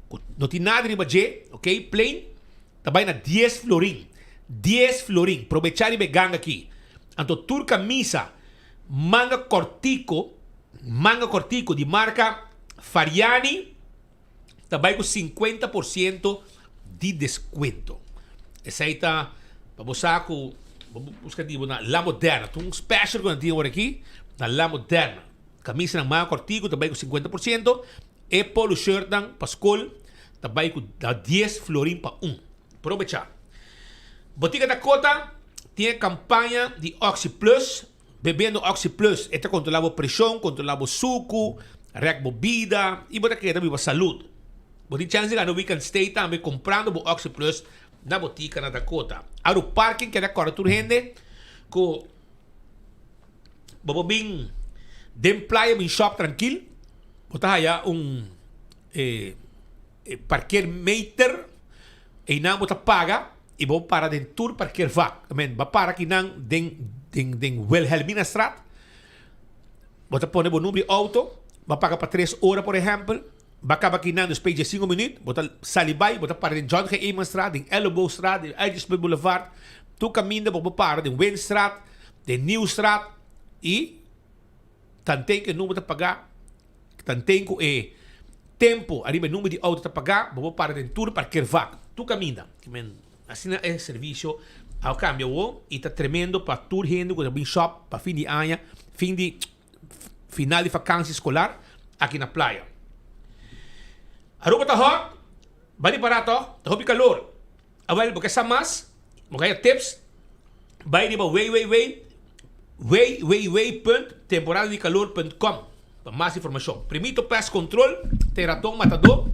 cu no tin nada riba dje, ok, plain, Ta bai na dies florin. Dies florin. Probechá riba e ganga aki. Anto tur kamisa manga kòrtiku, manga kòrtiku di marka Fariani ta bai ku sinkuenta por siento di deskuento. Esei ta pa bo sa ku bo buska di bo na La Moderna. Ta un special ku nan tin awor aki na La Moderna. Kamisanan manga kòrtiku ta bai ku sinkuenta por siento. E polo shirtnan pa skol ta bai ku dies florin pa un. Probecha. Botica Dakota tin e kampaña di Oxi Plus. Bebendo Oxi Plus e ta kontrola bo preshon, kontrola bo suku, rèk bo bida i bo ta keda biba salud. Bo tin chèns di gana weekend stay tambe komprando bo Oxi Plus na Botica na Dakota. Aru Parking keda kòrda tur hende ku. Bo por bin den playa bin shop trankil. Bo ta haya un parkeermeter. Einan bo ta paga y bo para den tur parkeervak. I mean, bo para kinan den den den Wilhelminastraat. Bo ta pone bo number di auto. Bo paga pa tres ora por ehempel. Bo kaba kinan despues di sinku minuut. Bo ta sali bai, bo ta para den John G. Eemanstraat, den Elleboogstraat, den Uitersput Boulevard. Tur kaminda bo por para den Winstraat. Den Nieuwstraat y tanten cu e number ta paga, tanten cu e tempo ariba e number di auto ta paga, bo por para den tur parkeervak, tur caminda. Asina e servicio a cambia awo y ta tremendo pa tur hende cu ta bin shop pa fin di aña, fin di final di vakantie escolar aki na playa. Aruba ta hot, bai di para toch, ta hopi calor. Awel bo ke sa mas, bo ke haya tips, bai riba www www.temporadadicalor.com pa mas informashon. Primito Pest Control ta e raton matadó.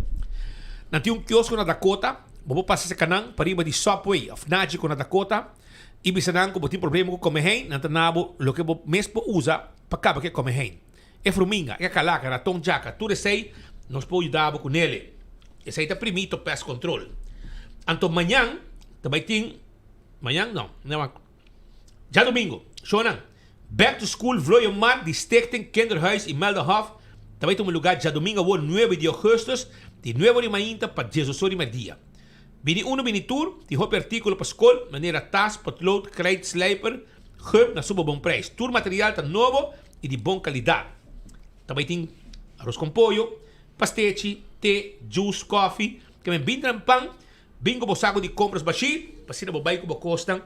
Nan tin un kiosko na Dakota, bo por pasa serka nan pariba di Subway òf Nagico na Dakota i bisa nan ku bo tin problema ku komehein, nan ta na bo loke bo mes por usa pa kaba ku e komehein. E fruminga, e kakalaka, raton djaka, tur esei nos por yuda bo ku nele. Esei ta Primito Pest Control. Anto mañan ta bai tin, mañan no, djadomingo, shownan, Back to School Vlooienmarkt di Stichting Kinderhuis Imeldahof ta bai tuma lugar djadomingo awor nuebe di augustus di nuebe ora di mainta pa diesdos ora di merdia. Bini uno bini tur, tin hopi artíkulo pa skol, manera tas, potlood, krijt, slijper, gum na super bon prijs. Tur material ta nobo y di bon calidad. Ta bay tin aros con pollo, pastechi, te, juice, koffie. Ke men bin tran pan, bin cu bo saco di compras bashi, pa asina bo bay cu bo cosnan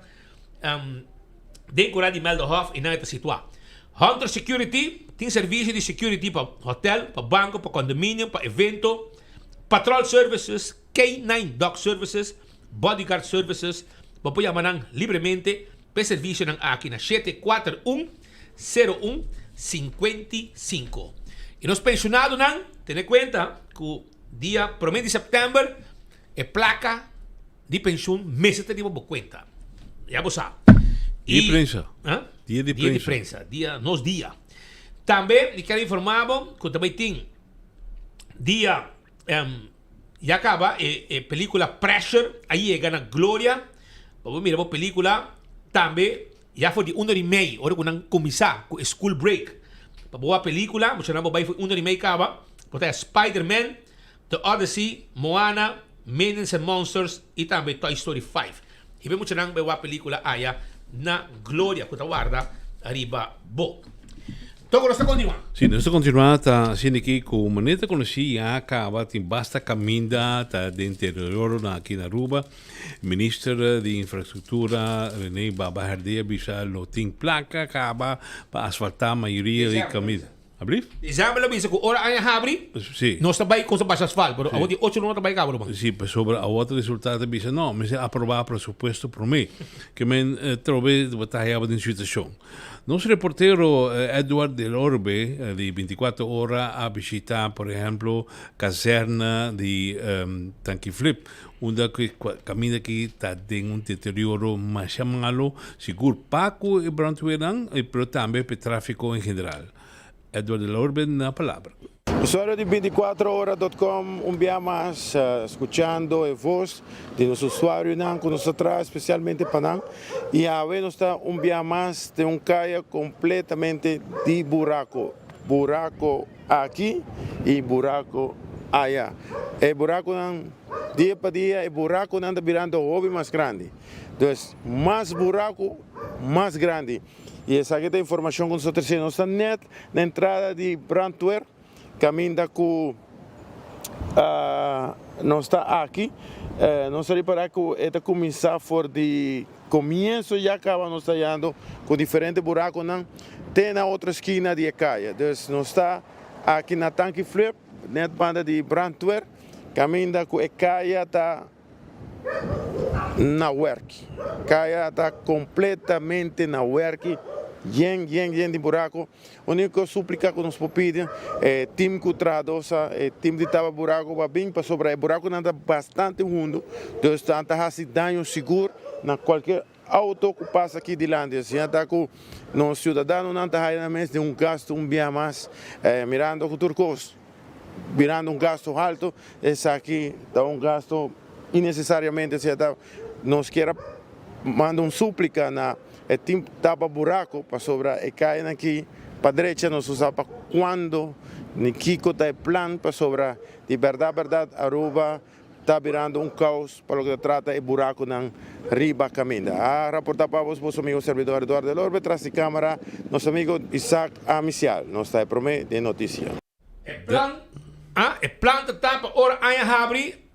den cura di Melderhof y nan e ta situa. Hunter Security tin servicio di security pa hotel, pa banco, pa condominium, pa evento, patrol services, K-nine Dog Services, Bodyguard Services, bo por yama nan libremente pa e servicionan aki na 741 01 55. Y nos pensionadonan tene cuenta cu dia prome di september e placa di pensioen mester ta riba bo cuenta. Ya bo sa. Dia di prensa. Dia di prensa. Dia di prensa. Dia, nos dia. Tambe mi kier informa bo cu ta bay tin dia Ya caba e e pelicula Pressure a yega na gloria. Pa bo mira bo pelicula tambe ya for di uno di mei ora cu nan cuminsa cu e school break. Pa bo wak pelicula muchanan bo bay for uno di mei caba bo ta Spider Man, The Odyssey, Moana, Minions and Monsters y tambe Toy Story 5. Hiba e muchanan bay wak pelicula aya na gloria cu ta warda ariba bo. Toko nos ta kontinuá. Si, nos ta kontinuá ta haciendo aki ku manera ta konosí ya kaba tin basta kaminda ta den deterioro na aki na Aruba. Minister di Infrastruktura Rene Baba Herdé a bisa lo tin plaka kaba pa asfaltá mayoria di kaminda. Ablief? December lo bisa ku ora aña habri Si. nos ta bai kon sa basha asfalt pero awor di ocho luna ta bai kaba ruman. Si, pasobra awor ta resulta ta bisa no, mester aproba presupuesto prome. Ke men trobe bo ta haya bo den situashon. Nos reportero Edward del Orbe di 24 Ora a bishita por ehemplo kazerna di Tanki Flip unda ku kaminda aki ta den un deterioro masha malo sigur pa ku e brandweernan pero tambe pa e trafiko en general. Edward del Orbe na palabra. Usuario di 24 ora dot com un bia mas scuchando e voz di nos usuarionan cu nos ta traha especialmente pa nan y awe nos ta un bia mas den un caya completamente di buraco, buraco aki y buraco aya. E buraconan dia pa dia e buraconan ta birando hopi mas grandi, dus mas buraco mas grandi. Y esaki ta informacion cu nos ta trece. Nos ta net na entrada di brandweer caminda cu nos ta aki. Nos ta ripara cu e ta cuminsa for di comienzo ya caba nos ta yando cu diferente buraconan te na otro esquina di e caya. Dus nos ta aki na Tanki Flip net banda di brandweer caminda cu e caya ta. na werki. Kaya ta kompletamente na werki, yen yen yen di buraku. Uniko suplika ku nos por pidi e tim ku traha sa e tim di tapa buraku pa bin pasobra e burakunan ta bastante hundu, dus nan ta hasi daño sigur na kualke outo ku pasa aki dilanti. Asina ta ku nos siudadanonan ta haya nan mes den un gastu un bia mas mirando ku tur kos. Birando un gasto halto, esaki ta un gasto inecesariamente, sea ta nos kier a manda un suplica na e team tapa buraco pasobra e cayanan aki pa drecha nos no sa pa cuando ni kico ta e plan pasobra di berdad berdad Aruba ta birando un caos pa loke ta trata e buraconan riba caminda. A raporta pa bos boso amigo servidor Eduardo El Orbe tras di camara nos amigo Isaac Amicial. Nos ta e prome den noticia. E plan, a, e plan ta ta pa ora aña habri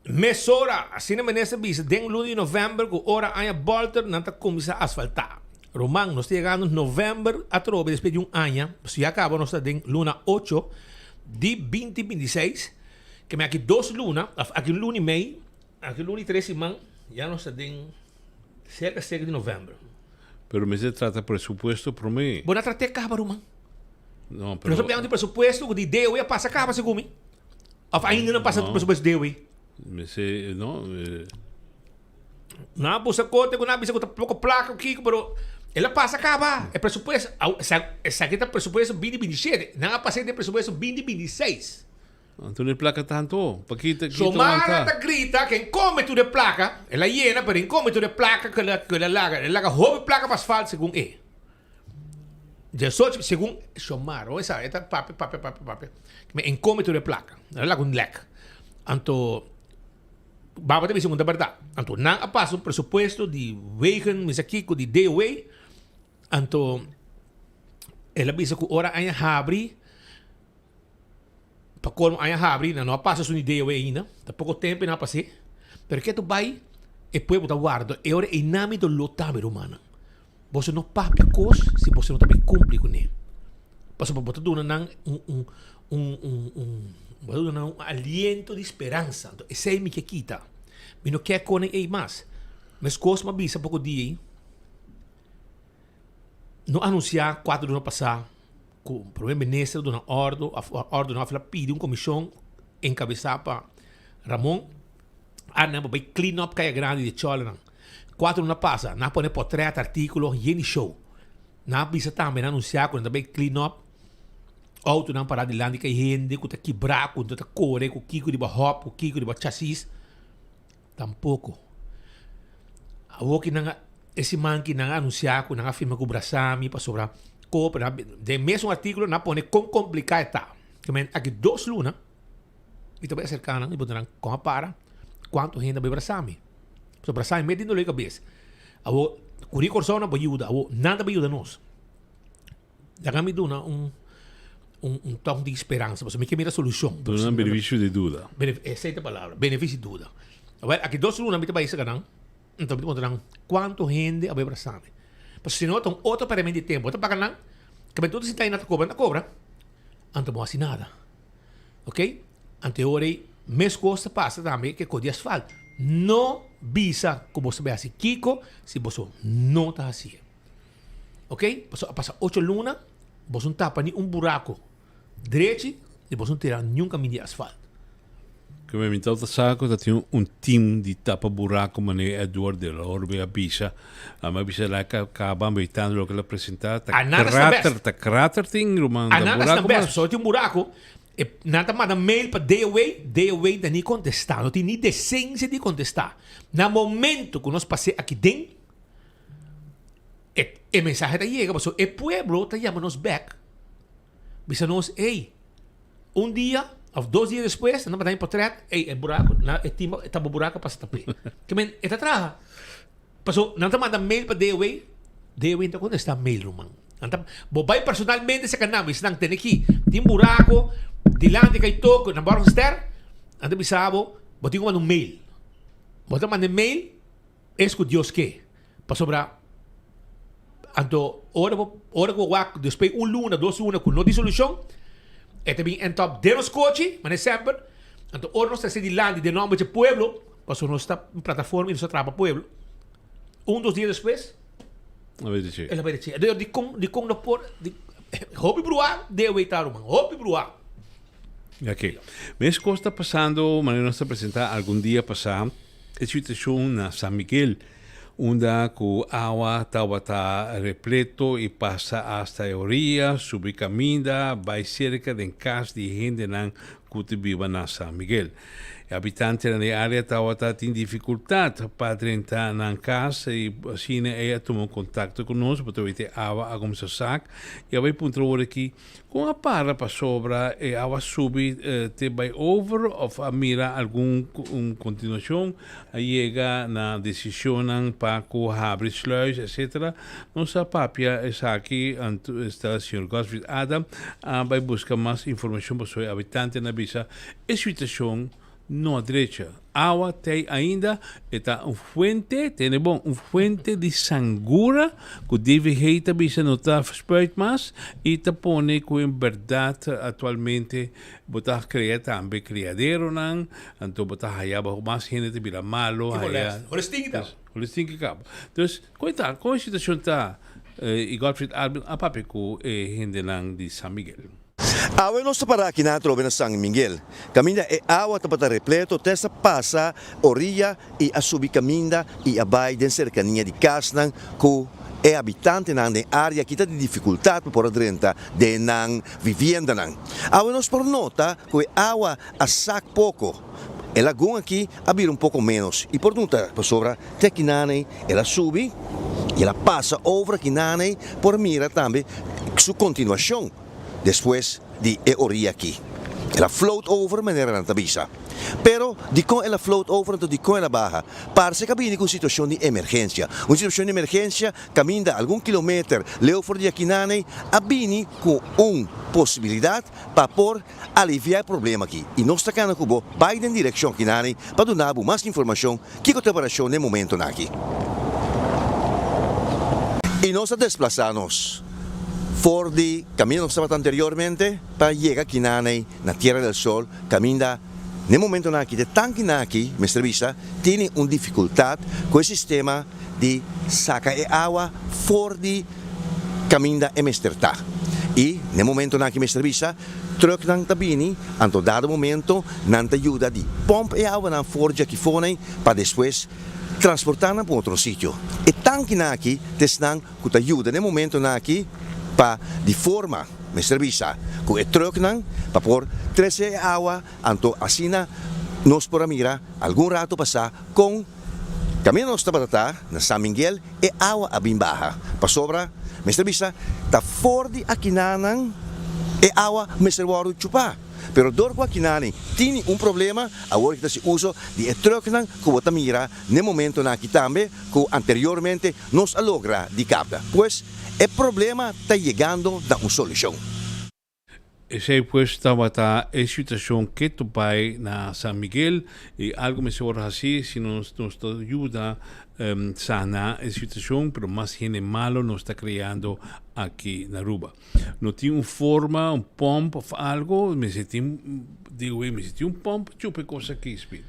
mesora. Asina minister bisa den luna di november ku ora aña bolter nan ta kuminsá asfaltá. Ruman, nos ta yegando november atrobe despues di un aña, pasobra ya kaba nos ta den luna ocho di binti 26, ke men aki dos luna, òf aki un luna i mei, aki un luna i tres siman, ya nos ta den serka serka di november. Pero mester trata presupuesto promé. Bo na trat'é kaba, ruman. No, pero... Nos a di presupuesto di DOE a pasa caba segun mi. Of ainda no pasa no. presupuesto DOE. Me se, no. Eh. Na busa corte ku na bisa ku ta poco placa kiko, pero el a pasa caba. E presupuesto, esaki ta presupuesto 2027. Nan a pasa den presupuesto 2026. Anto no e placa tanto. Pa kita kita Xiomara ta grita ken come tur e placa. El a yena, pero en come tur e placa ku el a laga. El a laga hopi placa pa asfalt segun e. Diesocho, segun Xiomara, hoy sa, e ta papia, papia, papia, papia. Me encome tur e placa. El a laga un lek. Anto, Baba ta bisa ku ta berdad. Anto, nan a pasa un presupuesto di wegen, mi sa kiko, di DOW. Anto, el a bisa ku ora aña habri, pa colmo aña habri, nan no a pasa su ni DOW ainda. Ta poko tempo nan a pas'é. Pero ke tu bai, e pueblo ta warda. E ora ei nan mi doló tambe, rumannan. Boso no papia kos si boso no ta bin kumpli kuné. Pasobra bo ta duna nan un un un un un bo ta duna nan un aliento di speransa. Anto esei mi ke kita. Mi no ke konen ei mas. Meskos mi a bisa poko dia ei, no anunsiá kuater luna pasá ku prome minister a duna òrdu òf òrdu no a pidi un komishon enkabesá pa Ramon Arnhem pa bai clean up Kaya Grandi di chòlenan. Kuater luna pasa, nan a pone potrèt, artíkulo, yen di show. Nan a bisa tambe, nan a anunsiá ku nan ta bai clean up outonan pará dilanti di kay hende ku ta kibrá, ku ta kore, ku kiko riba hòp, ku kiko riba chasis. Tampoko. Awor ki nan a, e siman ki nan a anunsiá ku nan a firma ku Brasami pasobra koper, nan a, den mesun artíkulo nan a pone kon kompliká e ta. Aki dos luna. Mi ta bai aserká nan i puntra nan kon a para, kuantu hende a bai brasa mi. So brasa mi mete dolor di kabes. Awor, Kuri Kòrsou nan por yuda, awor nan ta bai yuda nos. Laga mi duna un un un tòk di speransa pasobra mi ke mira solushon. Duna nan benefisio di duda. Esei ta e palabra, benefisio di duda. Awor aki dos luna mi ta bai saka nan, enton mi ta puntra nan kuantu hende a bai brasa mi. Pasobra si no ta un otro pèrdimento di tempu. Bo ta paga nan, kaba tur ta sinta ei nan ta kobra, nan ta kobra, anto bo hasi nada. Ok, anto e ora ei meskos ta pasa tambe ke kos di asfalt. No bisa ku boso ta bai hasi kiko si boso no ta hasié. Ok, pasobra a pasa ocho luna, boso no tapa ni un buraco drechi y boso no tira niun caminda di asfalt. Ke mi ta sa ku ta tin un team di tapa buraco manera Edward de la Orbe a bisa. A mi a bisa la ka kaba betando loke el a presenta ta A nada sta krater, best. ta krater tin ruman, A ta nada sta buraco best. mas. Pasobra tin un buraco, e nan ta manda mail pa DOW, DOW ta ni contesta, no tin ni decencia di contesta. Na momento ku nos pas'é aki den, E e mensahe ta yega pasobra e pueblo ta yama nos bek bisa nos ey un dia of dos dia despues nan ta manda potret ey e buraco na e team e tapa buraco a pasa tap'e ke men e ta traha pasobra nan ta manda mail pa DOW DOW no ta contesta mail ruman nan ta bo bay personalmente saka nan bisa nan tene aki tin buraco dilanti kai toko na Borgenster nan ta bisa bo bo tin ku manda un mail bo ta manda e mail. Es ku Dios ke. Pasobra, anto ora bo ora ku bo wak despues un luna, dos luna ku no tin solushon, e ta bin end up den nos kochi, manera semper. Anto ora nos ta hasi dilanti den nomber dje pueblo, pasobra nos ta un plataforma i nos ta traha pa pueblo, un dos dia despues, el a bai dje. Entonces dikon dikon no por hopi bruha den e wei ta ruman, hopi bruha. Oké. Mes kos ta pasando manera nos ta presenta algun dia pasá. E situacion na San Miguel, unda cu awa tabata repleto y pasa hasta e oriya, subi caminda, bay cerca den cas di hendenan cu ta biba na San Miguel. E habitantenan di e area tabata tin dificultad pa drenta nan cas y asina ey a tuma contacto cu nos, pasobra e awa a cuminsa sak y a bay puntra ora ki Kon a para pasobra e awa subi te bai over of a mira algun un continuacion a yega na decisionnan pa cu habri sluis etc. Nos a papia esaki anto esta señor Godfried Adam a bai busca mas informacion pasobra e habitantenan a bisa e situacion no a drecha. Awa t'ei ainda, e ta un fuente, tene bon, un fuente di sangura ku DVG ta bisa no ta spuit mas i ta pone ku en bèrdat aktualmente bo ta krea tambe kriaderonan, anto bo ta haya bo mas hende ta bira malo, Ki haya. molèster. Hoor e stinki ta. Hoor e stinki kaba. Dus, kon e ta? Kon e situashon ta? I Godfried Arben a papia ku e hendenan di San Miguel. Awe nos ta para aki na atrobe na San Miguel, kaminda e awa tabata repleto te sa pasa oriya i a subi kaminda i a bai den serkania di kasnan ku e habitantenan den área aki ta di difikultat pa por a drenta den nan viviendanan. Awe nos por nota ku e awa a sak poko, e lagun aki a bira un poko ménos i por nota pasobra te akinanei el a subi i el a pasa over akinanei por mira tambe su kontinuashon. Despues di e oria aki, el a float over manera nan ta bisa. Pero, dikon el a float over anto dikon el a baha? Parse ku a bini ku un situashon di emergensia. Un situashon di emergensia kaminda algun kilometer leu for di akinanei a bini ku un posibilidat pa por aliviá e problema aki. I nos ta kana ku bo bai den direkshon akinanei pa duna bo mas informashon kiko ta e operashon den momentonan aki. I nos a desplasá nos. For di kaminda nos tabata anteriormente pa yega kinanei na Tierra del Sol, kaminda n'e momentonan aki te tankinan aki mester bisa tini un difikultat ku e sistema di saka e awa for di kaminda e mester ta. I n'e momentonan aki mester bisa trùknan ta bini anto dado momento nan ta yuda di pòmp e awanan for djaki fonei pa despues transportá nan pa un otro sitio. E tankinan aki ta esnan ku ta yuda na e momentonan aki pa di forma mester bisa ku e trùknan pa por trese e awa anto asina nos por a mira algun rato pasá kon kaminda nos tabata ta na San Miguel e awa a bin baha pasobra mester bisa ta for di akinanan. E awa mester wòrdu chupá. Pero dor ku akinani tini un problema, awor ki ta hasi uso di e trùknan ku bo ta mira n'e momentonan aki tambe ku anteriormente nos a logra di kapta. Pues, e problema ta yegando na un solushon. Esei pues tabata e situacion keto bai na San Miguel y algo mester worde haci si nos nos ta yuda sana e situacion pero mas hende malo nos ta creando aki na Aruba. No tin un forma, un pomp of algo, mester tin, digo mester tin un pomp chupa e cos aki, Speed.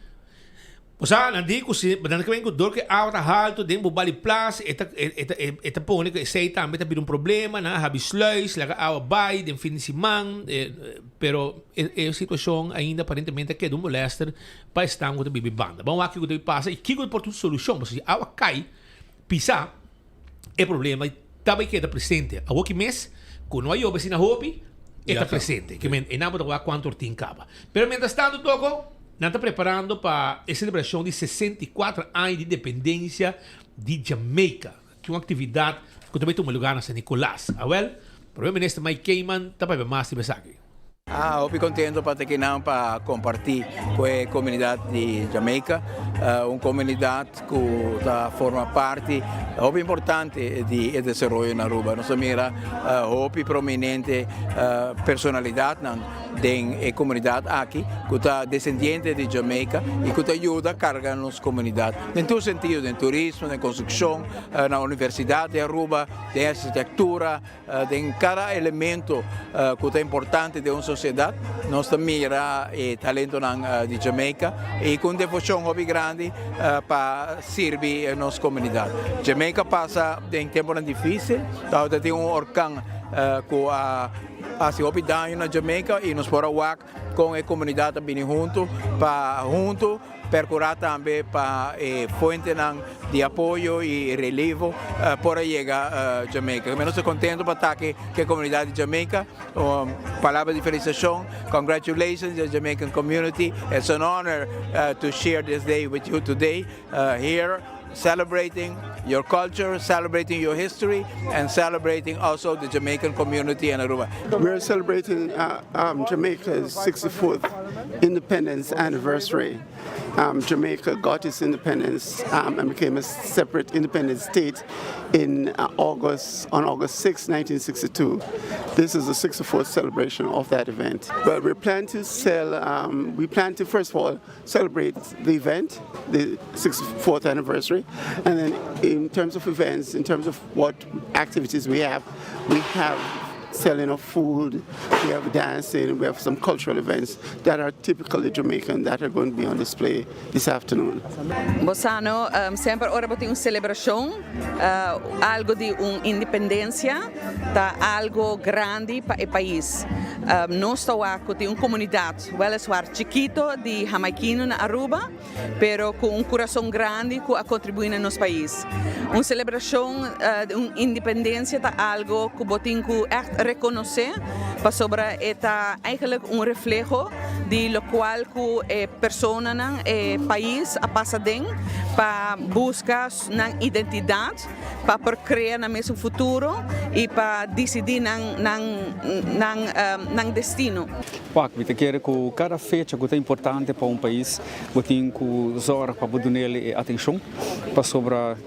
Bo sa, nan di ku si nan ta ku dor ku e awa ta haltu den bo bali plas, e ta e ta e ta pone ku esei tambe ta bira un problema, nan a habi sluis, laga awa bai den fin di siman, pero e e situashon ainda aparentemente a keda un molèster pa esnan ku ta biba e banda. Ban wak kiko ta pasa i kiko por ta un solushon, pasobra si awa kai pisa e problema ta bai keda presente. Awoki mes ku no a yobe asina hopi, e ta presente. Ke men e nan bo ta wak kuantu or tin kaba. Pero mientras tanto toko. Nan ta preparando pa e celebracion di 64 aña di independencia di Jamaica, ki un actividad cu ta bay tuma lugar na San Nicolas. Awel, Prome Minister Mike Cayman ta papia mas riba esaki. Ah, hopi contento pa ta kinan pa comparti cu e comunidad di Jamaica, un comunidad cu ta forma parti hopi importante di e desaroyo na Aruba. Nos a mira hopi prominente personalidadnan den e comunidad aki cu ta descendiente di Jamaica y cu ta yuda carga nos comunidad den tur sentido, den turismo, den construccion, na Universidad di Aruba, den architectura, den cada elemento cu ta importante den un sociedad nos ta mira e talentonan di Jamaica y cu un devocion hopi grandi pa sirbi nos comunidad. Jamaica pasa den temponan dificil, tabata tin un orkan cu a Hasi hopi daño na Jamaica y nos por a wak con e comunidad ta bini hunto pa hunto percura tambe pa e fuentenan di apoyo y relevo por a yega Jamaica. Nos ta contento pa ta aki cu e comunidad di Jamaica. Palabra di felicitacion, congratulations the Jamaican community, it's an honor to share this day with you today here. Celebrating your culture, celebrating your history, and celebrating also the Jamaican community in Aruba. We're celebrating uh, um, Jamaica's 64th independence anniversary. Um, Jamaica got its independence um, and became a separate independent state in uh, August on August 6, 1962. This is the 64th celebration of that event. But we plan to sell. Um, we plan to first of all celebrate the event, the 64th anniversary, and then in terms of events, in terms of what activities we have, we have selling of food, we have dancing, we have some cultural events that are typically Jamaican that are going to be on display this afternoon. Bo sa no, semper ora bo tin un celebracion, algo di un independencia ta algo grandi pa e pais. Nos ta wak cu tin un comunidad Weliswaar chikito di Hamaikino na Aruba, pero ku un kurason grandi ku a kontribuí na nos pais. Un selebrashon di un independensia ta algo ku bo tin ku ègt rekonosé, pasobra e ta eigenlijk un refleho di lokual ku e personanan, e pais a pasa den pa buska nan identidat. pa por crea nan mes un futuro y pa dicidi nan nan nan nan destino. Wak, mi ta kere ku kada fecha ku ta importante pa un pais, bo tin ku zorg pa bo dunel e atenshon, pasobra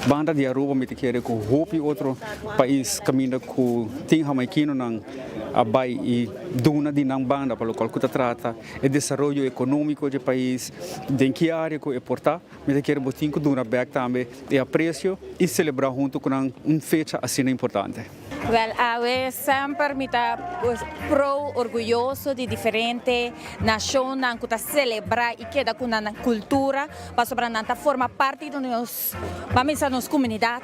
banda di Aruba mi ta kere ku hopi otro pais kaminda ku tin hamaikinonan a bai i duna di nan banda pa lokual ku ta trata e desaroyo ekonómiko dje pais, den ki área ku e por ta. Mi ta kere bo tin ku duna bèk tambe e apresio i selebrá huntu ku nan un fecha asina importante. Wèl, awe semper mi ta pro, orguyoso di diferente nashonnan ku ta selebrá i keda ku nan kultura, pasobra nan ta forma parti di nos, ban bisa nos komunidat.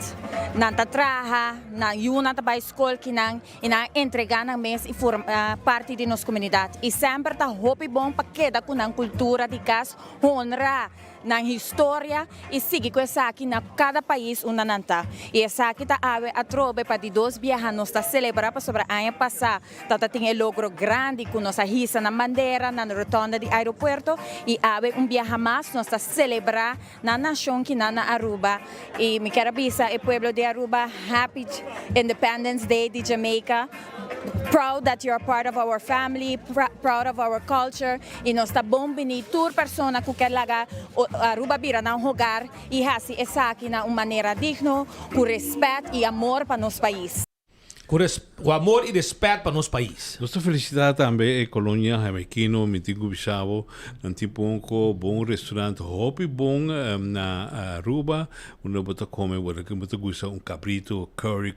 Nan ta traha, nan yunan ta bai skol kinan i nan a entregá nan mes i forma parti di nos komunidat. I semper ta hopi bon pa keda ku nan kultura di kas, honra. nan historia y sigui cu esaki na cada pais unda nan ta. Y esaki ta awe atrobe pa di dos biaha nos ta celebra pasobra aña pasa tata tin e logro grandi cu nos a hisa nan bandera na rotonda di aeropuerto y awe un biaha mas nos ta celebra nan nacion kinan na Aruba y mi kier a bisa e pueblo di Aruba Happy Independence Day di Jamaica proud that you are part of our family proud of our culture y nos ta bon bini tur persona cu kier laga Aruba bira nan hogar y haci esaki na un manera digno cu respet y amor pa nos pais. Cu cu amor y respet pa nos pais. Nos ta felicita tambe e colonia Jamaiquino, mi tin cu bisa bo, nan tin ponco bon restaurant hopi bon na Aruba, unda bo ta come, bo ta gusta un cabrito, curry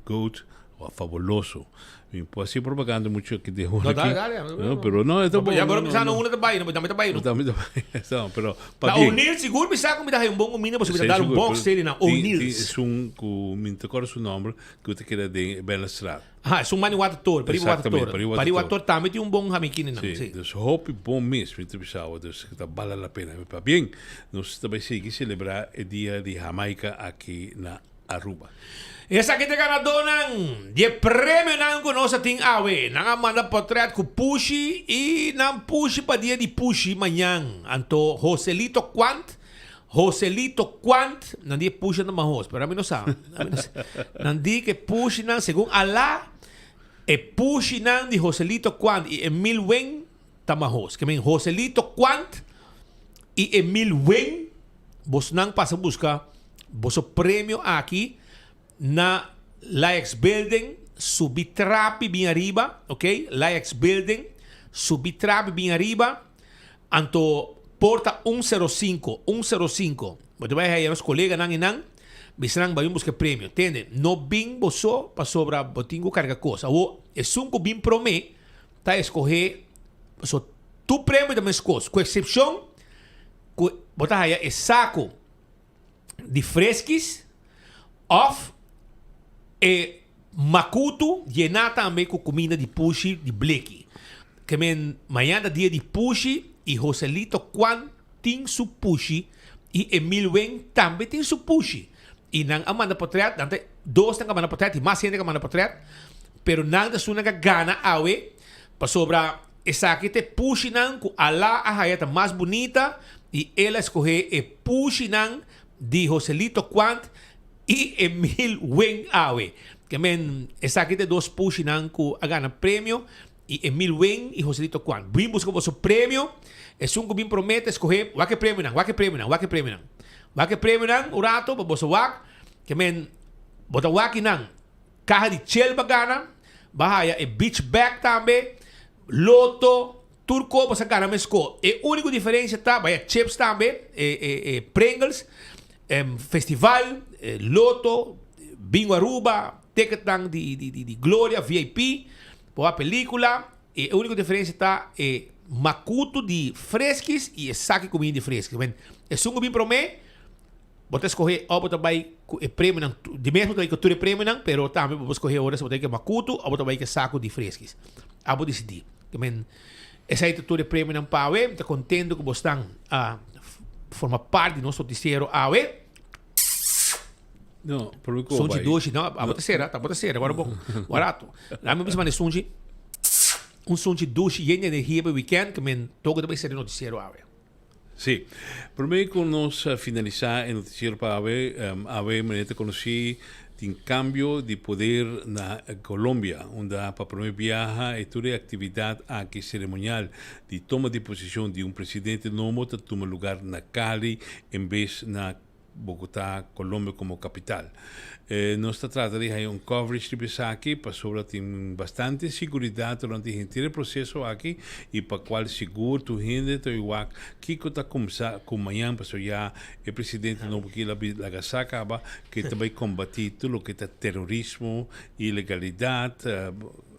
goat, Wa fabuloso. Mi por haci propaganda mucho aki den No, dale, dale. No, pero no, esta bon. Ya, pero bisa no una ta bay, no, tambe ta bay, no. Tambe ta bay. No, pero pa Na O'Neill's sigur mi sa cu mi ta hay un bon comida, pasobra mi ta dar un box tele na O'Neill's. Esun cu mi no ta acorda su nomber, cu ta keda den Bellestraat. Aha, esun mani Water Toren, pariba Water Exactamente, Toren. pariba Water Pariba Toren. Water tambe tin un bon jamaiquino nan, Sí, sí. dus hopi bon mes mi ta bisa bo, dus ta bale la pena. Pabien, nos ta bay sigui celebra e dia di Jamaica aki na Aruba. Esaki ta e ganadónan di e premionan ku nos a tin awe. Nan a manda portret ku pushi i nan pushi pa dia di pushi mañan. Anto Joselito Quant, Joselito Quant, nan di e pushi nan ta mahos, pero ami no sa. Ami no sa. Nan di ku e pushinan, segun Alá, e pushinan di Joselito Quant i Emil Wen ta mahos. Ke men Joselito Quant i Emil Wen, bosnan pasa buska Boso premio aki na Laex Building subi trapi bin ariba, ok, Laex Building subi trapi bin ariba, anto porta un sero sinku, un sero sinku, bo ta bai haya nos koleganan einan, bisa nan bai bin buska e premio, tende, no bin boso pasobra bo tin ku karga kos, awor esun ku bin prome ta eskohe, paso tur premio ta meskos, ku eksepshon ku bo ta haya e saku. di freskis of e makutu yená tambe ku kuminda di pushi di bleki. Ke men mañana ta dia di pushi i Joselito Kwan tin su pushi i Emil Wen tambe tin su pushi. I nan a manda potret, nan ta dos nan a manda potret i mas hende ku a manda potret, pero nan ta esunnan ku a gana awe pasobra Esaki ta e pushinan ku Alá a haya ta mas bunita i el a skohé e pushinan di Joselito Quant i Emil Wen awe. Ke men, esaki ta e dos pushinan ku a gana premio i Emil Wen i Joselito Quant. Bin buska boso premio. Esun ku bin promé ta skohé, wak e premionan, wak e premionan, wak e premionan. Wak e premionan un rato pa boso wak. Ke men, bo ta wak kinan. Kaha di chel ba gana, ba haya e beach bag tambe, loto, tur ko bo sa gana mesko. E uniko diferencia ta, baya chips tambe, e e e Pringles, festival, loto, bingo Aruba, ticketnan di di di Gloria VIP, por wak pelicula, e uniko diferencia ta e makutu di freskis y e saki kuminda di freskis. Esun ku bin prome. Bo ta escoge of bo ta bay cu e premionan, di mes bo ta bay cu tur e premionan, pero tambe bo por escoge ora si bo ta bay cu e macuto of bo ta bay cu e saco di freskis. Abo dicidi. Ke men, esai ta tur e premionan pa awe. Mi ta contento cu bo stan a forma parti di nos noticiero awe. No, pero mi Sunchi dushi, no, abo ta cera, abo ta cera, guarda bo, guarda. Lami bisa manda sunchi, un sunchi dushi yen di energia pa e weekend, ke men toco ta bay cera e noticiero awe. Sí. Promé ku nos finalisá e notisiero pa awe, awe manera ta konosí tin kambio di poder na Colombia, unda pa promé biaha e tur e aktividat aki seremonial di toma di posishon di un presidente nobo ta tuma lugar na Cali en bes na Bogotá, Colombia como capital. Nos ta trata di haña un coverage riba esaki pasobra tin bastante siguridad durante henter e proceso aki y pa cual sigur tur hende ta wak kico ta cumsa cu mañan pasobra ya e presidente nobo aki la laga sa caba ke ta bay combati tur loke ta terorismo, ilegalidad.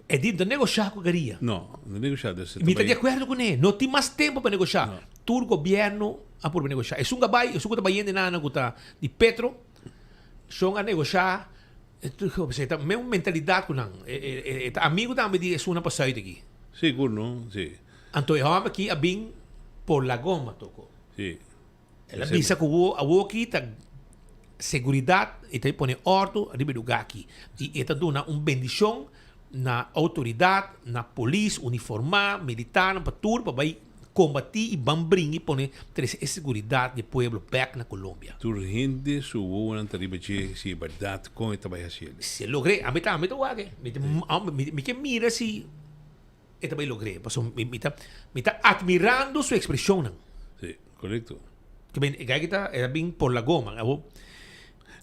E di no ta negosha cu guerilla. No, no negosha. Mi ta di acuerdo cune. No tin mas tempo pa negosha. Tur gobierno a purba negoshá. Esun ku a bai, esun ku ta bayende nana ku ta di Petro, shon a negoshá, e ta mesmo mentalidat ku nan. E ta amigu tambe di esunnan pa sùit aki. Sigur no, si. Anto e hòmber aki a bin por la goma toko. Si. El a bisa ku wo awoki ta seguridat i ta pone òrdu riba e lugá aki. I e ta duna un bendishon na outoridat, na polis uniformá, militarnan, pa tur pa bai kombatí i ban bringa i pone trese e seguridat di e pueblo bèk na Colombia. Tur hende su wowonan ta riba dje si e bèrdat kon e ta bai hasi el. Si e logr'é, ami ta ami ta wak e. Mi ta mi ke mira si e ta bai logr'é pasobra mi ta mi ta atmirando su ekspreshonnan. Si, korekto. Ke men e guy ta e ta bin por la goma. Awor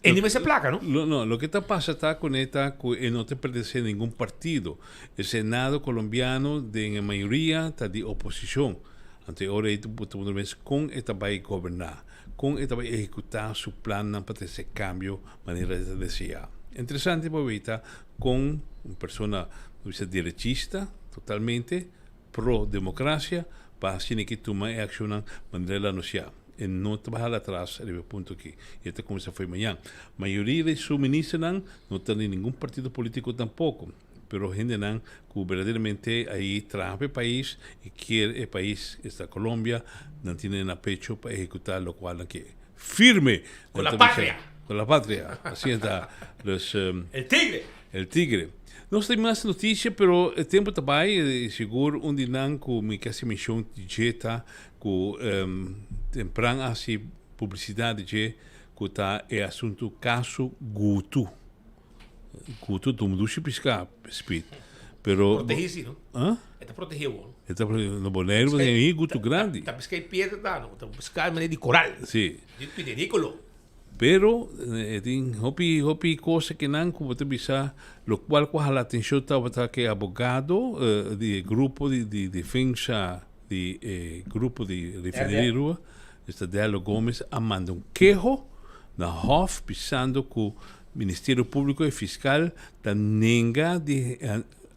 e ni mester plaka no. Lo no, loke ta pasa ta kuné ta ku e no ta pertenesé ningun partido. E senado kolombiano den e mayoria ta di oposishon. Anto e ora ei bo ta puntra mes kon e ta bai goberná, kon e ta bai ehekutá su plannan pa trese kambio manera e ta deseá. Interesante pa weta kon un persona, bo bisa derechista totalmente, pro democracia pa asina ki tuma e accionnan manera el a anuncia. E no ta baha atras riba e punto aki y e ta cuminsa fo'i mañan. Mayoria di su ministernan no ta di ningun partido politico tampoco, pero hendenan cu berdaderamente ayi traha pa e pais y kier e pais, esta Colombia, nan tine na pecho pa ehecuta locual nan ke. Firme! Con la patria! Con la patria! Asina ta. Dus. El tigre! El tigre. Nos tin mas noticia pero e tempo ta bay y sigur un di nan cu mi ke haci mencion di dje ta cu tempran a haci publicidad di dje cu ta e asunto caso Gutu. Gutu ta un dushi pisca Speed pero. Protegi si no? Huh? E ta protege bo. E ta protege. Na Boneiru bo tin e Gutu grandi. Ta pisca e piedra ta no. Ta pisca manera di coral. Si. Di pidenicolo. Pero e tin hopi hopi cosa kinan cu bo ta bisa locual cu a hala atencion tabata cu e abogado di e grupo di di defensa di e grupo di refineria Aruba, Mister Dello Gomez a manda un keho na hof bisando cu Ministerio Publico y Fiscal ta nenga di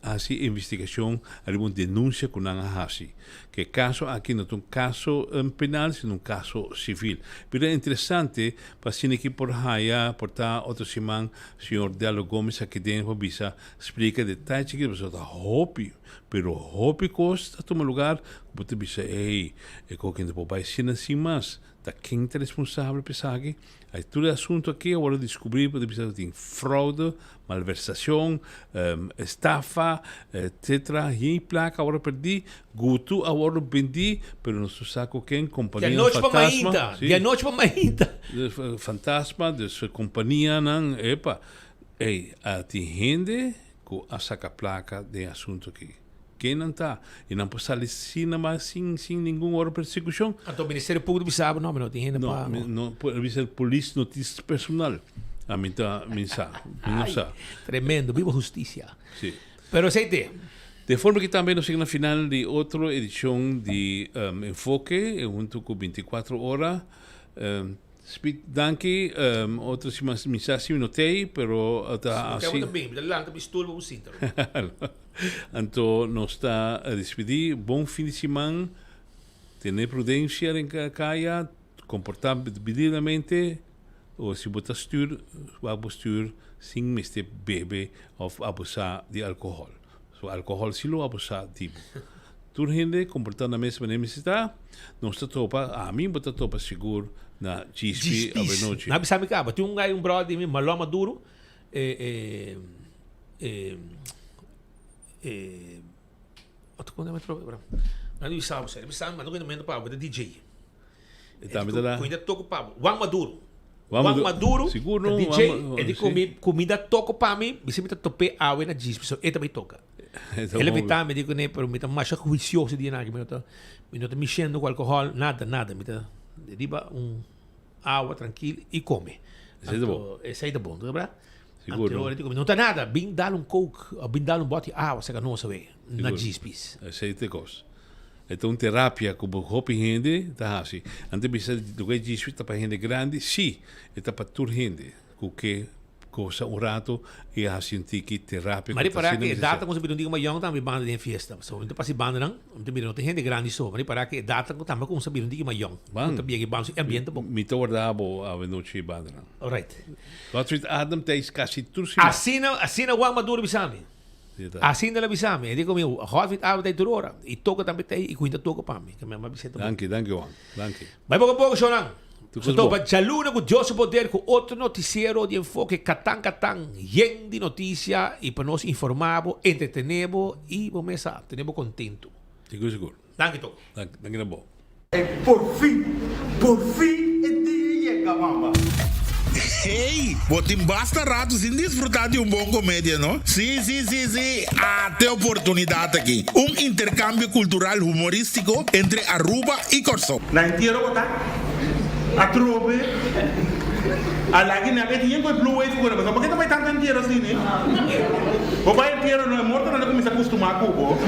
hasi investigacion ariba un denuncia cu nan a hasi. Cu e caso aki no ta un caso penal sino un caso civil. Pero interesante pa asina ki por haya por ta otro siman señor Dello Gomez aki den pa bisa splica detaye chikito pasobra ta hopi pero hopi cos ta tuma lugar cu bo ta bisa ey e coke no por bay asina sin mas. Ta ken ta responsabel pa esaki? Ay tur e asunto aki a wòrdu diskubrí pa bisa ku tin fraude, malversashon, estafa, etcetera. Yen plaka a wòrdu pèrdí, gutu a wòrdu bendí, pero nos no sa ku ken, kompania Di anochi pa fantasma. mainta, di anochi pa mainta. Fantasma, dus kompanianan, epa. Ey, a tin hende ku a saka plaka den e asunto aki. Ken nan ta? I nan por sali sin nan sin sin ningun ora persekushon. Anto Ministerio Públiko bisa bo, no, mi no tin hende pa. No, no, por bisa polis no tin personal. Ami ta, mi sa, mi no sa. Tremendo, biba hustisia. Si. Pero esei te. De forma ki tambe nos yega na final di otro edishon di Enfoke huntu ku 24 Ora. Speed danki otro siman mi sa si mi no tei pero ta Si bo ta bin mi ta lanta mi stoel pa bo sinta. Anto nos ta despidi bon fin di siman tene prudencia den kaya komporta debidamente o si bo ta stuur wak bo stuur sin mester bebe of abusa di alcohol so alcohol si lo abusa di bo. Tur hende komportá na mes manera mester ta. Nos ta topa, ami bo ta topa sigur na Djispi awenochi. Nan a bisa mi kaba, tin un guy, un brother di mi, Maló Maduro, e, e, e, e, otro kon mi trope, bro. Nan a bisa bo, a bisa mi, manda un momento pa bo, ta DJ. E tambe ta la. Kuinda toko pa bo, Juan Maduro. Juan Maduro, Sigur no, DJ, e di ku mi, ku mi da toko pa mi, bisa mi ta top'é awe na Djispi, so e ta bai toka. El a invitá mi, di kuné, pero mi ta masha huisioso di dianan aki, mi no ta, mi no ta mishendo ku alkohòl, nada, nada, mi ta riba un awa trankil i kome. Esei ta bon. Esei ta bon, bra? Sigur, no? Anto, no ta nada, bin dal un coke, o bin dal un bòt di awa, saka nos awe, na djispis. Esei ta e kos. E ta un terapia ku bo hopi hende ta hasi. Nan ta bisa loke e djispis ta pa hende grandi, si, e ta pa tur hende ku ke Gosa un rato y haci un tiki terapia Ma ripara cu e data cu nos a bira un tiki mas yong tambe banda den fiesta. So mi ta pasa e bandanan, mi ta mira no tin hende grandi so. Ma ripara cu e data cu tambe cuminsa bira un tiki mas yong. Ban. Cu ta biega e banda, so e ambiente bon. Mi ta warda bo awenochi e bandanan. Alright. Godfried Adam ta is casi tur siman. Asina, asina Juan Maduro bisa mi. Asina el a bisa mi. E di cu mi, Godfried Adam ta ei tur ora. Y toca tambe ta ei y cuinta toca pa mi. Ke mi a bisa ta bon. Danki, danki Juan. Danki. Bai poco poco, shownan. Tur Topa djaluna ku Dios su poder ku otro notisiero di Enfoke Katan Katan yen di notisia i pa nos informá bo, entretené bo i bo mes a tene bo kontentu. Sigur sigur. Danki Toko. Danki na bo. E porfin, porfin e dia yega mama. Hey, bo tin basta rato sin disfruta di un bon comedia, no? Sí, sí, sí, sí, ate oportunidad aki. Un intercambio cultural humoristico entre Aruba y Corsou. Na entiero bo ta atrobe a lagi nan e tin ku e blue wave ku nan pasobra bo ke ta bai tantu entiero asina bo bai entiero no e mortonan ta kuminsa kustumá ku bo.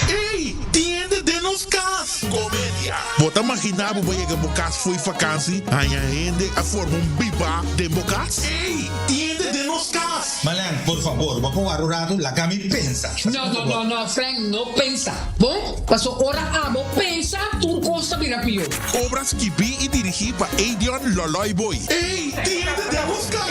Ey, tin hende den nos kas! Komedia. Bo ta maginá bo bo yega bo kas fo'i fakansi haña hende a forma un bibá den bo kas? Ey, tin hende den nos kas! Malan, por fabor, bo por wara un ratu, laga mi pensa. No, no, no, no, Frank, no pensa. Bon, paso ora abo pensa, tur cos ta bira pio. Obra skibí i dirigí pa Edion Loloy Boy. Ey, tin hende den nos kas!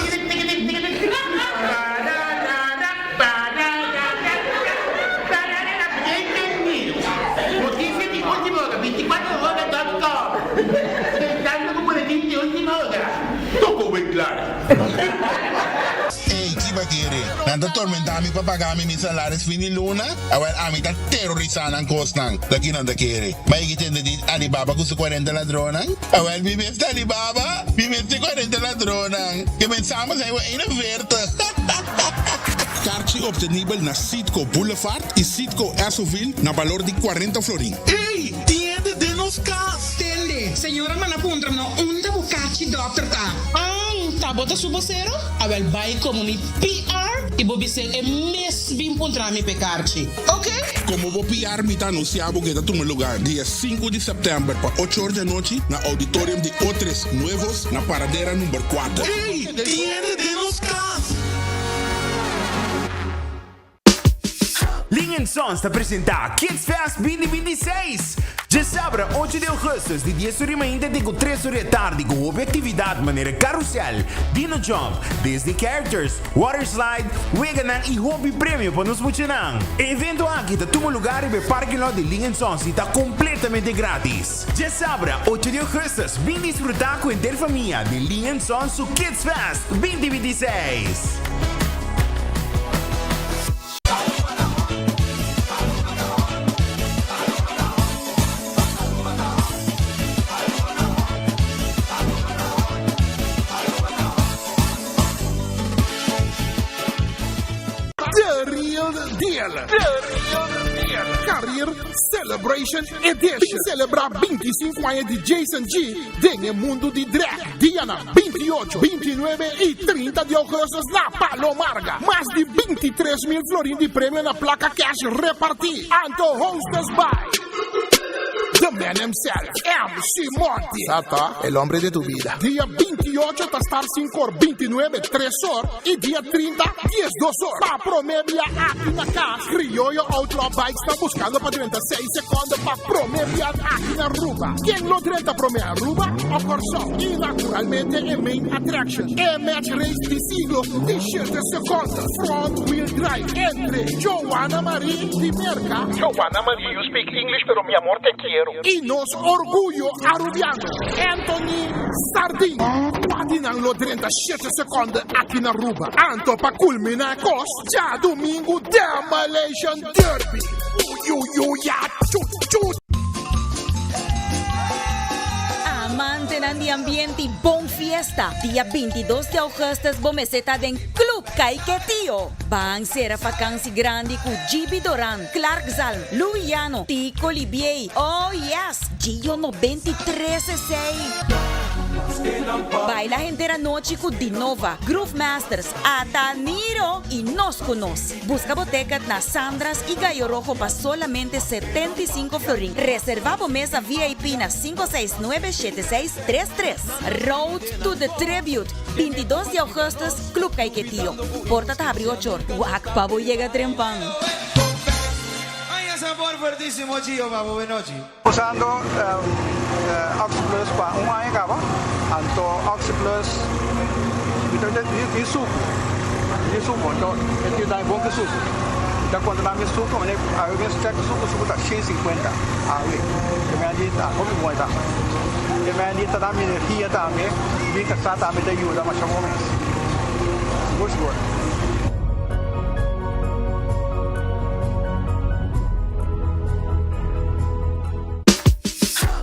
Noticia di ultima hora, 24 hora dot com. Pensando cu boletin di ultima hora. Toko Winklar. Ey, ki bakere? Nan ta tormenta mi pa paga mi mi salaris fin di luna? Awel, ami ta terorisa nan kosnan. Ta ki nan ta kere? Ma e ki tende di Alibaba ku su kuarenta ladronnan? Awel, mi mes ta Alibaba, mi mes tin kuarenta ladronnan. Ke men samen zijn we 41. Karchi obtenibel na Citgo Boulevard y Citgo Essoville na balor di 40 florin. Ey, tin hende den nos kas! Tende, señora manda puntra no unda bo kachi dokter ta. An, ta bo ta su bosero? Awel bai komo mi PR i bo bis'é e mes bin puntra mi p'e karchi. Ok? Komo bo PR mi ta anunsiá bo ke ta tuma lugar dia sinku di sèptèmber pa ocho or di anochi na Auditorium di Otres Nuevos na Paradera number kuater. Ey, tin hende den nos kas! Ling and Sons ta presenta Kids Fest 2026! Djasabra ocho di augustus di dies ora di mainta te ku tres ora di atardi ku hopi aktividat manera karusel, dino jump, Disney characters, water slide, weganan i hopi premio pa nos muchanan. E evento aki ta tuma lugar riba e parking lot di Ling and Sons i ta kompletamente gratis. Djasabra ocho di augustus bin disfruta ku henter famia di Ling and Sons su Kids Fest 2026! The Real Deal. The Real Deal. Career Celebration Edition. Celebra 25 aña di Jason G den e mundo di drag. Dianan 28, 29 y 30 di augustus na Palo Marga. Mas di 23 mil florin di premio na placa cash reparti. Anto hostess by The man himself, MC Monty. Sata, el hombre de tu vida. Dia 28 ta start 5 or, 29 3 or y dia 30 12 or. Pa prome bia aki na cas, Criollo Outlaw Bikes ta buscando pa drenta 6 seconde pa prome bia aki na Aruba. Ken lo drenta prome Aruba o Corsou? Y naturalmente e main attraction, e match race di siglo di 7 seconde, front wheel drive entre Joanna Marie di Merca, Joanna Marie, you speak English pero mi amor te quiero. Y nos orguyo Arubiano, Anthony Sardin. Cua di nan lo drenta 7 seconde aki na Aruba? Anto pa culmina e cos, djadumingu Demolition Derby. Uyuyuya chu chu. Amantenan di ambiente y bon fiesta, dia 22 di augustus bo mester ta den Club Caiquetio. Ban cera vakantie grandi cu GB Doran, Clark Zalm, Louis Llano, Tico Libiey, oh yes, Gio 93 esey. Baila henter anochi cu Dinova, Groove Masters, Ata Niro y Nos Cu Nos. Busca bo ticket na Sandra's y Gallo Rojo pa solamente 75 florin. Reserva bo mesa VIP na 5697633. Road to the Tribute, 22 di augustus, Club Caiquetio. Porta ta habri ocho or. Wak pa bo yega trempan. Aña sabor fuertísimo Gio pa bo benochi. Usando Oxi Plus pa un aña caba, anto Oxi Plus mi ta di sucu, di sucu, anto e tin daño bon cu sucu. Ta konta mi suku, mane awe mes check suku, suku ta 150 awe. Ke men di ta hopi bon ta. Ke men di ta da mi energia tambe, mi kasá tambe ta yuda masha bon mes. Sigur sigur.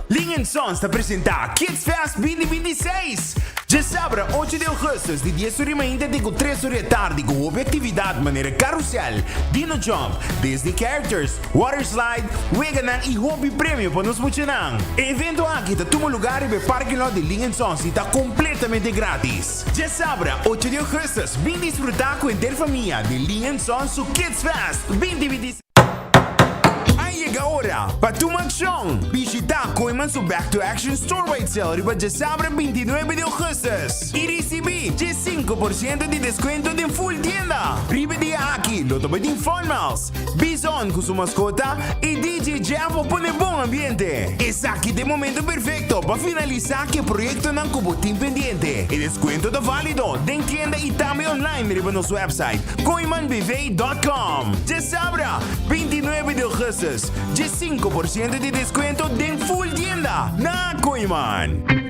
Ling and Sons ta presenta Kids Fest 2026! Djasabra ocho di augustus di dies ora di mainta te ku tres ora di atardi ku hopi aktividat manera karusel, dino jump, Disney characters, water slide, weganan i hopi premio pa nos muchanan. E evento aki ta tuma lugar riba e parking lot di Ling and Sons i ta kompletamente gratis. Djasabra ocho di augustus bin disfruta ku henter famia di Ling and Sons su Kids Fest 2026. A yega ora pa tuma akshon! Bishita Kooyman su Back to Action Store-wide Sale riba djasabra 29 di augustus i risibí 15 por siento di deskuento den full tienda. Riba e dia aki lo ta bai tin Fun Miles, Bison ku su maskota i DJ Jeff pa pone bon ambiente. Esaki ta e momento perfekto pa finalisá ku e proyektonan ku bo tin pendiente. E deskuento ta válido den tienda i tambe online riba nos website kooymanbv.com. Djasabra, 29 di augustus, 15 por siento di deskuento den full tienda na Kooyman.